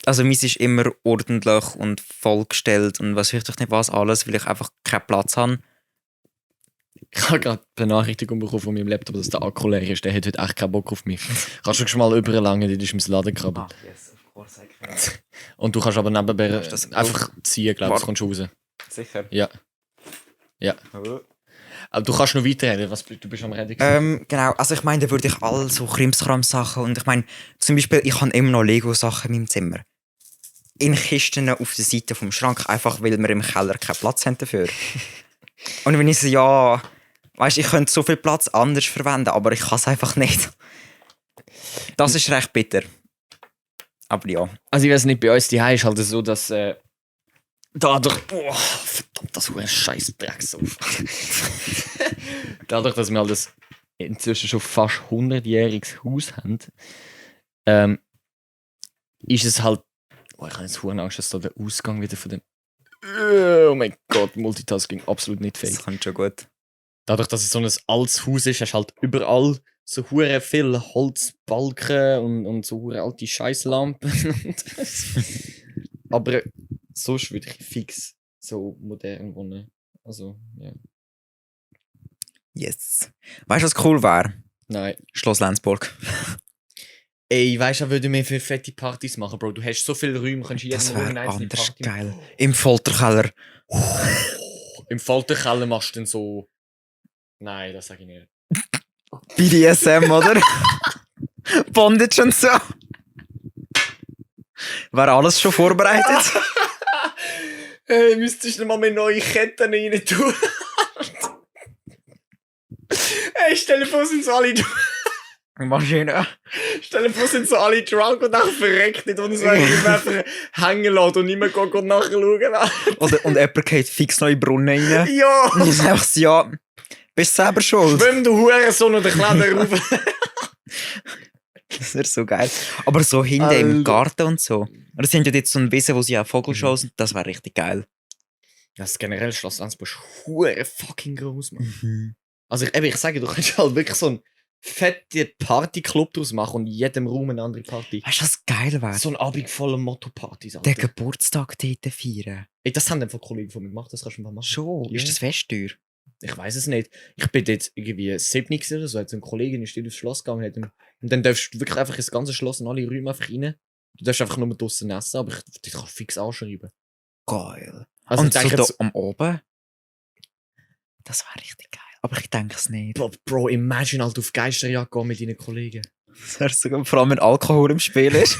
Also meins ist immer ordentlich und vollgestellt und was ich doch nicht was alles, weil ich einfach keinen Platz habe. Ich habe gerade eine Benachrichtigung bekommen von meinem Laptop, dass der Akku leer ist. Der hat heute echt keinen Bock auf mich. Kannst du schon mal überlangen, das ist mein Ladenkabel. Yes, of course I can. Und du kannst aber nebenbei Ist das einfach ziehen, glaube ich, das kommst du raus. Sicher. Ja. Ja. Aber du kannst noch weiterreden, du bist am Reden. Genau, also ich meine, da würde ich all so Krimskram-Sachen und ich meine, zum Beispiel, ich habe immer noch Lego-Sachen in meinem Zimmer. In Kisten auf der Seite vom Schrank, einfach weil wir im Keller keinen Platz haben dafür. Und wenn ich so, ja, weißt, ich könnte so viel Platz anders verwenden, aber ich kann es einfach nicht. Das ist recht bitter. Aber ja. Also ich weiß nicht, bei uns die ist halt so, dass dadurch... Oh, verdammt, das ist ein scheiß Drecksauf. Dadurch, dass wir halt das inzwischen schon fast 100-jähriges Haus haben, ist es halt... Oh, ich habe jetzt verdammt Angst, dass da der Ausgang wieder von dem... Oh mein Gott, Multitasking, absolut nicht fähig. Das kommt schon gut. Dadurch, dass es so ein altes Haus ist, hast du halt überall so hure viele Holzbalken und so hure alte Scheißlampen. Aber sonst würde ich fix so modern wohnen. Also, ja. Yes. Weißt du, was cool wäre? Nein. Schloss Lenzburg. Ey, weißt du, würde mir für fette Partys machen, Bro. Du hast so viele Räume, kannst Das jeden Raum wäre eine einzelne anders Party geil. Im Folterkeller. Im Falterkeller machst du dann so... Nein, das sage ich nicht. BDSM, oder? Bondage und so. Wäre alles schon vorbereitet? Hey, müsstest du mal mit neue Ketten rein tun? Hey, stell dir vor, sind so alle... Maschine. Stell dir vor, sind so alle drunk und dann verreckt nicht und es einfach hängen lassen und niemand geht nachschauen. Und jemand geht fix noch in den Brunnen rein. Ja! Und ich sage so, ja, bist selber schuld. Schwimm, du Hurensohn, und der Kleider rauf. Das wäre so geil. Aber so hinten im Garten und so. Oder sie haben ja jetzt so ein Wissen, wo sie auch Vogelshows sind. Das wäre richtig geil. Das generell Schloss Lenzburg ist hure fucking groß, Mann. Also ich sage, du kannst halt wirklich so einen fetten Partyclub draus machen und in jedem Raum eine andere Party. Weißt du, was geil wäre? So ein Abend voller Motto-Partys, Alter. Den Geburtstag dort feiern. Ey, das haben dann von Kollegen von mir gemacht, das kannst du mal machen. Schon? Ja. Ist das festteuer? Ich weiß es nicht. Ich bin jetzt irgendwie 7 oder so, hat so eine Kollegin ist aufs Schloss gegangen hat und dann darfst du wirklich einfach ins ganze Schloss und alle Räume einfach rein. Du darfst einfach nur draussen essen, aber ich kann fix anschreiben. Geil. Also und ich denke so jetzt, da am Oben? Das wäre richtig geil. Aber ich denke es nicht. Bro, imagine halt auf Geisterjagd gehen mit deinen Kollegen. Das wäre sogar, vor allem wenn Alkohol im Spiel ist.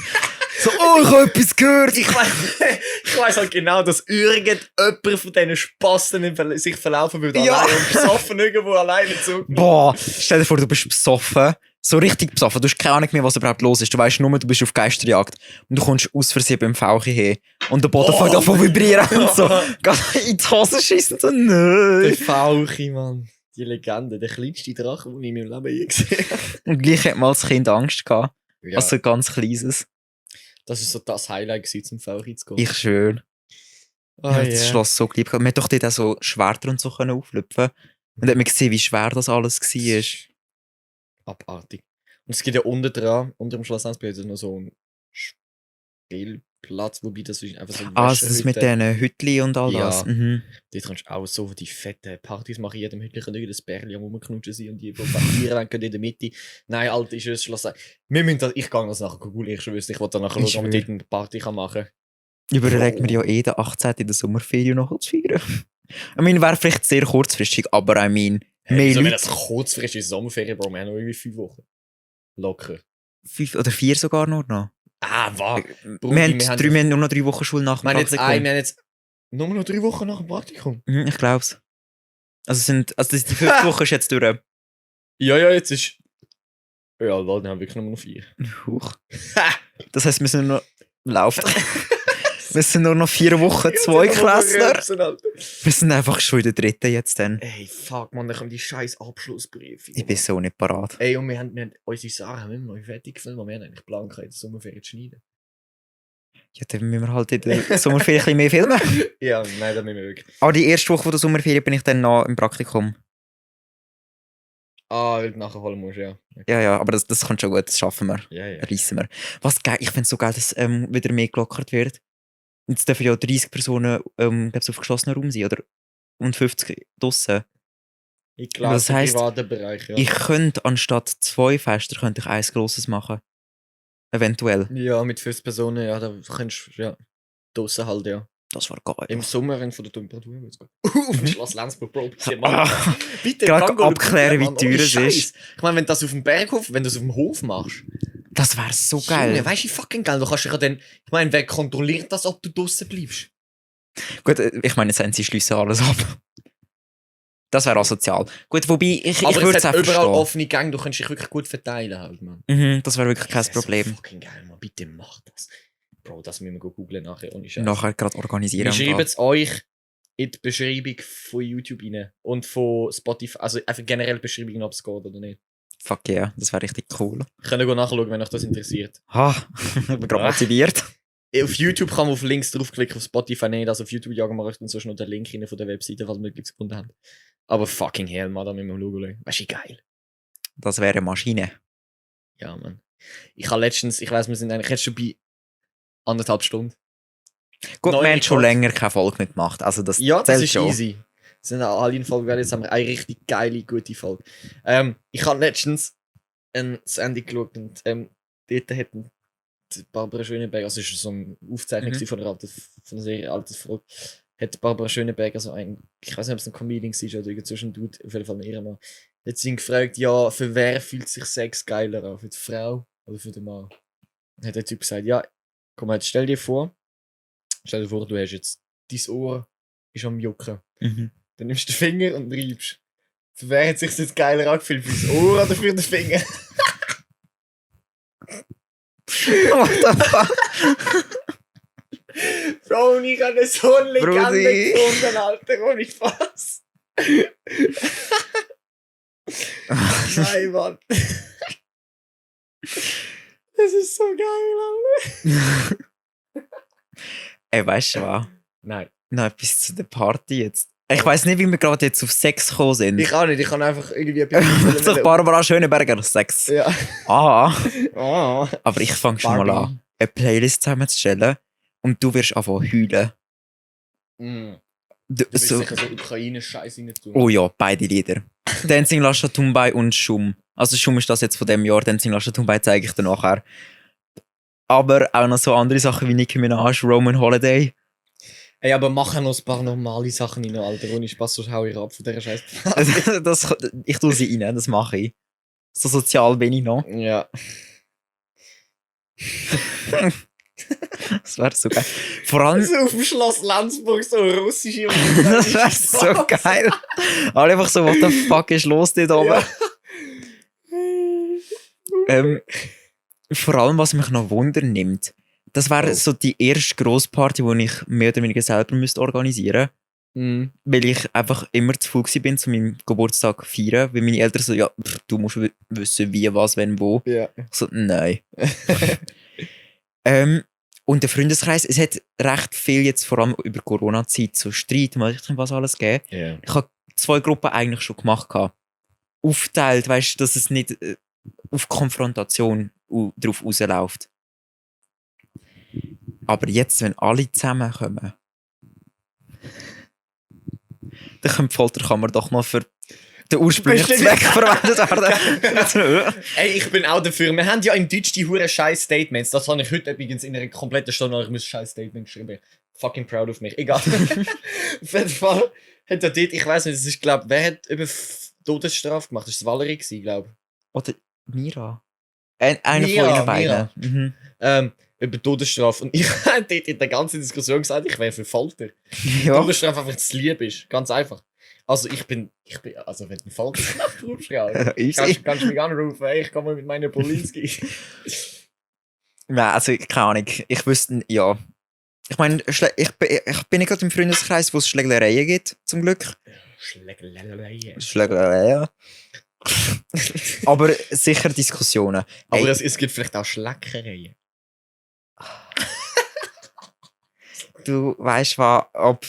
So, oh, ich habe etwas gehört. Ich weiss halt genau, dass irgendjemand von diesen Spasten sich verlaufen würde. Ja. Allein und besoffen irgendwo alleine zu. Boah, stell dir vor, du bist besoffen. So richtig besoffen. Du hast keine Ahnung mehr, was überhaupt los ist. Du weißt nur, du bist auf Geisterjagd. Und du kommst aus Versehen beim Fauchi her. Und der Boden fängt an zu vibrieren. Und so, geht in die Hose schießen. So, Der nein. Fauchi, Mann. Die Legende. Der kleinste Drache, den ich in meinem Leben je gesehen habe. Und gleich hat man als Kind Angst gehabt. Ja, Also ganz kleines. das war so das Highlight gewesen, zum Fauchi zu gehen. Ich schwöre. Oh, Ich habe das yeah. Schloss so geliebt. Man hat doch dort auch so Schwerter und so können auflüpfen. Und dann hat man gesehen, wie schwer das alles war. Abartig. Und es gibt ja unten dran, unter dem Schloss Ansbach, noch so einen Spielplatz, wobei das ist einfach so ein Ah, also das mit Wäschehütte. diesen Hütli und all Ja. das. Mhm. Dort kannst du auch so die fetten Partys machen. In jedem Hütchen kann irgendein Bärli am rumknutschen sein und die bombardieren können in der Mitte. Nein, Alter, ist das Schloss. Wir müssen das, ich gehe das nachher googeln, ich schwöre, ich will dann nachher Ich schauen, ob man schwöre. dort eine Party machen kann. Überlegt mir ja den 18. in der Sommerferien noch zu feiern. Ich meine, wäre vielleicht sehr kurzfristig, aber I mean, mehr Wieso, wenn Leute. das kurzfristig ist, Sommerferien, Bro, wir haben noch irgendwie 5 Wochen. Locker. 5 oder 4 sogar nur noch. Ah, was? Wir haben nur noch 3 Wochen Schule nach Wir dem haben jetzt, Praktikum. wir haben jetzt nur noch 3 Wochen nach dem Praktikum. Mhm, ich glaube es. Also die 5 Woche ist jetzt durch. Ja, jetzt ist. Ja, lol, dann haben wir wirklich nur noch 4. Huch. Das heisst, wir sind nur noch laufen. Wir sind nur noch 4 Wochen, 2 Klässler. Wir sind einfach schon in der 3. jetzt dann. Ey, fuck, man, dann kommen die scheiß Abschlussbriefe. Ich bin so nicht parat. Ey, und wir haben unsere Sachen nicht mehr fertig gefilmt, wir haben eigentlich Plan gehabt, in der Sommerferien zu schneiden. Ja, dann müssen wir halt in der Sommerferien ein bisschen mehr filmen. Ja, nein, das müssen wir wirklich. Aber die erste Woche von der Sommerferien bin ich dann noch im Praktikum. Ah, weil du nachher holen musst, ja. Ja, aber das kommt schon gut, das schaffen wir. Ja. Reissen wir. Was geil, ich finde es so geil, dass wieder mehr gelockert wird. Jetzt dürfen ja 30 Personen glaub's, auf geschlossenen Raum sein, oder? Und 50 draussen. Ich glaube, Das im heisst, privaten Bereich, ja. Ich könnte anstatt 2 Fester könnte ich eins grosses machen. Eventuell. Ja, mit 50 Personen, ja, da kannst du, ja. Draussen halt, ja. Das war geil. Im Sommer, wenn von der Temperatur wird's gut. Auf Schloss Lenzburg, Bro, bitte, Mann. Ah, Bitte, gerade gang go abklären, wie Mann, teuer ohne es Scheiß. ist. Ich meine, wenn du das auf dem Berghof, wenn du das auf dem Hof machst, das wäre so geil. Junge, weißt du, wie fucking geil. Du kannst dich ja dann, ich meine, wer kontrolliert das, ob du draussen bleibst? Gut, ich meine, jetzt haben sie schliessen alles ab. Das wäre asozial. Gut, wobei, ich Aber würde es es auch hat überall verstehen. offene Gänge, du kannst dich wirklich gut verteilen halt, man. Mhm, das wäre wirklich kein Das wär Problem. So fucking geil, man. Bitte mach das. Bro, das müssen wir googeln nachher, ohne Scheiß. Nachher gerade organisieren. Wir und schreiben alles. es euch in die Beschreibung von YouTube rein. Und von Spotify, also einfach generell die Beschreibung, ob es geht oder nicht. Fuck yeah, das wäre richtig cool. Könnt ihr nachschauen, wenn euch das interessiert. Ha, ich bin gerade Ah. motiviert. Auf YouTube kann man auf Links draufklicken, auf Spotify nicht. Also auf YouTube jagen wir euch dann so schnell den Link rein von der Webseite, falls wir etwas gefunden haben. Aber fucking hell, man, da müssen wir schauen. Weißt du, wie geil? Das wäre eine Maschine. Ja, man. Ich habe letztens, ich weiss, wir sind eigentlich jetzt schon bei 1,5 Stunden. Gut, Neuer wir haben schon Rekord. länger keine Folge mehr gemacht. Also das Ja, das zählt ist schon. easy. Das sind alle in Folge, weil jetzt haben wir eine richtig geile, gute Folge. Ich habe letztens ein Sendung geschaut und dort hat die Barbara Schöneberger, also es war so eine Aufzeichnung Mhm. von einer sehr alten Folge, hat Barbara Schöneberger so ein, ich weiß nicht, ob es ein Comedian war oder irgend so ein Dude, auf jeden Fall ein Ehrenmann, hat sie ihn gefragt, ja, für wer fühlt sich Sex geiler an, für die Frau oder für den Mann? Hat der Typ gesagt, ja, komm, jetzt stell dir vor, du hast jetzt, dein Ohr ist am Jucken. Mhm. Dann nimmst du den Finger und reibst. Für wer hat sich jetzt geiler angefühlt? Für das Ohr oder für den Finger? What the fuck? Bro, und ich habe so eine Legende Brudi. gefunden, Alter, ohne Spaß. Nein, Mann. Das ist so geil, Alter. Ey, weißt du was? Nein. Noch etwas zu der Party jetzt. Ich weiss nicht, wie wir gerade jetzt auf Sex gekommen sind. Ich auch nicht, ich kann einfach irgendwie Doch Barbara Schöneberger, Sex. Ja. Ah, Oh. aber ich fange schon mal an, eine Playlist zusammenzustellen und du wirst anfangen heulen. Mm. Du, Du willst so, sicher so Ukraine-Scheiß rein tun. oh ja, beide Lieder. Dancing La Chatumbai und Schum. Also Schum ist das jetzt von dem Jahr, Dancing La Chatumbai zeige ich dir nachher. Aber auch noch so andere Sachen wie Nicki Minaj, Roman Holiday. Ey, aber machen noch ein paar normale Sachen rein, Alter. Ohne Spaß, sonst hau ich ab von dieser Scheiß. Ich tue sie rein, das mache ich. So sozial bin ich noch. Ja. Das wäre so geil. Vor allem, So auf dem Schloss Lenzburg so russische das wäre so geil. Alle einfach so, what the fuck ist los dort oben? Ja. Vor allem, was mich noch Wunder nimmt, das wäre Oh. so die erste Grossparty, die ich mehr oder weniger selber organisieren müsste. Weil ich einfach immer zu faul gewesen bin, zu meinem Geburtstag zu feiern. Weil meine Eltern so, ja, du musst wissen, wie, was, wenn, wo. Ja. So, nein. Und der Freundeskreis, es hat recht viel jetzt vor allem über Corona-Zeit so Streit, was alles gegeben. Ja. Ich habe 2 Gruppen eigentlich schon gemacht. Aufteilt, weißt du, dass es nicht auf Konfrontation drauf rausläuft. Aber jetzt, wenn alle zusammenkommen, dann kann die Folterkammer doch mal für den ursprünglichen Bestimmt. Zweck verwendet werden. Ey, ich bin auch dafür. Wir haben ja im Deutsch die hure scheiß Statements. Das habe ich heute übrigens in einer kompletten Stunde, ich muss scheiß Statement geschrieben. Fucking proud of mich. Egal. Auf jeden Fall hat er dort, ich weiß nicht, es ist, glaube wer hat über Todesstrafe gemacht? Das war Valerie, glaube Oder Mira. Einer Mira, von ihnen beiden. Mhm. über Todesstrafe. Und ich habe dort in der ganzen Diskussion gesagt, ich wäre für Folter. Ja. Todesstrafe einfach zu lieb ist. Ganz einfach. Also ich bin also wenn du Folter rufst, Easy. kannst du mich anrufen, ey, ich komme mit meiner Polinski. Nein, also keine Ahnung. Ich wüsste, ja. Ich meine, ich bin nicht gerade im Freundeskreis, wo es Schlägereien gibt, zum Glück. Schlägereien. Aber sicher Diskussionen. Aber Ey, es gibt vielleicht auch Schleckereien. du weißt was, ob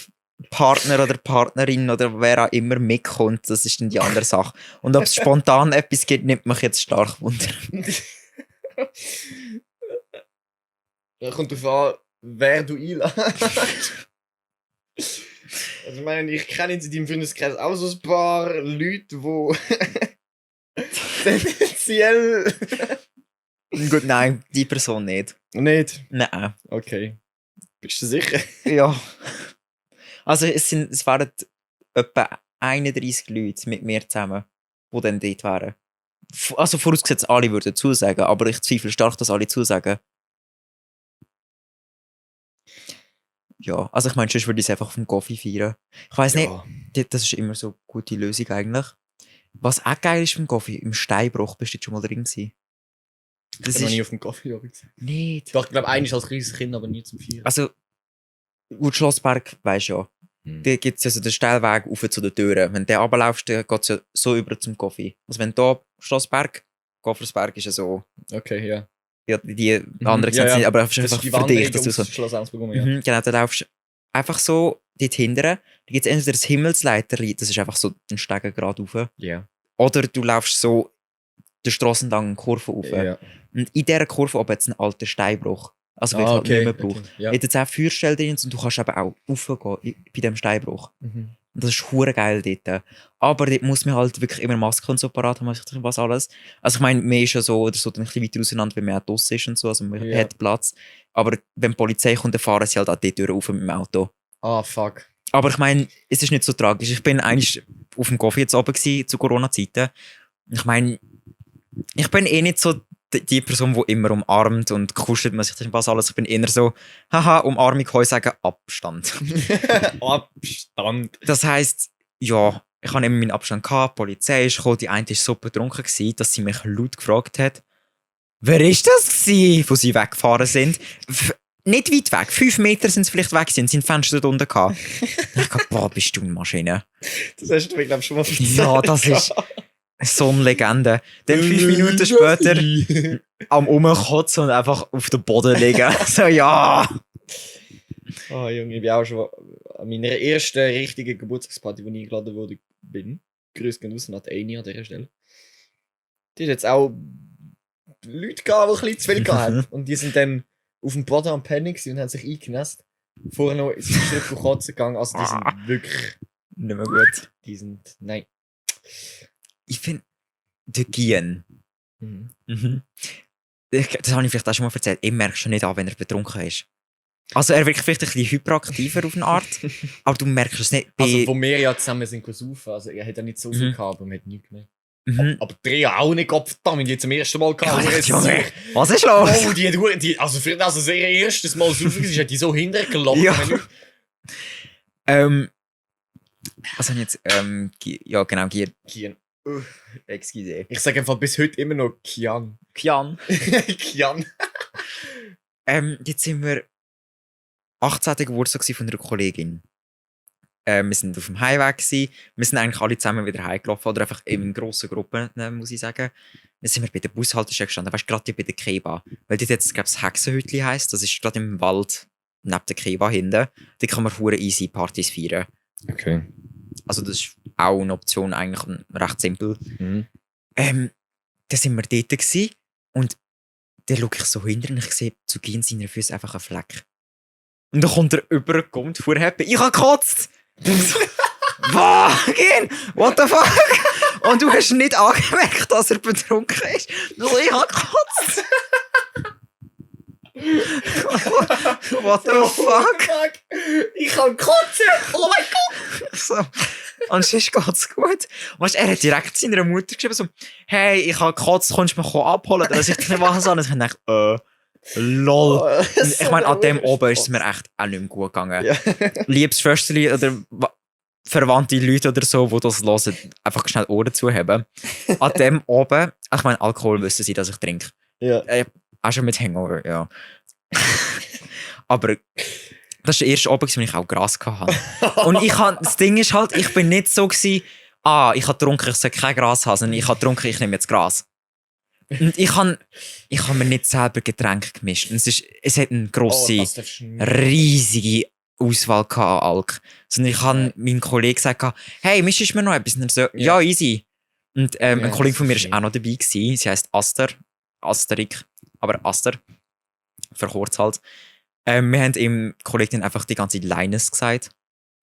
Partner oder Partnerin oder wer auch immer mitkommt, das ist dann die andere Sache. Und ob es spontan etwas gibt, nimmt mich jetzt stark wunder. Ja, kommt darauf an, wer du einlädst. Also ich meine, ich kenne jetzt in deinem Freundeskreis auch so ein paar Leute, die tendenziell... Gut, nein, die Person nicht. Nicht? Nein. Okay. Bist du sicher? Ja. Also es wären etwa 31 Leute mit mir zusammen, die dann dort wären. Also vorausgesetzt, alle würden zusagen, aber ich zweifle stark, dass alle zusagen. Ja, also ich meine, sonst würde ich es einfach auf dem Coffee feiern. Ich weiss nicht, das ist immer so eine gute Lösung eigentlich. Was auch geil ist beim Coffee, im Steinbruch bist du jetzt schon mal drin gewesen. Ich Das bin noch nie ist auf dem Kaffee übrigens. nicht. Doch, ich glaube, eigentlich als kleines Kind, aber nie zum Feiern. Also, gut, Schlossberg weisst ja. Da gibt es ja so den Steilweg rauf zu den Türen. Wenn du den runterlaufst, dann geht es ja so über zum Coffee. Also wenn da Schlossberg, Goffersberg ist ja so. Okay, ja. Ja, die anderen sehen es nicht, aber es ist einfach für dich. Dass du so, Schloss Lenzburg, ja. Genau, da laufst du einfach so dort hinten. Da gibt es entweder das Himmelsleiterli, das ist einfach so ein Stegen gerade rauf. Ja. Oder du laufst so den Strassen entlang eine Kurve rauf. Ja. Und in dieser Kurve oben hat es einen alten Steinbruch. Also wird halt nicht mehr gebraucht. Okay. Ja. Hat jetzt auch Feuerstelle drin und du kannst eben auch raufgehen bei diesem Steinbruch. Mhm. Und das ist hure geil dort. Aber dort muss man halt wirklich immer Maske und so parat haben, was alles. Also ich meine, man ist ja so oder so ein bisschen weiter auseinander, wenn man auch draussen ist und so, also man Ja. hat Platz. Aber wenn die Polizei kommt, dann fahren sie halt auch dort rauf mit dem Auto. Ah, fuck. Aber ich meine, es ist nicht so tragisch. Ich bin eigentlich auf dem Coffee jetzt oben gewesen, zu Corona-Zeiten. Ich meine, ich bin eh nicht so die Person, die immer umarmt und kuschelt man sich was alles. Ich bin eher so, haha, Umarmung, kann ich sagen, Abstand. Abstand. Das heisst, ja, ich hatte immer meinen Abstand gehabt, die Polizei ist gekommen, die eine war so betrunken gewesen, dass sie mich laut gefragt hat, wer ist das gewesen, wo sie weggefahren sind? Nicht weit weg, 5 Meter sind sie vielleicht weg gewesen, sind Fenster da unten gehabt. Ich dachte, boah, bist du eine Maschine. Das hast du mir, glaube ich, schon mal erzählt. Ja, das ist so eine Legende. Dann 5 Minuten später am Rumkotzen und einfach auf den Boden liegen. So, ja. Oh Junge, ich bin auch schon an meiner ersten richtigen Geburtstagsparty, wo ich eingeladen wurde, Grüß gehen raus an die Eni an dieser Stelle. Die hat jetzt auch Leute gehabt, die ein bisschen zu viel hatten. Und die sind dann auf dem Boden am Pennen gewesen und haben sich eingenässt. Vorher noch ist ein Stück von Kotzen gegangen. Also die sind wirklich... Nicht mehr gut. Die sind... Nein. Ich finde, der Gien. Mhm. Mhm. Das habe ich vielleicht auch schon mal erzählt. Ich merke schon nicht an, wenn er betrunken ist. Also er wirkt vielleicht ein bisschen hyperaktiver auf eine Art, aber du merkst es nicht. Also wo wir ja zusammen sind saufen, also er hat ja nicht so viel gehabt, aber man hat nichts gemerkt. Aber drei auch nicht, Gottverdammt, die zum ersten Mal gehabt. Junge, was ist los? Oh, also für das ihr erstes Mal saufen ist, hat die so hintergelassen. Ja. Was haben jetzt? Ja, genau, Kian. Excuse. Ich sage einfach bis heute immer noch Kian. Kian. Kian. Jetzt sind wir 18. Geburtstag von einer Kollegin. Wir sind auf dem Heimweg gewesen. Wir sind eigentlich alle zusammen wieder heimgelaufen oder einfach in grossen Gruppen, muss ich sagen. Dann sind wir bei der Bushaltestelle gestanden, weißt du, gerade bei der Keba. Weil dort jetzt, glaube ich, das Hexenhütli heisst. Das ist gerade im Wald neben der Keba hinten. Da kann man hure easy Partys feiern. Okay. Also das ist auch eine Option, eigentlich recht simpel. Mhm. Dann sind wir dort gewesen, und dann schaue ich so hinter und ich sehe zu Gien seiner Füße einfach einen Fleck. Und dann kommt er rüber, kommt vor happy. Ich habe gekotzt! Was? Gehen? What the fuck? Und du hast nicht angemerkt, dass er betrunken ist. Also, ich habe gekotzt. What the fuck? Ich kann kotzen! Oh mein Gott! So. Und sonst geht's gut. Weißt, er hat direkt seiner Mutter geschrieben, so, hey, ich habe gekotzt, kommst du mich abholen? Dass ich das nicht machen soll. Und ich dachte, lol. Und ich meine, an dem oben ist es mir echt auch nicht mehr gut gegangen. Ja. Liebes Schwesterli oder verwandte Leute oder so, die das hören, einfach schnell Ohren zuhaben. An dem oben, ich meine, Alkohol wissen sie, dass ich trinke. Ja. Auch schon mit Hangover, ja. Aber das war der erste Abend, wo ich auch Gras hatte. Und das Ding ist halt, ich bin nicht so gewesen, ich habe getrunken, ich soll kein Gras haben, sondern ich habe getrunken, ich nehme jetzt Gras. Und ich habe mir nicht selber Getränke gemischt. Und es hat eine grosse, riesige Auswahl an Alk. Sondern ich habe meinem Kollegen gesagt, hey, mischst du mir noch etwas? Und er so, ja, easy. Und ein Kollege von mir war auch noch dabei gewesen. Sie heisst Asterik, aber Aster, verkürzt halt. Wir haben ihm Kollegen einfach die ganze Linus gesagt,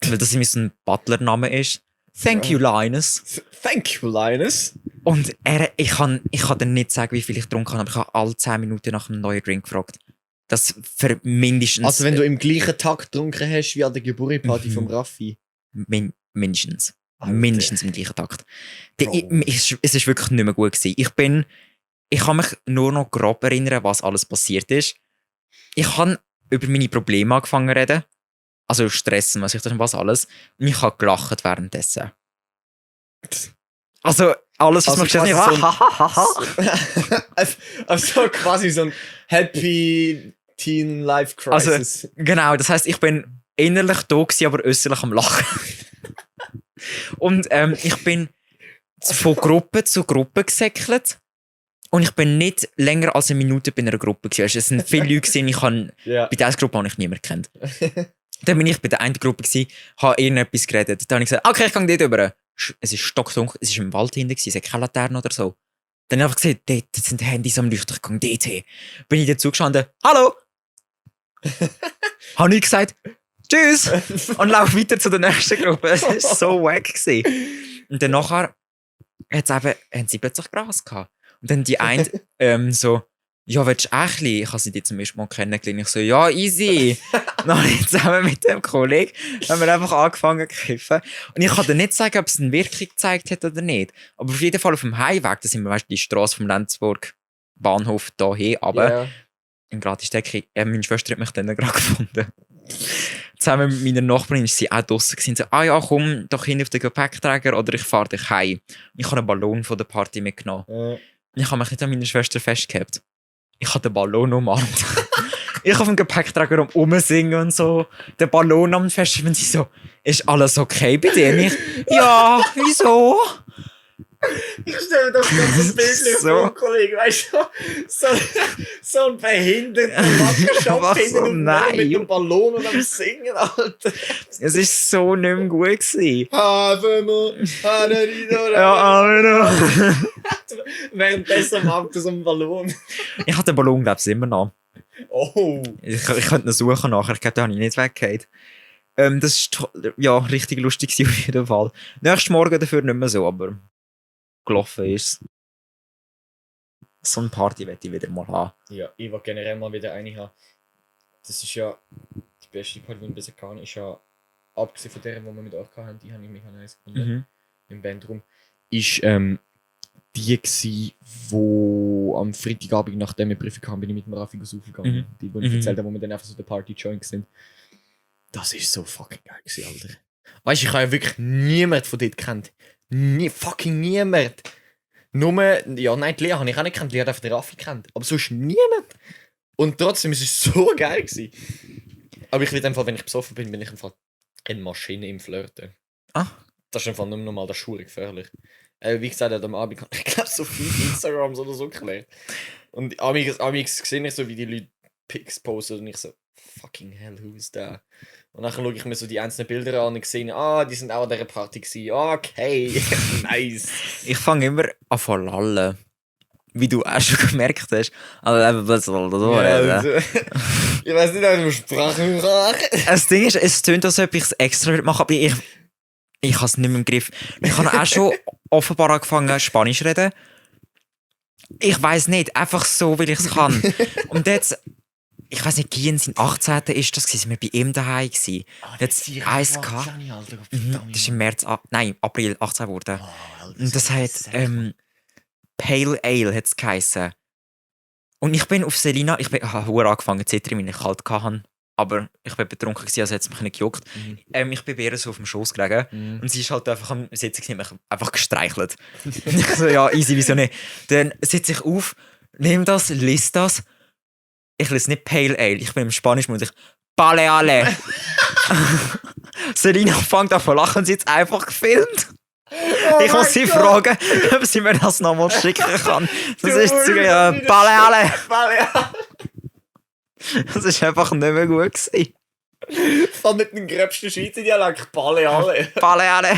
weil das irgendwie so ein Butler-Name ist. Thank you, Linus. Thank you, Linus. Und ich kann dir nicht sagen, wie viel ich getrunken habe, aber ich habe alle 10 Minuten nach einem neuen Drink gefragt. Das für mindestens... Also wenn du im gleichen Takt getrunken hast wie an der Geburtstagsparty vom Raffi? Mindestens. Alter. Mindestens im gleichen Takt. Es ist wirklich nicht mehr gut gewesen. Ich kann mich nur noch grob erinnern, was alles passiert ist. Ich habe über meine Probleme angefangen zu reden. Also Stressen, was alles. Und ich habe gelacht währenddessen. Also alles, was man gesagt hat. Also quasi so ein Happy Teen Life Crisis. Also, genau, das heisst, ich bin innerlich da gewesen, aber äußerlich am Lachen. Und ich bin von Gruppe zu Gruppe gesäckelt. Und ich bin nicht länger als eine Minute bei einer Gruppe gewesen. Es sind viele Leute gewesen, bei dieser Gruppe habe ich niemanden gekannt. Dann bin ich bei der einen Gruppe gewesen, habe irgendetwas geredet. Dann habe ich gesagt, okay, ich gehe dort rüber. Es ist stockdunkel, es ist im Wald hinten gewesen, es hat keine Laterne oder so. Dann habe ich gesagt, dort sind Handys am Leuchten, ich gehe dort hin. Bin ich dazu gestanden, hallo! Habe ich gesagt, tschüss! Und laufe weiter zu der nächsten Gruppe. Es war so wack gewesen. Und dann nachher haben sie plötzlich Gras gehabt. Und dann die eine so, ja, willst du Ächli? Ich habe sie die zum ersten Mal kennengelernt. Ich so, ja, easy. Dann habe ich zusammen mit dem Kollegen haben wir einfach angefangen zu kiffen. Und ich kann dir nicht sagen, ob es eine Wirkung gezeigt hat oder nicht. Aber auf jeden Fall auf dem Heimweg, da sind wir, weißt du, die Straße vom Lenzburg Bahnhof hierhin, aber Yeah. im Gratis-Decke, meine Schwester hat mich dann gerade gefunden. Zusammen mit meiner Nachbarin war sie auch draussen gewesen. So, ja, komm doch hin auf den Gepäckträger oder ich fahre dich heim. Ich habe einen Ballon von der Party mitgenommen. Ich habe mich nicht an meiner Schwester festgehabt. Ich habe den Ballon umarmt. Ich auf dem Gepäckträger rumsingen und so. Den Ballon am Festival. Und sie so, ist alles okay bei dir? Und ich, ja, wieso? Ich stelle mir das ganze Bild So. vor, Kollege, weißt du, so ein behinderter Wackerschopf Was? hinten auf dem Nein. mit dem Ballon und am Singen, Alter. Es war so nicht mehr gut gewesen. Ja, währenddessen am Auto so ein Ballon. Ich habe den Ballon, glaube ich, immer noch. Oh. Ich könnte ihn suchen nachher. Ich glaube, den habe ich nicht weggehauen. Das war richtig lustig gewesen, auf jeden Fall. Nächsten Morgen dafür nicht mehr so, aber gelaufen ist so eine Party möchte ich wieder mal haben. Ja, ich will generell mal wieder eine haben. Das ist ja die beste Party, die ich bisher kann. Ist ja, abgesehen von der, die wir mit euch hatten, die habe ich mega nice gefunden. Im Bandraum. Ist die gsi, wo am Freitagabend, nachdem wir Prüfung haben, bin ich mit dem Raffi aufgegangen. Die, die ich erzählt habe, wo wir dann einfach so der Party-Joint sind. Das ist so fucking geil gewesen, Alter. Weißt du, ich habe ja wirklich niemand von dort gekannt. Fucking niemand. Nur, ja, nein, die Lea habe ich auch nicht gekannt, die hat einfach den Raffi gekannt. Aber sonst niemand. Und trotzdem ist es so geil gewesen. Aber ich will einfach, wenn ich besoffen bin ich einfach eine Maschine im Flirten. Ah. Das ist einfach nicht normal, das ist schwierig gefährlich. Wie gesagt, am Abend ich glaube so 5 Instagrams oder so geklärt. Und amigs sehe ich so, wie die Leute Pics posten und ich so, fucking hell, who is that? Und dann schaue ich mir so die einzelnen Bilder an und sehe, die sind auch an dieser Party gewesen. Okay, nice. Ich fange immer an zu lallen. Wie du auch schon gemerkt hast. Also, ich weiß nicht, ob ich Sprachen mache. Das Ding ist, es tönt, als ob ich es extra mache, aber ich habe es nicht mehr im Griff. Ich habe auch schon offenbar angefangen, Spanisch zu reden. Ich weiß nicht, einfach so, weil ich es kann. Und jetzt, ich weiß nicht, Gian, sein 18. ist das, sind wir bei ihm daheim gewesen. Jetzt eins gehabt. Das ist im März, April 18 geworden. Und das heißt, Pale Ale hat es geheissen. Und ich bin auf Selina, ich habe angefangen zu zittern, weil ich kalt hatte. Aber ich war betrunken, also hat es mich nicht gejuckt. Ich bin bei ihr so auf dem Schoß gelegen. Und sie ist halt einfach am Sitzen und mich einfach gestreichelt. Ich so, ja, easy, wieso nicht? Dann sitze ich auf, nehme das, lese das. Ich lese nicht Pale Ale, ich bin im Spanisch-Mund. Ich Baleale. Selina fängt an zu lachen und sie hat es einfach gefilmt. Ich muss sie fragen, ob sie mir das nochmal schicken kann. Das ist zu Baleale. Das war einfach nicht mehr gut gewesen. Fand nicht den gröbsten Schweizer Dialekt, Baleale. Baleale.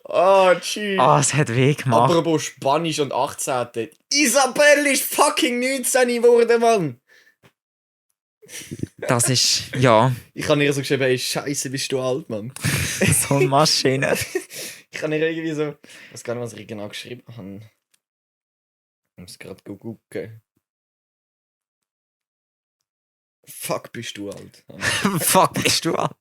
Oh, tschüss. Es hat weh gemacht. Apropos Spanisch und 18. Isabel ist fucking 19 geworden, Mann. Das ist, ja. Ich habe ihr so geschrieben, hey, Scheiße, bist du alt, Mann. So eine Maschine. Ich habe ihr irgendwie so, ich weiß gar nicht, was ich genau geschrieben habe. Ich muss gerade gucken. Fuck, bist du alt. Fuck, bist du alt.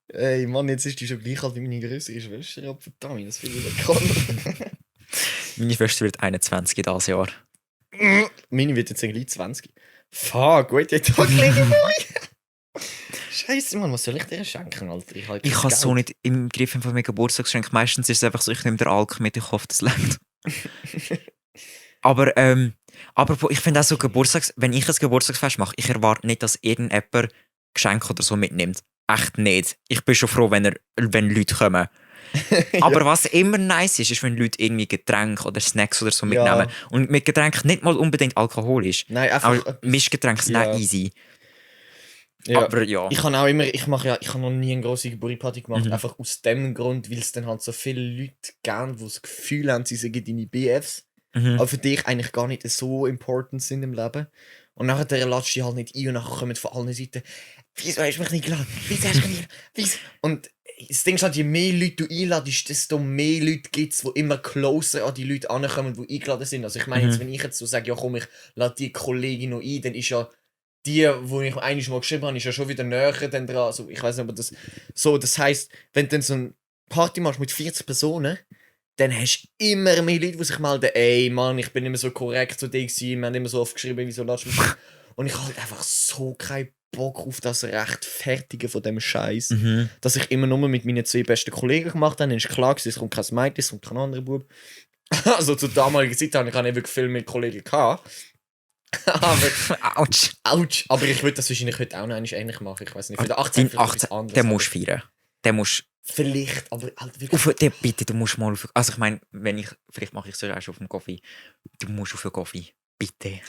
Ey, Mann, jetzt ist die schon gleich alt wie meine größere Schwester. Aber verdammt, das finde ich nicht kann. Meine Schwester wird 21 in diesem Jahr. Meine wird jetzt gleich 20. Fuck, gut, jetzt hat ich Scheiße, Mann, was soll ich dir schenken, Alter? Ich habe es so nicht im Griff von meinem Geburtstagsgeschenk. Meistens ist es einfach so, ich nehme den Alk mit, ich hoffe, das langt. Aber ich finde auch so wenn ich ein Geburtstagsfest mache, ich erwarte nicht, dass irgendjemand Geschenke oder so mitnimmt. Echt nicht. Ich bin schon froh, wenn Leute kommen. Aber was immer nice ist, wenn Leute irgendwie Getränke oder Snacks oder so mitnehmen. Und mit Getränken nicht mal unbedingt alkoholisch. Nein, einfach. Aber Mischgetränke sind auch easy. Ja. Aber ja. Ich habe noch nie eine grosse Geburtstagsparty gemacht. Einfach aus dem Grund, weil es dann halt so viele Leute geben, die das Gefühl haben, sie sind deine BFs. Aber für dich eigentlich gar nicht so important sind im Leben. Und nachher latscht die halt nicht ein und nachher kommen von allen Seiten, wieso hast du mich nicht geladen? Wieso hast du mich nicht? Und das Ding ist halt, je mehr Leute du einladest, desto mehr Leute gibt es, die immer closer an die Leute ankommen, die eingeladen sind. Also ich meine, jetzt, wenn ich jetzt so sage, ja komm, ich lade die Kollegin noch ein, dann ist ja die ich eigentlich mal geschrieben habe, ist ja schon wieder näher dann dran. Also ich weiß nicht, aber das heisst, wenn du dann so eine Party machst mit 40 Personen, dann hast du immer mehr Leute, die sich melden, ey Mann, ich bin nicht mehr so korrekt zu dir gewesen, wir haben immer so oft geschrieben, wieso ladest du mich? Und ich habe halt einfach so keinen Bock auf das Rechtfertigen von dem Scheiß, dass ich immer nur mit meinen 2 besten Kollegen gemacht habe. Dann ist klar, es kommt kein Mädchen, es kommt kein anderer Bub. Also zur damaligen Zeit habe ich nicht wirklich viel mit Kollegen gehabt. Aber, Autsch. Aber ich würde das wahrscheinlich heute auch noch ähnlich machen. Ich weiß nicht, für den 18. Den musst du feiern. Den musst vielleicht, aber halt wirklich. Bitte, du musst mal auf. Also ich meine, vielleicht mache ich es auch schon auf dem Kaffee. Du musst auf den Kaffee. Bitte.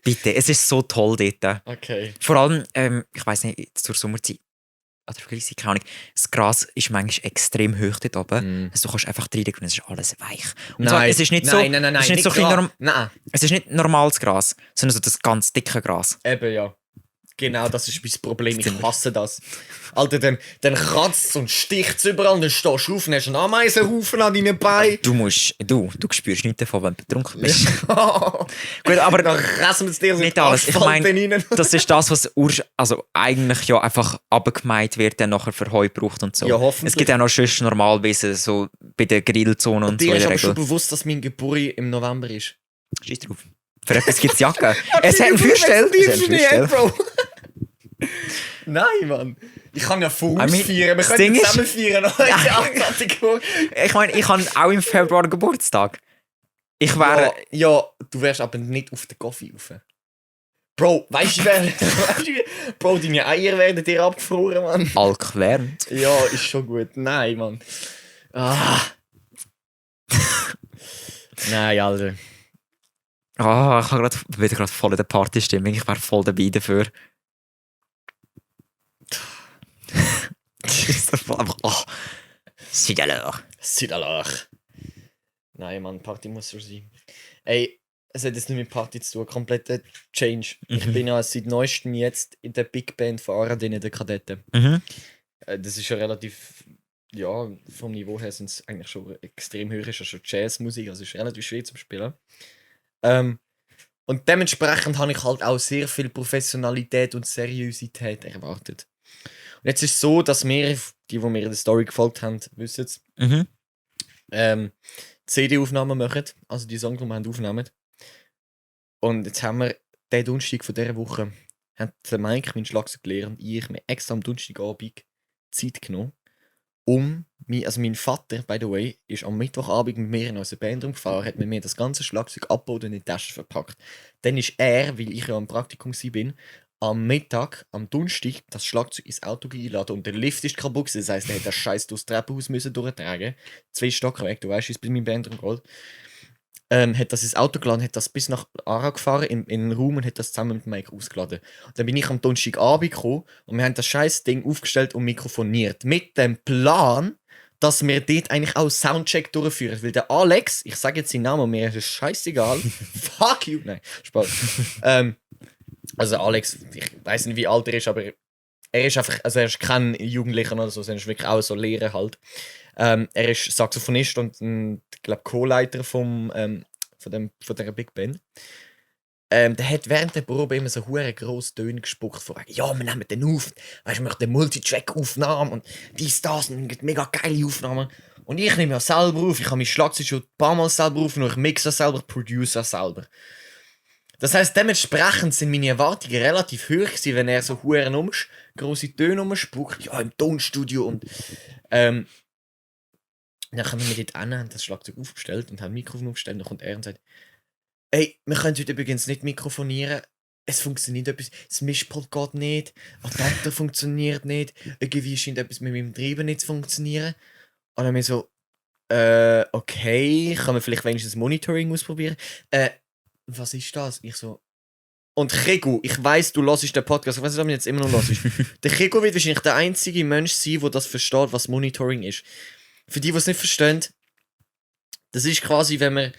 Bitte. Es ist so toll dort. Okay. Vor allem, ich weiß nicht, zur Sommerzeit. Oder vielleicht, keine Ahnung. Das Gras ist manchmal extrem hoch dort oben. Also du kannst einfach reinlegen und es ist alles weich. Und Nein. Es ist nicht so. Nein. Es ist nicht so nein. Es ist nicht normales Gras, sondern so das ganz dicke Gras. Eben, ja. Genau, das ist mein Problem. Ich hasse das. Alter, dann kratzt es und sticht es überall und dann stehst du auf und hast einen Ameisenhaufen an deinen Beinen. Du spürst nichts davon, wenn du betrunken bist. Gut, aber dann fressen wir es dir so Nicht alles. Ich meine, rein. das ist das, was eigentlich ja einfach abgemeint wird, dann nachher für Heu braucht und so. Ja, hoffentlich. Es gibt ja noch sonst Normalwesen, so bei der Grillzone und so Dir in ist der aber schon Regel. bewusst, dass mein Geburtstag im November ist. Scheiß drauf. Für etwas gibt es Jacke. Es hat einen Feuerstell. Bro. Nein, Mann. Ich kann ja vorausfeiern. Wir das können Ding ist- zusammen feiern. Ich meine, ich habe auch im Februar Geburtstag. Ich wäre... Ja, du wärst aber nicht auf den Kaffee rauf. Bro, weißt du, Bro, deine Eier werden dir abgefroren, Mann. All gelernt. Ja, ist schon gut. Nein, Mann. Ah. Nein, Alter. Ah, ich bin wieder gerade voll in der Partystimmung. Ich wäre voll dabei dafür. C'est alors. C'est alors. Nein, Mann, Party muss so sein. Ey, es hat jetzt nicht mit Party zu tun, kompletter Change. Ich bin ja seit neuestem jetzt in der Big Band von Aradin in der Kadetten. Mhm. Das ist ja relativ, ja, vom Niveau her sind es eigentlich schon extrem hoch, ist ja schon Jazzmusik, also ist relativ schwer zu spielen. Und dementsprechend habe ich halt auch sehr viel Professionalität und Seriosität erwartet. Und jetzt ist es so, dass wir, die mir in der Story gefolgt haben, wissen es, Mhm. CD-Aufnahmen machen, also die Songs, die wir haben, aufnehmen. Und jetzt haben wir den Donnerstag von dieser Woche, hat der Mike, mein Schlagzeuglehrer, und ich mir extra am Donnerstagabend Zeit genommen, also mein Vater, by the way, ist am Mittwochabend mit mir in unser Bandraum gefahren, hat mit mir das ganze Schlagzeug abgebaut und in die Tasche verpackt. Dann ist er, weil ich ja im Praktikum bin, am Mittag, am Donnerstag, das Schlagzeug ins Auto eingeladen und der Lift ist kaputt gewesen. Das heisst, er hat das Scheiß durchs Treppenhaus müssen durchtragen. 2 Stockwerke, du weißt, wie es bei meinem Bandraum geht. Hat das ins Auto geladen, hat das bis nach Aarau gefahren, in den Raum und hat das zusammen mit Mike ausgeladen. Und dann bin ich am Donnerstagabend gekommen und wir haben das scheiß Ding aufgestellt und mikrofoniert. Mit dem Plan, dass wir dort eigentlich auch Soundcheck durchführen. Weil der Alex, ich sage jetzt seinen Namen, mir ist es scheißegal. Fuck you! Nein, Spaß. Also Alex, ich weiß nicht, wie alt er ist, aber er ist einfach, also er ist kein Jugendlicher oder so, sondern er ist wirklich auch so Lehrer halt. Er ist Saxophonist und ich glaube Co-Leiter von dieser Big Band. Der hat während der Probe immer so hure grosse Töne gespuckt von wegen, ja, wir nehmen den auf, weißt du, wir machen eine Multitrack-Aufnahme und das und mega geile Aufnahmen. Und ich nehme ja selber auf, ich habe mein Schlagzeug schon ein paar Mal selber aufgenommen, ich mixe selber, produce selber. Das heisst, dementsprechend sind meine Erwartungen relativ hoch gewesen, wenn er so hure grosse Töne umspuckt, ja, im Tonstudio und dann kommen wir dort hin, haben das Schlagzeug aufgestellt und haben ein Mikrofon aufgestellt und dann kommt er und sagt, ey, wir können heute übrigens nicht mikrofonieren, es funktioniert etwas, das Mischpult geht nicht, Adapter funktioniert nicht, irgendwie scheint etwas mit meinem Treiber nicht zu funktionieren. Und dann mir so, okay, kann man vielleicht wenigstens das Monitoring ausprobieren? Was ist das? Ich so. Und Chego, ich weiss, du hörst den Podcast, ich weiss nicht, ob du jetzt immer noch hörst. Der Chego wird wahrscheinlich der einzige Mensch sein, der das versteht, was Monitoring ist. Für die es nicht verstehen, das ist quasi, wenn man.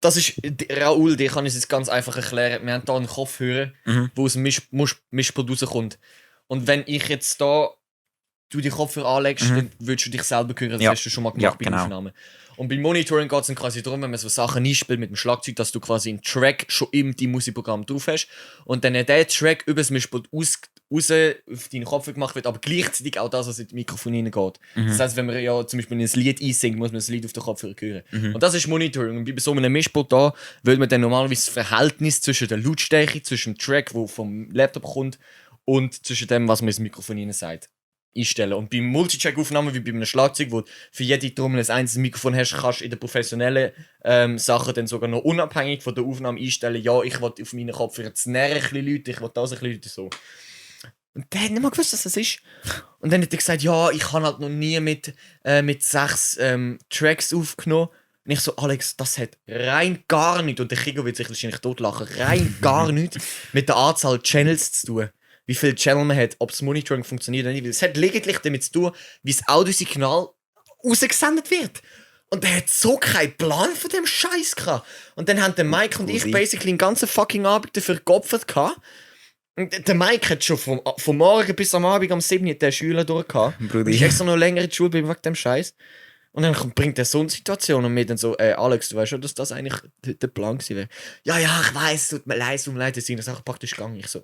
Das ist. Raoul, dir kann ich es jetzt ganz einfach erklären. Wir haben hier einen Kopfhörer, wo aus dem Mischpult rauskommt. Und wenn ich jetzt da du die Kopfhörer anlegst, dann würdest du dich selber hören. Das hast du schon mal gemacht bei der Aufnahme. Und beim Monitoring geht es dann quasi darum, wenn man so Sachen einspielt mit dem Schlagzeug, dass du quasi einen Track schon im deinem Musikprogramm drauf hast und dann der Track über das Mischpult raus auf deinen Kopf gemacht wird, aber gleichzeitig auch das, was in das Mikrofon hineingeht. Das heisst, wenn man ja zum Beispiel ein Lied einsingt, muss man das Lied auf den Kopfhörer hören. Und das ist Monitoring. Und bei so einem Mischpult da will man dann normalerweise das Verhältnis zwischen der Lautstärke, zwischen dem Track, der vom Laptop kommt, und zwischen dem, was man ins Mikrofon hinein sagt, einstellen. Und bei Multitrack-Aufnahmen, wie bei einem Schlagzeug, wo du für jede Trommel ein einzelnes Mikrofon hast, kannst du in den professionellen Sachen dann sogar noch unabhängig von der Aufnahme einstellen, ja, ich will auf meinen Kopfhörer das näher ein bisschen Leute, ich will das ein bisschen Leute, so. Und der hat nicht mal gewusst, was das ist. Und dann hat er gesagt, ja, ich habe halt noch nie mit 6 Tracks aufgenommen. Und ich so, Alex, das hat rein gar nichts, und der Chico wird sich wahrscheinlich totlachen, rein gar nichts mit der Anzahl Channels zu tun. Wie viele Channel man hat, ob das Monitoring funktioniert oder nicht. Es hat lediglich damit zu tun, wie das Audiosignal rausgesendet wird. Und der hat so keinen Plan von dem Scheiß gehabt. Und dann haben der Mike und ich basically den ganzen fucking Abend dafür geopfert gehabt. Der Mike hat schon vom Morgen bis am Abend am 7. den Schüler durchgehabt. Brudi. Ich extra noch länger in die Schule bin wegen dem Scheiß. Und dann bringt er so eine Situation und mir dann so, Alex, du weißt schon, dass das eigentlich der Plan gewesen wäre. Ja, ich weiss, tut mir leid, das ist auch praktisch gegangen. Ich so.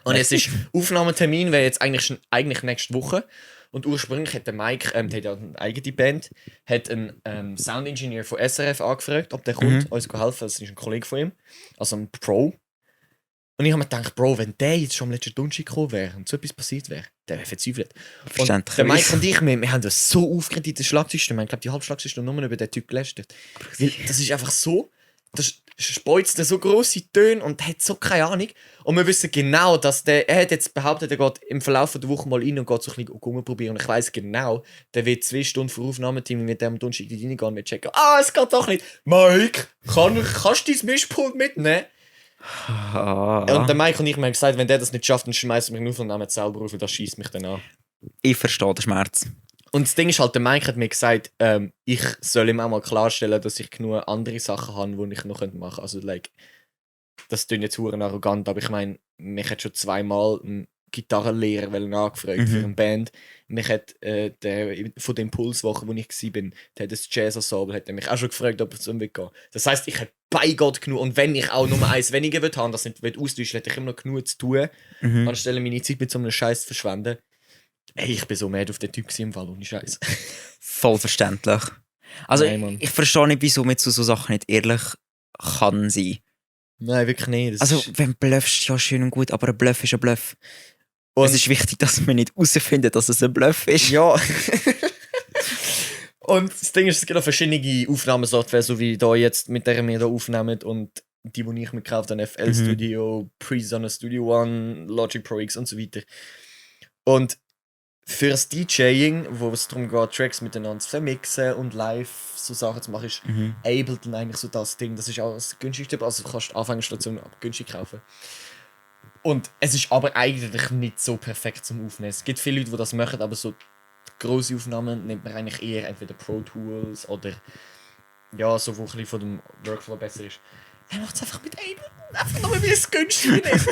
Und jetzt ist Aufnahmetermin, wäre jetzt eigentlich nächste Woche. Und ursprünglich hat der Mike, der hat ja eine eigene Band, hat einen Soundingenieur von SRF angefragt, ob der kommt, uns helfen. Das ist ein Kollege von ihm, also ein Pro. Und ich habe mir gedacht, Bro, wenn der jetzt schon am letzten Donnerstag gekommen wäre und so etwas passiert wäre, der wäre verzweifelt. Und der Mike und ich, wir haben das so aufgeregt in der Schlagzeugstunde. Ich glaube, die halbe Schlagzeugstunde nur über den Typ gelästert. Weil das ist einfach so, das speuzt so grosse Töne und hat so keine Ahnung. Und wir wissen genau, dass er hat jetzt behauptet, er geht im Verlauf der Woche mal rein und geht so ein bisschen rumprobieren. Und ich weiss genau, der wird 2 Stunden vor Aufnahmeteam mit dem Donnerstag reingehen und wir checken. Es geht doch nicht. Mike, kannst du dein Mischpult mitnehmen? Und der Mike und ich haben gesagt, wenn der das nicht schafft, dann schmeißt er mich nur und nimmt selber auf, und das schießt mich dann an. Ich verstehe den Schmerz. Und das Ding ist halt, der Mike hat mir gesagt, ich soll ihm auch mal klarstellen, dass ich genug andere Sachen habe, die ich noch machen könnte. Also, das klingt jetzt verdammt arrogant, aber ich meine, mich hat schon 2-mal ein Gitarrenlehrer angefragt für eine Band. Mich hat der von der Impulswoche, wo ich war, der hat das Jazz-Ensemble, hat mich auch schon gefragt, ob es um mich geht. Das heisst, ich habe bei Gott genug. Und wenn ich auch nur eins weniger haben das nicht austauschen, hätte ich immer noch genug zu tun, anstelle meine Zeit mit so einem Scheiß zu verschwenden. Ey, ich bin so mad auf den Typ im Fall, ohne Scheiß. Voll verständlich. Also, Nein, ich verstehe nicht, wieso mit so Sachen nicht ehrlich kann sein. Nein, wirklich nicht. Also, wenn du bluffst, ja schön und gut, aber ein Bluff ist ein Bluff. Und es ist wichtig, dass man nicht herausfindet, dass es ein Bluff ist. Ja. Und das Ding ist, es gibt auch verschiedene Aufnahmesoftware, so wie da jetzt, mit der wir hier aufnehmen und die ich mir gekauft habe, FL Studio, Presonus Studio One, Logic Pro X und so weiter. Und für das DJing, wo es darum geht, Tracks miteinander zu vermixen und live so Sachen zu machen, ist Ableton eigentlich so das Ding. Das ist auch das günstigste, also du kannst Anfängerstation günstig kaufen. Und es ist aber eigentlich nicht so perfekt zum Aufnehmen. Es gibt viele Leute, die das machen, aber so grosse Aufnahmen nimmt man eigentlich eher entweder Pro Tools oder ja, so wo ein bisschen von dem Workflow besser ist. Er macht es einfach mit Ableton. Einfach nur, weil es günstig ist.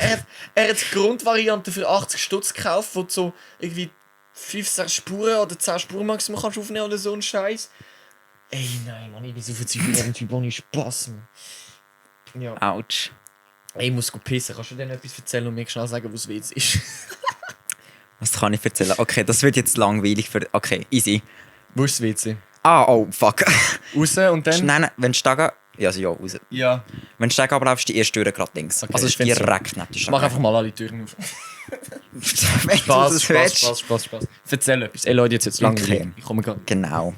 Er hat die Grundvariante für 80 Stutz gekauft, wo du so irgendwie 5, 6 Spuren oder 10 Spuren maximal kannst aufnehmen oder so ein Scheiß. Ey, nein, Mann, ich bin so verzweifelt an Typ ohne Spaß, Mann. Ja. Autsch. Ey, ich muss pissen. Kannst du dir etwas erzählen und mir schnell sagen, wo es jetzt ist? Was kann ich erzählen? Okay, das wird jetzt langweilig für... Okay, easy. Wo ist das WC? Oh, fuck. Raus und dann? Nein, wenn du Stege... Ja, also ja, raus. Ja. Wenn du Stege ablaufst, die erste Tür gerade links. Okay, also ist direkt neben der Stege. Mach einfach mal alle Türen auf. Spaß. Erzähl etwas. Ey Leute, jetzt langweilig. Okay. Ich komme gerade. Genau.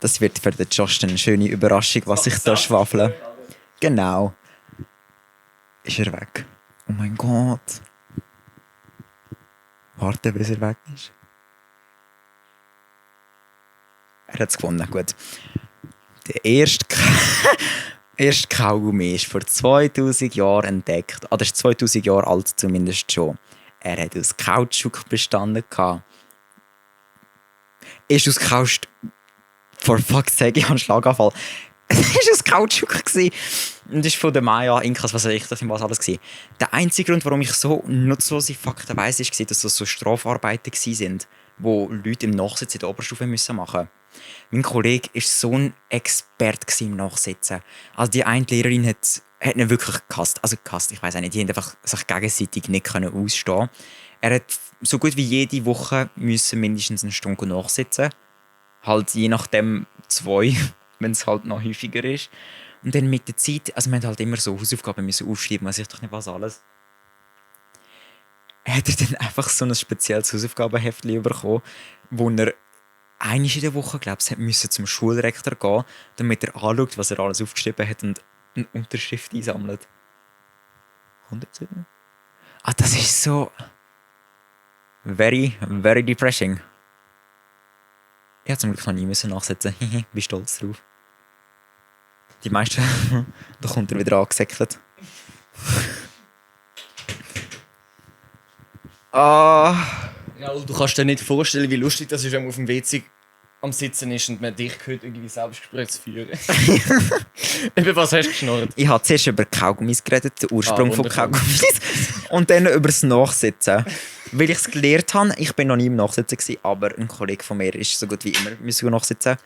Das wird für den Josh eine schöne Überraschung, was ich da schwafle. Genau. Ist er weg? Oh mein Gott. Warte, bis er weg ist. Er hat es gewonnen, gut. Der erste Kaugummi ist vor 2000 Jahren entdeckt. Oder ist 2000 Jahre alt zumindest schon. Er hat aus Kautschuk bestanden. Ist aus Kautschuk... For fuck's sake, ich habe einen Schlaganfall. Es war aus Kautschuk. Und das ist von der Maya, Inkas, was weiß ich, das was alles gewesen. Der einzige Grund, warum ich so nutzlose Fakten weiss, ist, dass das so Strafarbeiten waren, wo Leute im Nachsitzen in der Oberstufe machen mussten. Mein Kollege war so ein Experte im Nachsitzen. Also die eine Lehrerin hat ihn wirklich gehasst. Also gehasst, ich weiss auch nicht, die haben einfach sich gegenseitig nicht ausstehen. Er hat so gut wie jede Woche müssen mindestens eine Stunde nachsitzen. Halt je nachdem 2, wenn es halt noch häufiger ist. Und dann mit der Zeit, also wir haben halt immer so Hausaufgaben müssen aufschreiben, weiß ich doch nicht was alles. Hat er dann einfach so ein spezielles Hausaufgabenheftchen bekommen, wo er einmal in der Woche, glaube ich, musste zum Schulrektor gehen, damit er anschaut, was er alles aufgeschrieben hat und eine Unterschrift einsammelt. 107? Das ist so... Very, very depressing. Ich musste zum Glück noch nie nachsetzen. Bin stolz drauf. Die meisten, da kommt er wieder angesäckelt. Ja, du kannst dir nicht vorstellen, wie lustig das ist, wenn man auf dem WC am Sitzen ist und man dich hört, irgendwie Selbstgespräch zu führen. Über was hast du geschnurrt? Ich habe zuerst über Kaugummis geredet, den Ursprung von wundervoll. Kaugummis. Und dann über das Nachsitzen. Weil ich es gelernt habe, ich bin noch nie im Nachsitzen gewesen, aber ein Kollege von mir ist so gut wie immer müssen nachsitzen.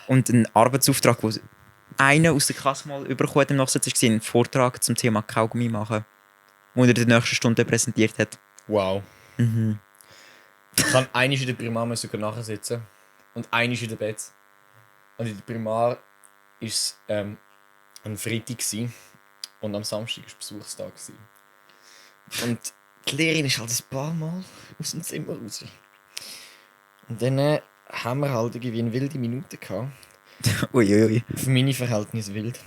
Und ein Arbeitsauftrag, den einer aus der Klasse mal bekommen hat im Nachsitzen, war ein Vortrag zum Thema Kaugummi machen, den er in der nächsten Stunde präsentiert hat. Wow. Ich kann einmal in der Primar sogar nachsitzen und einmal in der Bett. Und in der Primar war es ein Freitag gewesen, und am Samstag war Besuchstag gewesen. Und die Lehrerin ist halt ein paar Mal aus dem Zimmer raus. Und dann haben wir halt irgendwie eine wilde Minute gehabt. Uiuiui. Für meine Verhältnisse wild.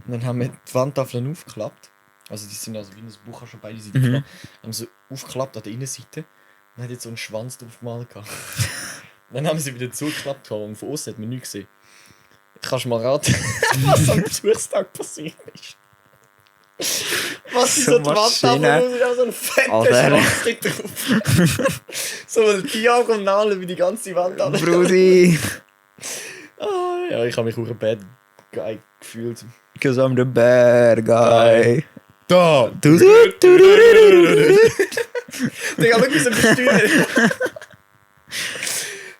Und dann haben wir die Wandtafeln aufgeklappt. Also die sind also wie ein Buch, schon beide Seiten gehabt. Haben sie aufgeklappt an der Innenseite und hat jetzt so einen Schwanz drauf gemalt gehabt. Dann haben sie wieder zugeklappt und von außen hat man nichts gesehen. Kannst du mal raten, was am Besuchstag passiert ist? Was ist so die Wandtafel? So ein fetter Schwanz drauf. So eine Diagonale wie die ganze Wand an. Brudi, Ja, ich habe mich auch ein Bad Guy gefühlt. because I'm the bad guy. Da! Du, du, du, du, du. Digga, schau, wie sie besteuern.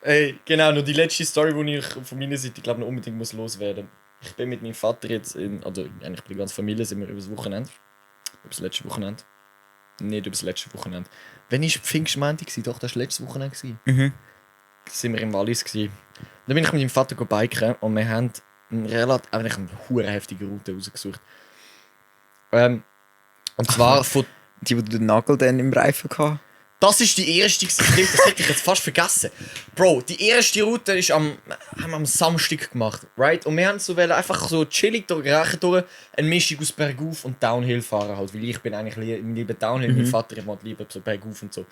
Ey, genau, noch die letzte Story, die ich von meiner Seite glaube noch unbedingt muss loswerden. Ich bin mit meinem Vater jetzt also eigentlich bei der ganzen Familie sind wir über das Wochenende. Über das letzte Wochenende. Nicht über das letzte Wochenende. Wann war Pfingstmontag? Doch, das war letztes Wochenende. Da sind wir im Wallis. Dann bin ich mit meinem Vater biken und wir haben eine hure heftige Route rausgesucht. Und zwar von... Die, wo du den Nagel dann im Reifen hatte. Das ist die erste, stimmt, das hätte ich jetzt fast vergessen. Bro, die erste Route haben wir am Samstag gemacht, right? Und wir haben so einfach so chillig durch Rechen durch, eine Mischung aus Bergauf und Downhill fahren halt, weil ich bin eigentlich lieber Downhill, mein Vater macht lieber so Bergauf und so.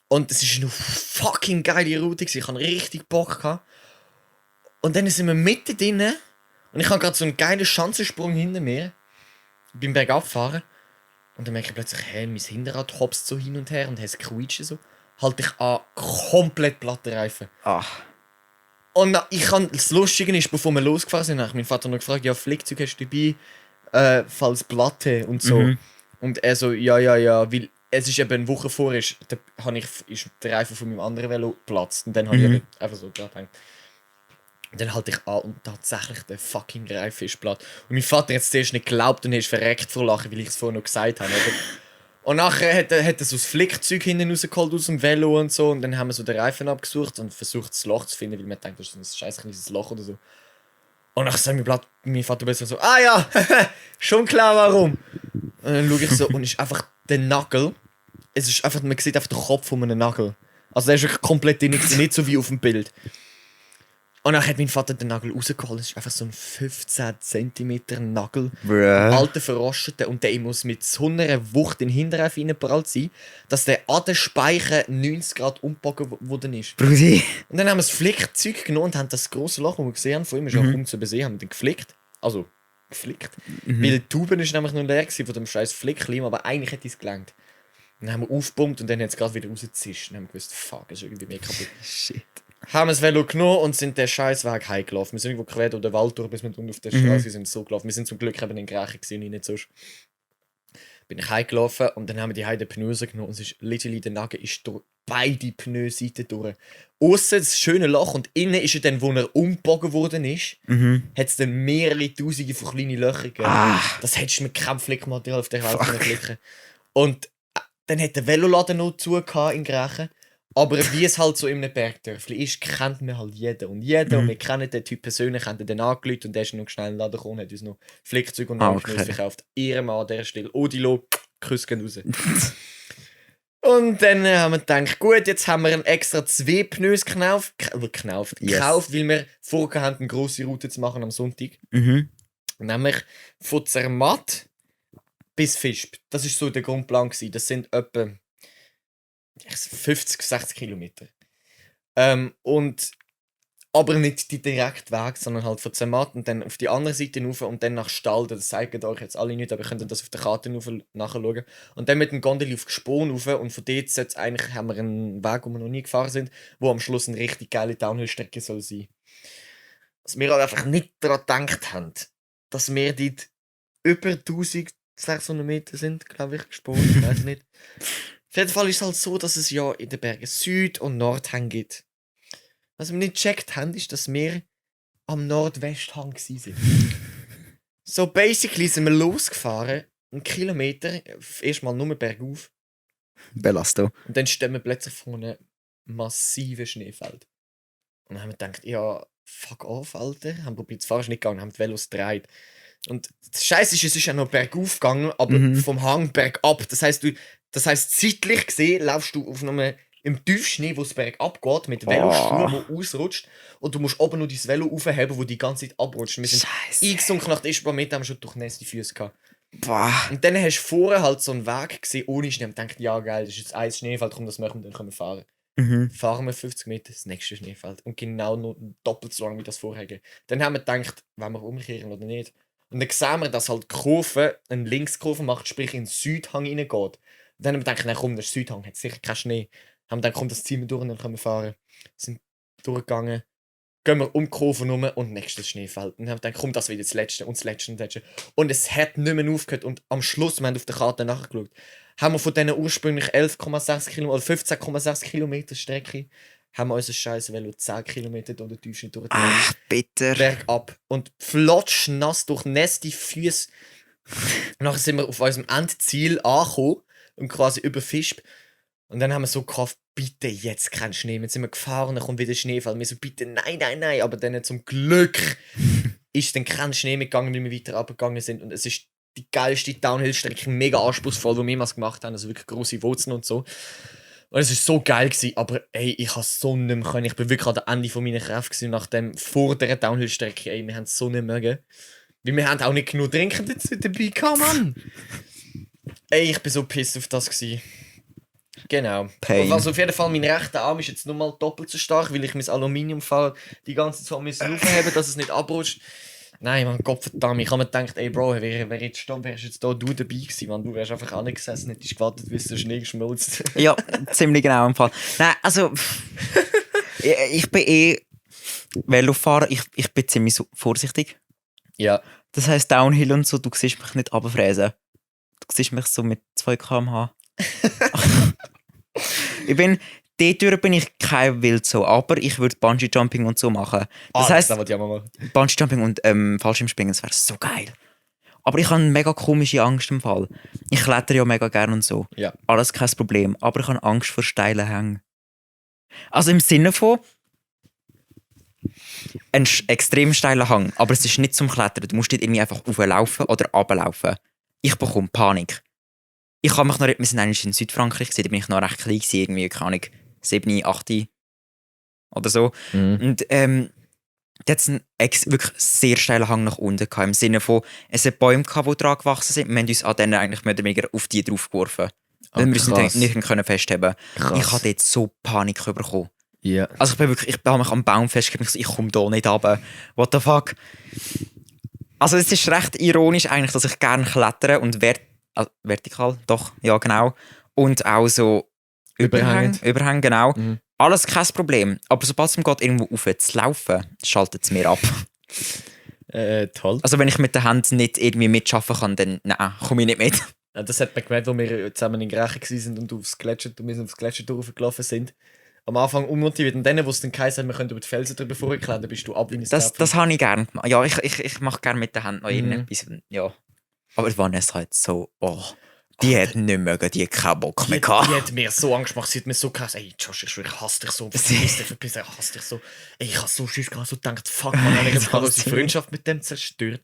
Und es war eine fucking geile Route, ich hatte richtig Bock gehabt. Und dann sind wir mitten drin und ich habe gerade so einen geilen Schanzensprung hinter mir beim Bergabfahren. Und dann merke ich plötzlich, hey, mein Hinterrad hopst so hin und her und es quietscht so. Halte ich an komplett platte Reifen. Ach. Und das Lustige ist, bevor wir losgefahren sind, habe ich meinen Vater noch gefragt, ja, Flickzeug hast du dabei, falls Platte und so. Und er so, ja, weil es ist eben eine Woche vorher, ist der Reifen von meinem anderen Velo geplatzt. Und dann habe ich eben einfach so dran gedacht. Und dann halte ich an und tatsächlich der fucking Reifen ist platt. Und mein Vater hat es zuerst nicht geglaubt und ist verreckt vor Lachen, weil ich es vorher noch gesagt habe. Oder? Und nachher hat er so das Flickzeug hinten rausgeholt aus dem Velo und so. Und dann haben wir so den Reifen abgesucht und versucht, das Loch zu finden, weil man denkt, das ist ein scheiß kleines Loch oder so. Und nachher sagt mein Vater besser so, ah ja, schon klar warum. Und dann schaue ich so und ist einfach der Nagel. Es ist einfach, man sieht einfach den Kopf von einem Nagel. Also der ist wirklich komplett drin, nicht so wie auf dem Bild. Und dann hat mein Vater den Nagel rausgeholt. Es ist einfach so ein 15 cm Nagel. Alter, verrosteter. Und der muss mit so einer Wucht in den Hinterreifen reingeprallt sein, dass der an den Speichen 90 Grad umgebogen worden ist. Brudi. Und dann haben wir das Flickzeug genommen und haben das grosse Loch, das wir gesehen haben, von ihm ist auch kaum zu besehen, haben wir den geflickt. Also, geflickt. Weil die Tube ist nämlich noch leer gewesen von dem scheiß Flicklim, aber eigentlich hätte es gelangt. Dann haben wir aufgepumpt und dann hat es gerade wieder rausgezischt. Und dann haben wir gewusst, fuck, das ist irgendwie mehr kaputt. Shit. Haben wir das Velo genommen und sind den scheiß Weg heimgelaufen. Wir sind irgendwo quer durch den Wald durch, bis wir unten auf der Straße sind so gelaufen. Wir sind zum Glück eben in Grächen gesehen, nicht sonst. Bin ich heimgelaufen und dann haben wir die Heide Pneu genommen und es ist literally, der Nagel ist durch beide Pneuseiten durch. Aussen das schöne Loch und innen ist er dann, wo er umgebogen worden ist, hat es dann mehrere Tausende von kleinen Löchern gegeben. Das hättest du mit keinem Flickmaterial auf der Welt können flicken. Und dann hat der Veloladen noch zu in Grächen. Aber wie es halt so in einem Bergdörfli ist, kennt man halt jeden. Und jeder, und wir kennen den Typ persönlich, haben den angerufen und der ist noch schnell in den Laden gekommen und hat uns noch Flickzeug und Neues verkauft. Ihr Mann an dieser Stelle. Odilo, Küsse gehen raus. Und dann haben wir gedacht, gut, jetzt haben wir extra 2 Pneus gekauft, weil wir vorgehabt haben, eine grosse Route zu machen am Sonntag. Nämlich von Zermatt bis Visp. Das war so der Grundplan. Das sind etwa 50, 60 Kilometer. Und aber nicht die direkte Weg, sondern halt von Zermatt und dann auf die andere Seite rauf und dann nach Stalden. Das zeigen euch jetzt alle nicht, aber ihr könnt das auf der Karte nachschauen. Und dann mit dem Gondeli auf Gspon rauf und von dort haben wir einen Weg, wo wir noch nie gefahren sind, wo am Schluss eine richtig geile Downhill-Strecke soll sein. Was wir halt einfach nicht daran gedacht haben, dass wir dort über 1600 Meter sind, glaube ich, Gspon, ich weiß nicht. Auf jeden Fall ist es halt so, dass es ja in den Bergen Süd- und Nordhang gibt. Was wir nicht gecheckt haben, ist, dass wir am Nordwesthang waren. So basically sind wir losgefahren, einen Kilometer, erstmal nur bergauf. Belasto. Und dann stehen wir plötzlich vor einem massiven Schneefeld. Und dann haben wir gedacht, ja, fuck off, Alter. Haben probiert zu fahren, ist nicht gegangen, haben die Velos gedreht. Und das Scheiße ist, es ist ja noch bergauf gegangen, aber vom Hang bergab. Das heisst, zeitlich gesehen laufst du auf einem im Tiefschnee, wo es bergab geht, mit Veloschuhen, der ausrutscht. Und du musst oben nur dein Velo aufheben, wo die ganze Zeit abrutscht. Wir sind eingesunken nach den ersten paar Metern, haben schon durchnässte Füße gehabt. Boah. Und dann hast du vorher halt so einen Weg gesehen, ohne Schnee. Und gedacht, ja geil, das ist jetzt ein Schneefeld, komm, das machen wir, dann können wir fahren. Fahren wir 50 Meter, das nächste Schneefeld. Und genau noch doppelt so lang wie das vorher. Dann haben wir gedacht, wollen wir umkehren oder nicht. Und dann sehen wir, dass halt die Kurve eine Linkskurve macht, sprich in den Südhang reingeht. Und dann haben wir gedacht, nein, komm, der Südhang hat sicher keinen Schnee. Haben dann komm, das ziehen wir durch und dann können wir fahren. Sind durchgegangen, gehen wir um die Kurve rum und nächstes Schneefeld. Und dann haben wir gedacht, komm, das wird jetzt das Letzte und das Letzte und das Letzte. Und es hat nicht mehr aufgehört. Und am Schluss, wir haben auf der Karte nachgeschaut, haben wir von diesen ursprünglich 11,6 Kilometer oder 15,6 Kilometer Strecke, haben wir unser scheiß Velo 10 Kilometer durch den Tiefschnee durchgetragen. Ach, bitter. Bergab. Und flotsch nass durch nässe Füße. Nachher sind wir auf unserem Endziel angekommen und quasi überfischt. Und dann haben wir so gehofft, bitte jetzt kein Schnee. Dann sind wir gefahren, dann kommt wieder Schneefall. Wir so, bitte, nein, nein, nein. Aber dann zum Glück ist dann kein Schnee mitgegangen, weil wir weiter runtergegangen sind. Und es ist die geilste Downhill-Strecke, mega anspruchsvoll, die wir jemals gemacht haben. Also wirklich grosse Wurzeln und so. Und es war so geil gewesen, aber ey, ich habe so nicht mehr können. Ich bin wirklich an der Ende von meiner Kraft gewesen, nach dem vor der Downhill-Strecke. Ey, wir haben es so nicht mögen. Weil wir haben auch nicht genug trinken dabei gehabt, Mann. Ey, ich bin so pissed auf das gewesen. Genau. Pain. Also auf jeden Fall, mein rechter Arm ist jetzt nur mal doppelt so stark, weil ich mein Aluminiumfall die ganze Zeit aufheben, dass es nicht abrutscht. Nein, man, Gottverdammt, ich habe mir gedacht, ey Bro, wärst jetzt da du dabei gewesen, man, du wärst einfach angesessen, hättest gewartet, bis der Schnee geschmolzen. Ja, ziemlich genau im Fall. Nein, also ich bin Velofahrer, ich bin ziemlich so vorsichtig. Ja. Das heisst Downhill und so, du siehst mich nicht runterfräsen. Du siehst mich so mit 2 km/h. Dort bin ich kein Wildsau, aber ich würde Bungee-Jumping und so machen. Das heisst, das wollte ich auch mal machen. Bungee-Jumping und Fallschirmspringen, das wäre so geil. Aber ich habe eine mega komische Angst im Fall. Ich klettere ja mega gerne und so. Ja. Alles kein Problem. Aber ich habe Angst vor steilen Hängen. Also im Sinne von ein extrem steiler Hang, aber es ist nicht zum Klettern. Du musst nicht irgendwie einfach rauflaufen oder runterlaufen. Ich bekomme Panik. Ich habe mich noch, wir sind eigentlich in Südfrankreich, da bin ich noch recht klein, irgendwie, keine Ahnung, 7, 8 oder so. Und da hat es einen wirklich sehr steilen Hang nach unten gehabt, im Sinne von, es hat Bäume gehabt, die dran gewachsen sind, wir haben uns an denen eigentlich mehr oder weniger auf die drauf geworfen. Weil wir uns nicht können festheben. Krass. Ich hatte dort so Panik bekommen. Ja. Also ich habe mich am Baum festgehalten, ich komme da nicht runter. What the fuck? Also es ist recht ironisch eigentlich, dass ich gerne klettere und vertikal, doch, ja genau. Und auch so Überhang, genau. Alles kein Problem. Aber sobald es mir geht, irgendwo rauf zu laufen, schaltet es mir ab. Toll. Also wenn ich mit der Hand nicht irgendwie mitschaffen kann, dann nein, komme ich nicht mit. Ja, das hat man gemerkt, als wir zusammen in Griechen waren und wir aufs Gletscher durchgelaufen sind. Am Anfang unmotiviert. Und dann, wo es dann geheißen hat, wir können über die Felsen drüber vorklettern, bist du ab wie ein Das habe ich gerne gemacht. Ja, ich mache gerne mit der Hand noch irgendetwas. Ja. Aber Vanessa hat so, die hat nicht mögen, die hat keinen Bock mehr gehabt. Die hat mir so Angst gemacht, sie hat mir so krass, ey Josh, ich hasse dich so, verpiss dich, ich hasse dich so. Ey, ich habe so Schiss gehabt, so gedacht, fuck man, ich habe unsere Freundschaft mit dem zerstört.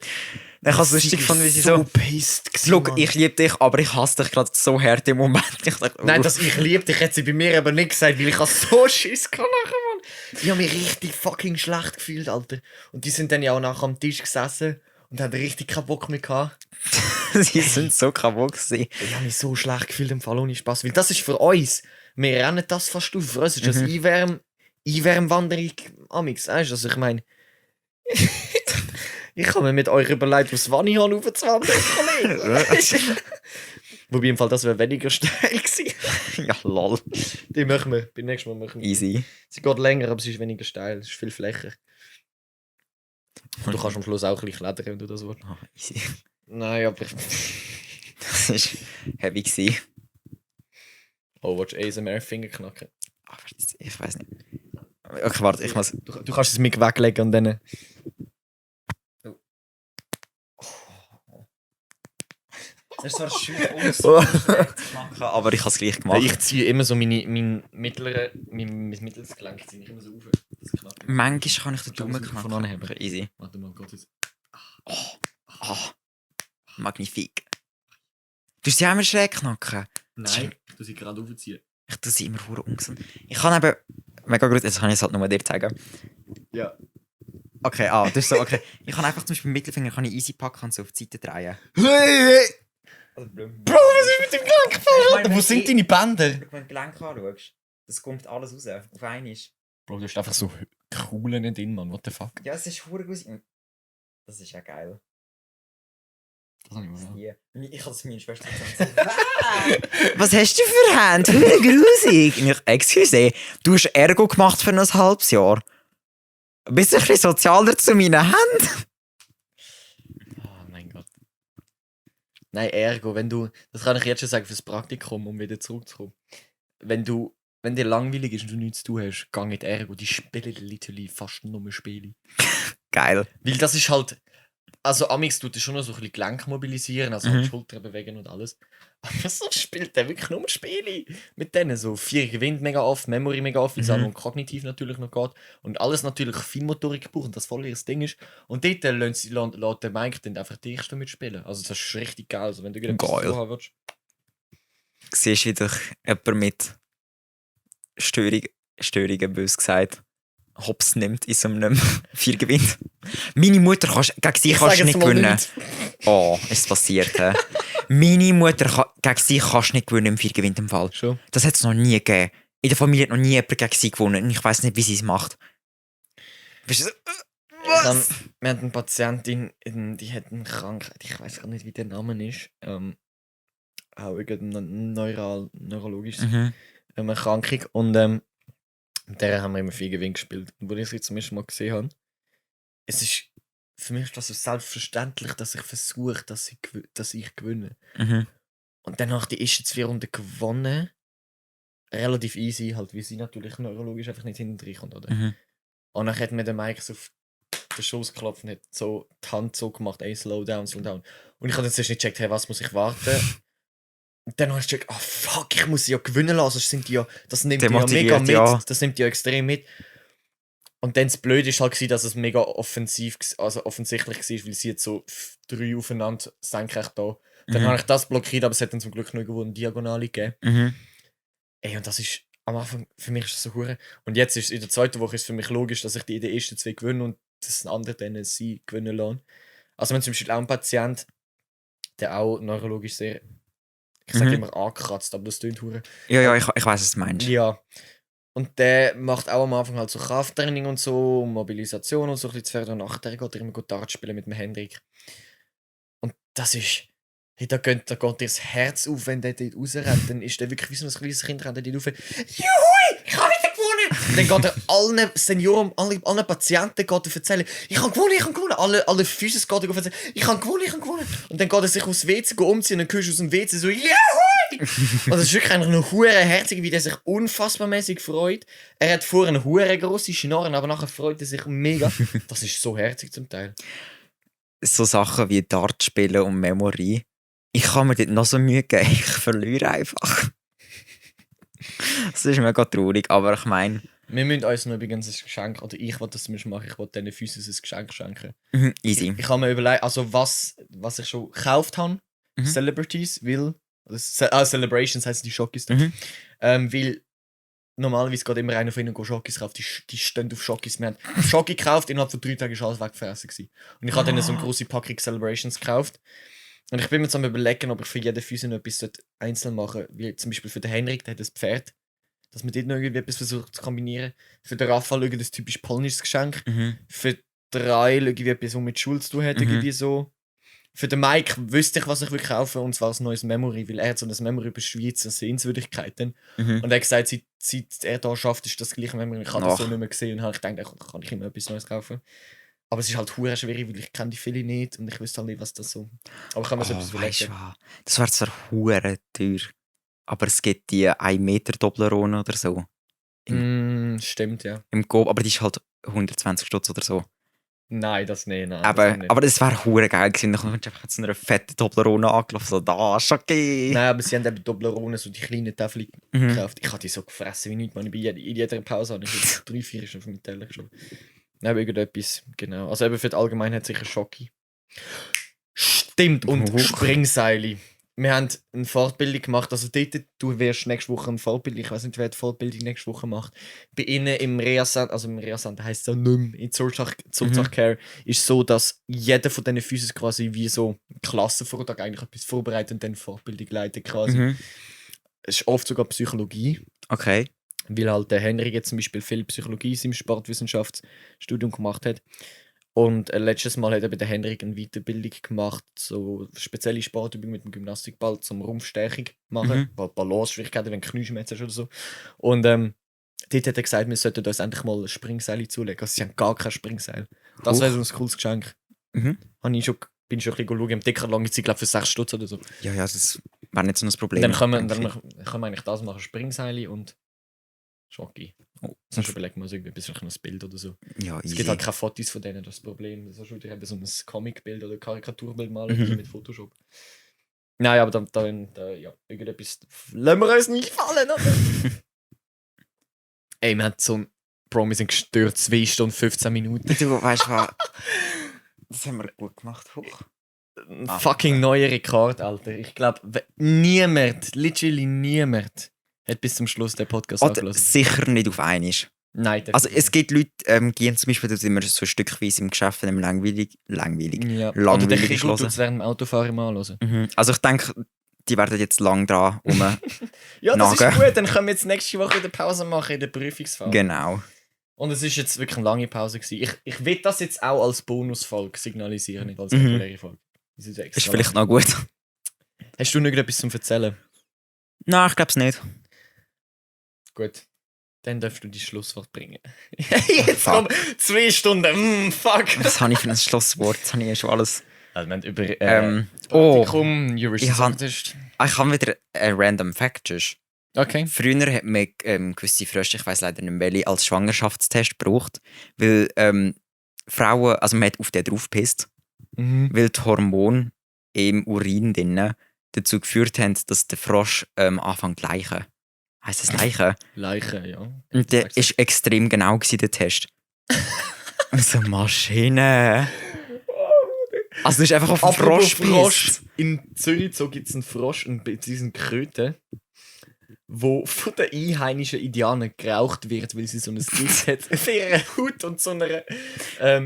Ich habe es lustig gefunden, wie sie so pissed gewesen, Look, Mann. ich liebe dich, aber ich hasse dich gerade so hart im Moment. Ich dachte, Nein, dass ich liebe dich, hat sie bei mir aber nicht gesagt, weil ich habe so Schiss gehabt nachher, Mann. Ich habe mich richtig fucking schlecht gefühlt, Alter. Und die sind dann ja auch nachher am Tisch gesessen und haben richtig keinen Bock mehr gehabt. Sie sind so kaputt gewesen. Ich habe mich so schlecht gefühlt im Fall ohne Spaß, weil das ist für uns, wir rennen das fast auf, für uns ist das Einwärmwanderung amix. Weißt du, also ich meine, ich habe mir mit euch überlegt, aufs Wannihan raufzuwandern, Kollege. Wobei im Fall das wäre weniger steil gewesen. Ja, lol. Die machen wir. Beim nächsten Mal machen wir. Easy. Sie geht länger, aber sie ist weniger steil. Es ist viel flächer. Und du kannst am Schluss auch ein bisschen klettern, wenn du das willst. Ah, easy. Nein, aber Das war heavy gewesen. Oh, willst du ASMR-Finger knacken? Ah, ich weiß nicht. Okay, warte, ich muss... Du kannst es mit weglegen und dann... Das ist zwar schön aber ich habe es gleich gemacht. Ich ziehe immer so mein mittleres Gelenk ziehe ich immer so auf. Das knackt. Manchmal kann ich den Daumen Von knacken. anheben. Easy. Warte mal, Gott jetzt. Magnifik. Du sie einmal schräg knacken. Nein, ich tue sie gerade aufziehen. Ich tue sie immer verdammt ungesund. Ich kann eben... Mega gut, jetzt kann ich es halt nur dir zeigen. Ja. Okay, das ist so, okay. Ich kann einfach zum Beispiel mit dem Mittelfinger kann ich easy packen und so auf die Seite drehen. Bro, was ist mit dem Gelenk falsch? Wo sind deine Bänder? Wenn du mein Gelenk anschaust, das kommt alles raus. Auf einmal. Bro, du hast einfach so Kuhlen drin, Mann. What the fuck? Ja, es ist verdammt gut. Das ist ja geil. Das habe ich mal. Ja. Ich habe es meiner Schwester gesagt. Was hast du für Hände? Verdammt grusig. Und ich, excuse, du hast Ergo gemacht für ein halbes Jahr. Bist du ein bisschen sozialer zu meinen Händen? Oh mein Gott. Nein, Ergo, wenn du, das kann ich jetzt schon sagen fürs Praktikum, um wieder zurückzukommen. Wenn dir langweilig ist und du nichts zu tun hast, geh in die Ergo, die spielen literally fast nur Spiele. Geil. Weil das ist halt, also amix tut es schon noch so ein bisschen Gelenk mobilisieren, also die Schultern bewegen und alles. Aber so spielt der wirklich nur Spiele mit denen. So 4 gewinnt mega oft, Memory mega oft, weil es auch noch kognitiv natürlich noch geht. Und alles natürlich Feinmotorik braucht und das voll ihr Ding ist. Und dort lässt der Mike dann einfach die Ersten mitspielen. Also das ist richtig geil. Also wenn du wieder Geil. haben willst. Siehst du wieder jemand mit Störungen, bös gesagt, Hops nimmt in so einem 4 gewinnt. Meine Mutter gegen sie kannst du nicht gewinnen. Oh, ist passiert. He? Meine Mutter gegen sie kannst du nicht gewinnen im 4 gewinnt im Fall. Schon. Das hat es noch nie gegeben. In der Familie hat noch nie jemand gegen sie gewonnen. Und ich weiss nicht, wie sie es macht. Weißt du, Wir haben eine Patientin, die hat eine Krankheit, ich weiß gar nicht, wie der Name ist. Auch irgendeine neurologische Erkrankung. Und mit der haben wir immer viel Gewinn gespielt. Und wo ich sie zum ersten Mal gesehen habe, für mich ist das so selbstverständlich, dass ich versuche, dass ich gewinne. Und dann habe ich die ersten 2 Runden gewonnen. Relativ easy, halt, weil sie natürlich neurologisch einfach nicht hinten reinkommt, oder? Und dann hat mir der Mike so auf den Schoß geklopft und hat so die Hand so gemacht, ey, slow down. Und ich habe jetzt nicht gecheckt, hey, was muss ich warten? Und dann habe ich gecheckt, fuck, ich muss sie ja gewinnen lassen, das nimmt die ja mega mit, das nimmt die ja extrem mit. Und dann das Blöde war halt, dass es mega offensichtlich war, weil sie jetzt so 3 aufeinander senkrecht da. Dann habe ich das blockiert, aber es hat dann zum Glück noch irgendwo eine Diagonale gegeben. Ey, und das ist am Anfang, für mich ist das so hure. Und jetzt ist in der zweiten Woche ist für mich logisch, dass ich die in den ersten 2 gewinne und das andere dann sie gewinnen lassen. Also wenn zum Beispiel auch ein Patient, der auch neurologisch sehr, ich sage immer angekratzt, aber das tönt hure. Ja, ich weiss, was du meinst. Ja. Und der macht auch am Anfang halt so Krafttraining und so, um Mobilisation und so ein bisschen zu fördern. Und nachher geht er immer gut Dart spielen mit dem Hendrik. Und das ist... Hey, da geht dir das Herz auf, wenn der dort rausrennt. Dann ist der wirklich wie so ein kleines Kind, rennt der dort rauf. Juhui, ich habe wieder gewonnen! Und dann geht er allen Senioren, allen Patienten geht er erzählen, ich habe gewonnen. Alle Physis geht er erzählen, ich habe gewonnen. Und dann geht er sich aufs WC umziehen und dann hörst du aus dem WC so, juhui! Und das ist wirklich einfach eine hure herzige, wie der sich unfassbar mäßig freut. Er hat vorher eine hure grosse Schnorren, aber nachher freut er sich mega. Das ist so herzig zum Teil. So Sachen wie Dart spielen und Memory. Ich kann mir dort noch so Mühe geben, ich verliere einfach. Das ist mega traurig, aber ich meine... Wir müssen uns noch übrigens ein Geschenk, oder ich will das zumindest machen, ich will diesen Physis ein Geschenk schenken. Easy. Ich habe mir überlegt, also was ich schon gekauft habe, Celebrities, weil... Celebrations heisst die Schokis. Weil normalerweise geht immer einer von ihnen Schokis kaufen, die stehen auf Schokis. Wir haben Schoki gekauft, innerhalb von 3 Tagen ist alles weggefressen gewesen. Und ich habe dann so eine grosse Packung Celebrations gekauft. Und ich bin mir jetzt am überlegen, ob ich für jeden Physio noch etwas einzeln machen sollte. Wie zum Beispiel für den Henrik, der hat ein Pferd. dass man dort noch irgendwie etwas versucht zu kombinieren. Für den Raphael schaue das typisch polnisches Geschenk. Für den Rai schaue ich etwas, was mit Schule zu tun hat, irgendwie so. Für den Mike wüsste ich, was ich kaufen will, und zwar ein neues Memory, weil er hat so ein Memory über Schweizer Sehenswürdigkeiten. Und er hat gesagt, seit er da schafft, ist das gleiche Memory. Ich habe das so nicht mehr gesehen und habe gedacht, da kann ich immer etwas Neues kaufen. Aber es ist halt hure schwierig, weil ich kenne die viele nicht und ich wüsste halt nicht, was das so... Aber ich kann mir so etwas überlegen. Das wäre zwar hure teuer, aber es gibt die 1 Meter Toblerone oder so. Stimmt, ja. Im Coop, aber die ist halt 120 Stutz oder so. Nein, das nicht. Nein, aber das wäre hure geil gewesen. Dann kommst du einfach zu einer fetten Toblerone angelaufen, so da, ist okay. Nein, aber sie haben eben Toblerone, so die kleinen Täfel gekauft. Ich habe die so gefressen wie nichts, man. In jeder Pause habe ich jetzt 3-4 schon auf meinen Teller geschoben. Nein, aber irgendetwas, genau. Also eben für die Allgemeinheit sicher Schocki. Stimmt, und Springseile. Wir haben eine Fortbildung gemacht, also dort, du wirst nächste Woche eine Fortbildung, ich weiß nicht, wer die Fortbildung nächste Woche macht. Bei ihnen im Reha-Center, also im Reha-Center heisst es ja nicht mehr, in Zurzach-Care, ist so, dass jeder von diesen Physios quasi wie so Klassenvortrag eigentlich etwas vorbereitet und dann Fortbildung leitet quasi. Es ist oft sogar Psychologie. Okay. Weil halt der Henry jetzt zum Beispiel viel Psychologie in seinem Sportwissenschaftsstudium gemacht hat. Und letztes Mal hat eben der Henrik eine Weiterbildung gemacht, so spezielle Sportübungen mit dem Gymnastikball zum Rumpfstärkung machen, weil Balance-Schwierigkeiten, wenn du Knieschmerzen hast oder so. Und dort hat er gesagt, wir sollten uns endlich mal ein Springseil zulegen. Also sie haben gar kein Springseil. Das wäre so ein cooles Geschenk. Bin ich schon ein bisschen schauen. Im Decathlon lange Zeit, glaube ich, für 6 Stutz oder so. Ja, das wäre nicht so ein Problem. Dann können wir eigentlich das machen, Springseile und Schocki. Sonst überlegen wir uns irgendwie ein Bild oder so. Ja, es gibt halt keine Fotos von denen, das Problem. Das ist wieder so ein Comicbild oder Karikaturbild malen mit Photoshop. Nein, aber dann ja, irgendetwas lassen wir uns nicht fallen, oder? Ey, wir haben so ein Bro, wir sind gestört, 2 Stunden 15 Minuten. Du weißt was? Das haben wir gut gemacht. Ein fucking neuer Rekord, Alter. Ich glaube, literally niemand hat bis zum Schluss den Podcast angelassen. Sicher nicht auf einmal. Nein, also es gibt Leute, gehen zum Beispiel immer so stückweise im Geschäft langweilig. Ja. Langweilig oder der Krieg tut es während dem Autofahren mal hören. Also ich denke, die werden jetzt lang dran ja, das ist gut. Dann können wir jetzt nächste Woche wieder Pause machen in der Prüfungsphase. Genau. Und es ist jetzt wirklich eine lange Pause gewesen. Ich will das jetzt auch als Bonusfolge signalisieren, nicht als reguläre Folge. Das ist vielleicht noch gut. Hast du noch etwas zum Erzählen? Nein, ich glaube es nicht. Gut, dann darfst du die Schlusswort bringen. Jetzt kommen 2 Stunden. Fuck. Was habe ich für ein Schlusswort? Das habe ich ja schon alles. Also, wir haben über Praktikum, Eurovision. Ich habe wieder ein random Fact. Okay. Früher hat man gewisse Frösche, ich weiß leider nicht welche, als Schwangerschaftstest gebraucht, weil Frauen, also man hat auf den draufgepisst, weil die Hormone im Urin drinnen dazu geführt haben, dass der Frosch anfängt zu leichen. Heisst das Leichen? Leichen, ja. Und der war extrem genau, der Test. So Maschine. Also das ist einfach auf den Frosch. In Zürich gibt es einen Frosch, diesen Kröte, wo von den einheimischen Indianern geraucht wird, weil sie so ein Gift hat für ihre Haut und so eine,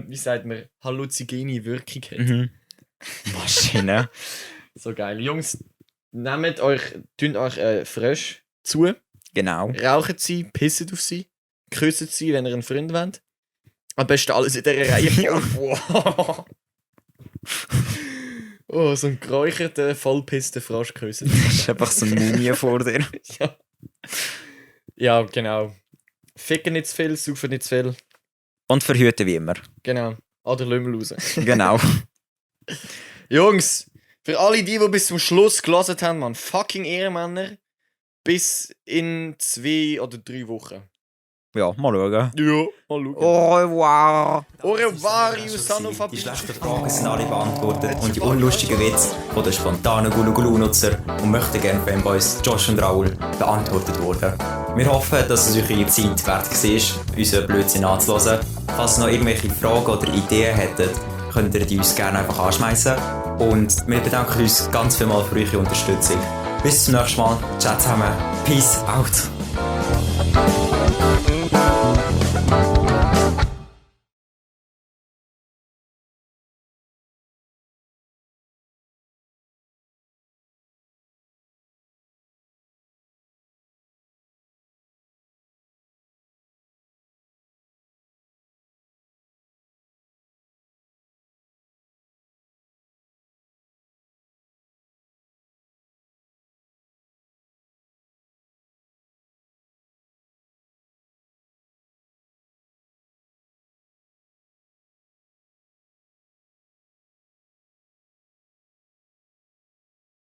wie sagt man, halluzinogene Wirkung hat. Maschine. So geil. Jungs, tut euch Frösche zu. Genau. Rauchen sie, pissen auf sie, küssen sie, wenn ihr einen Freund wollt. Am besten alles in dieser Reihe. Wow. Oh, so ein geräucherter, vollpisster Frosch küssen. Das ist einfach so eine Mumie vor dir. Ja, genau. Ficken nicht zu viel, saufen nicht zu viel. Und verhüten wie immer. Genau. Oder Lümmel raus. Genau. Jungs, für alle die bis zum Schluss gelassen haben, man, fucking Ehrenmänner. Bis in 2 oder 3 Wochen. Ja, mal schauen. Ja, mal schauen. Au revoir. Au revoir, Sanofabi. Die schlechten Fragen sind alle beantwortet und die unlustigen Witze von den spontanen Gulu-Gulu-Nutzer und möchten gerne Fanboys Josh und Raoul beantwortet worden. Wir hoffen, dass es euch die Zeit wert war, unseren Blödsinn anzuhören. Falls ihr noch irgendwelche Fragen oder Ideen hättet, könnt ihr die uns gerne einfach anschmeißen. Und wir bedanken uns ganz vielmals für eure Unterstützung. Bis zum nächsten Mal. Ciao zusammen. Peace out.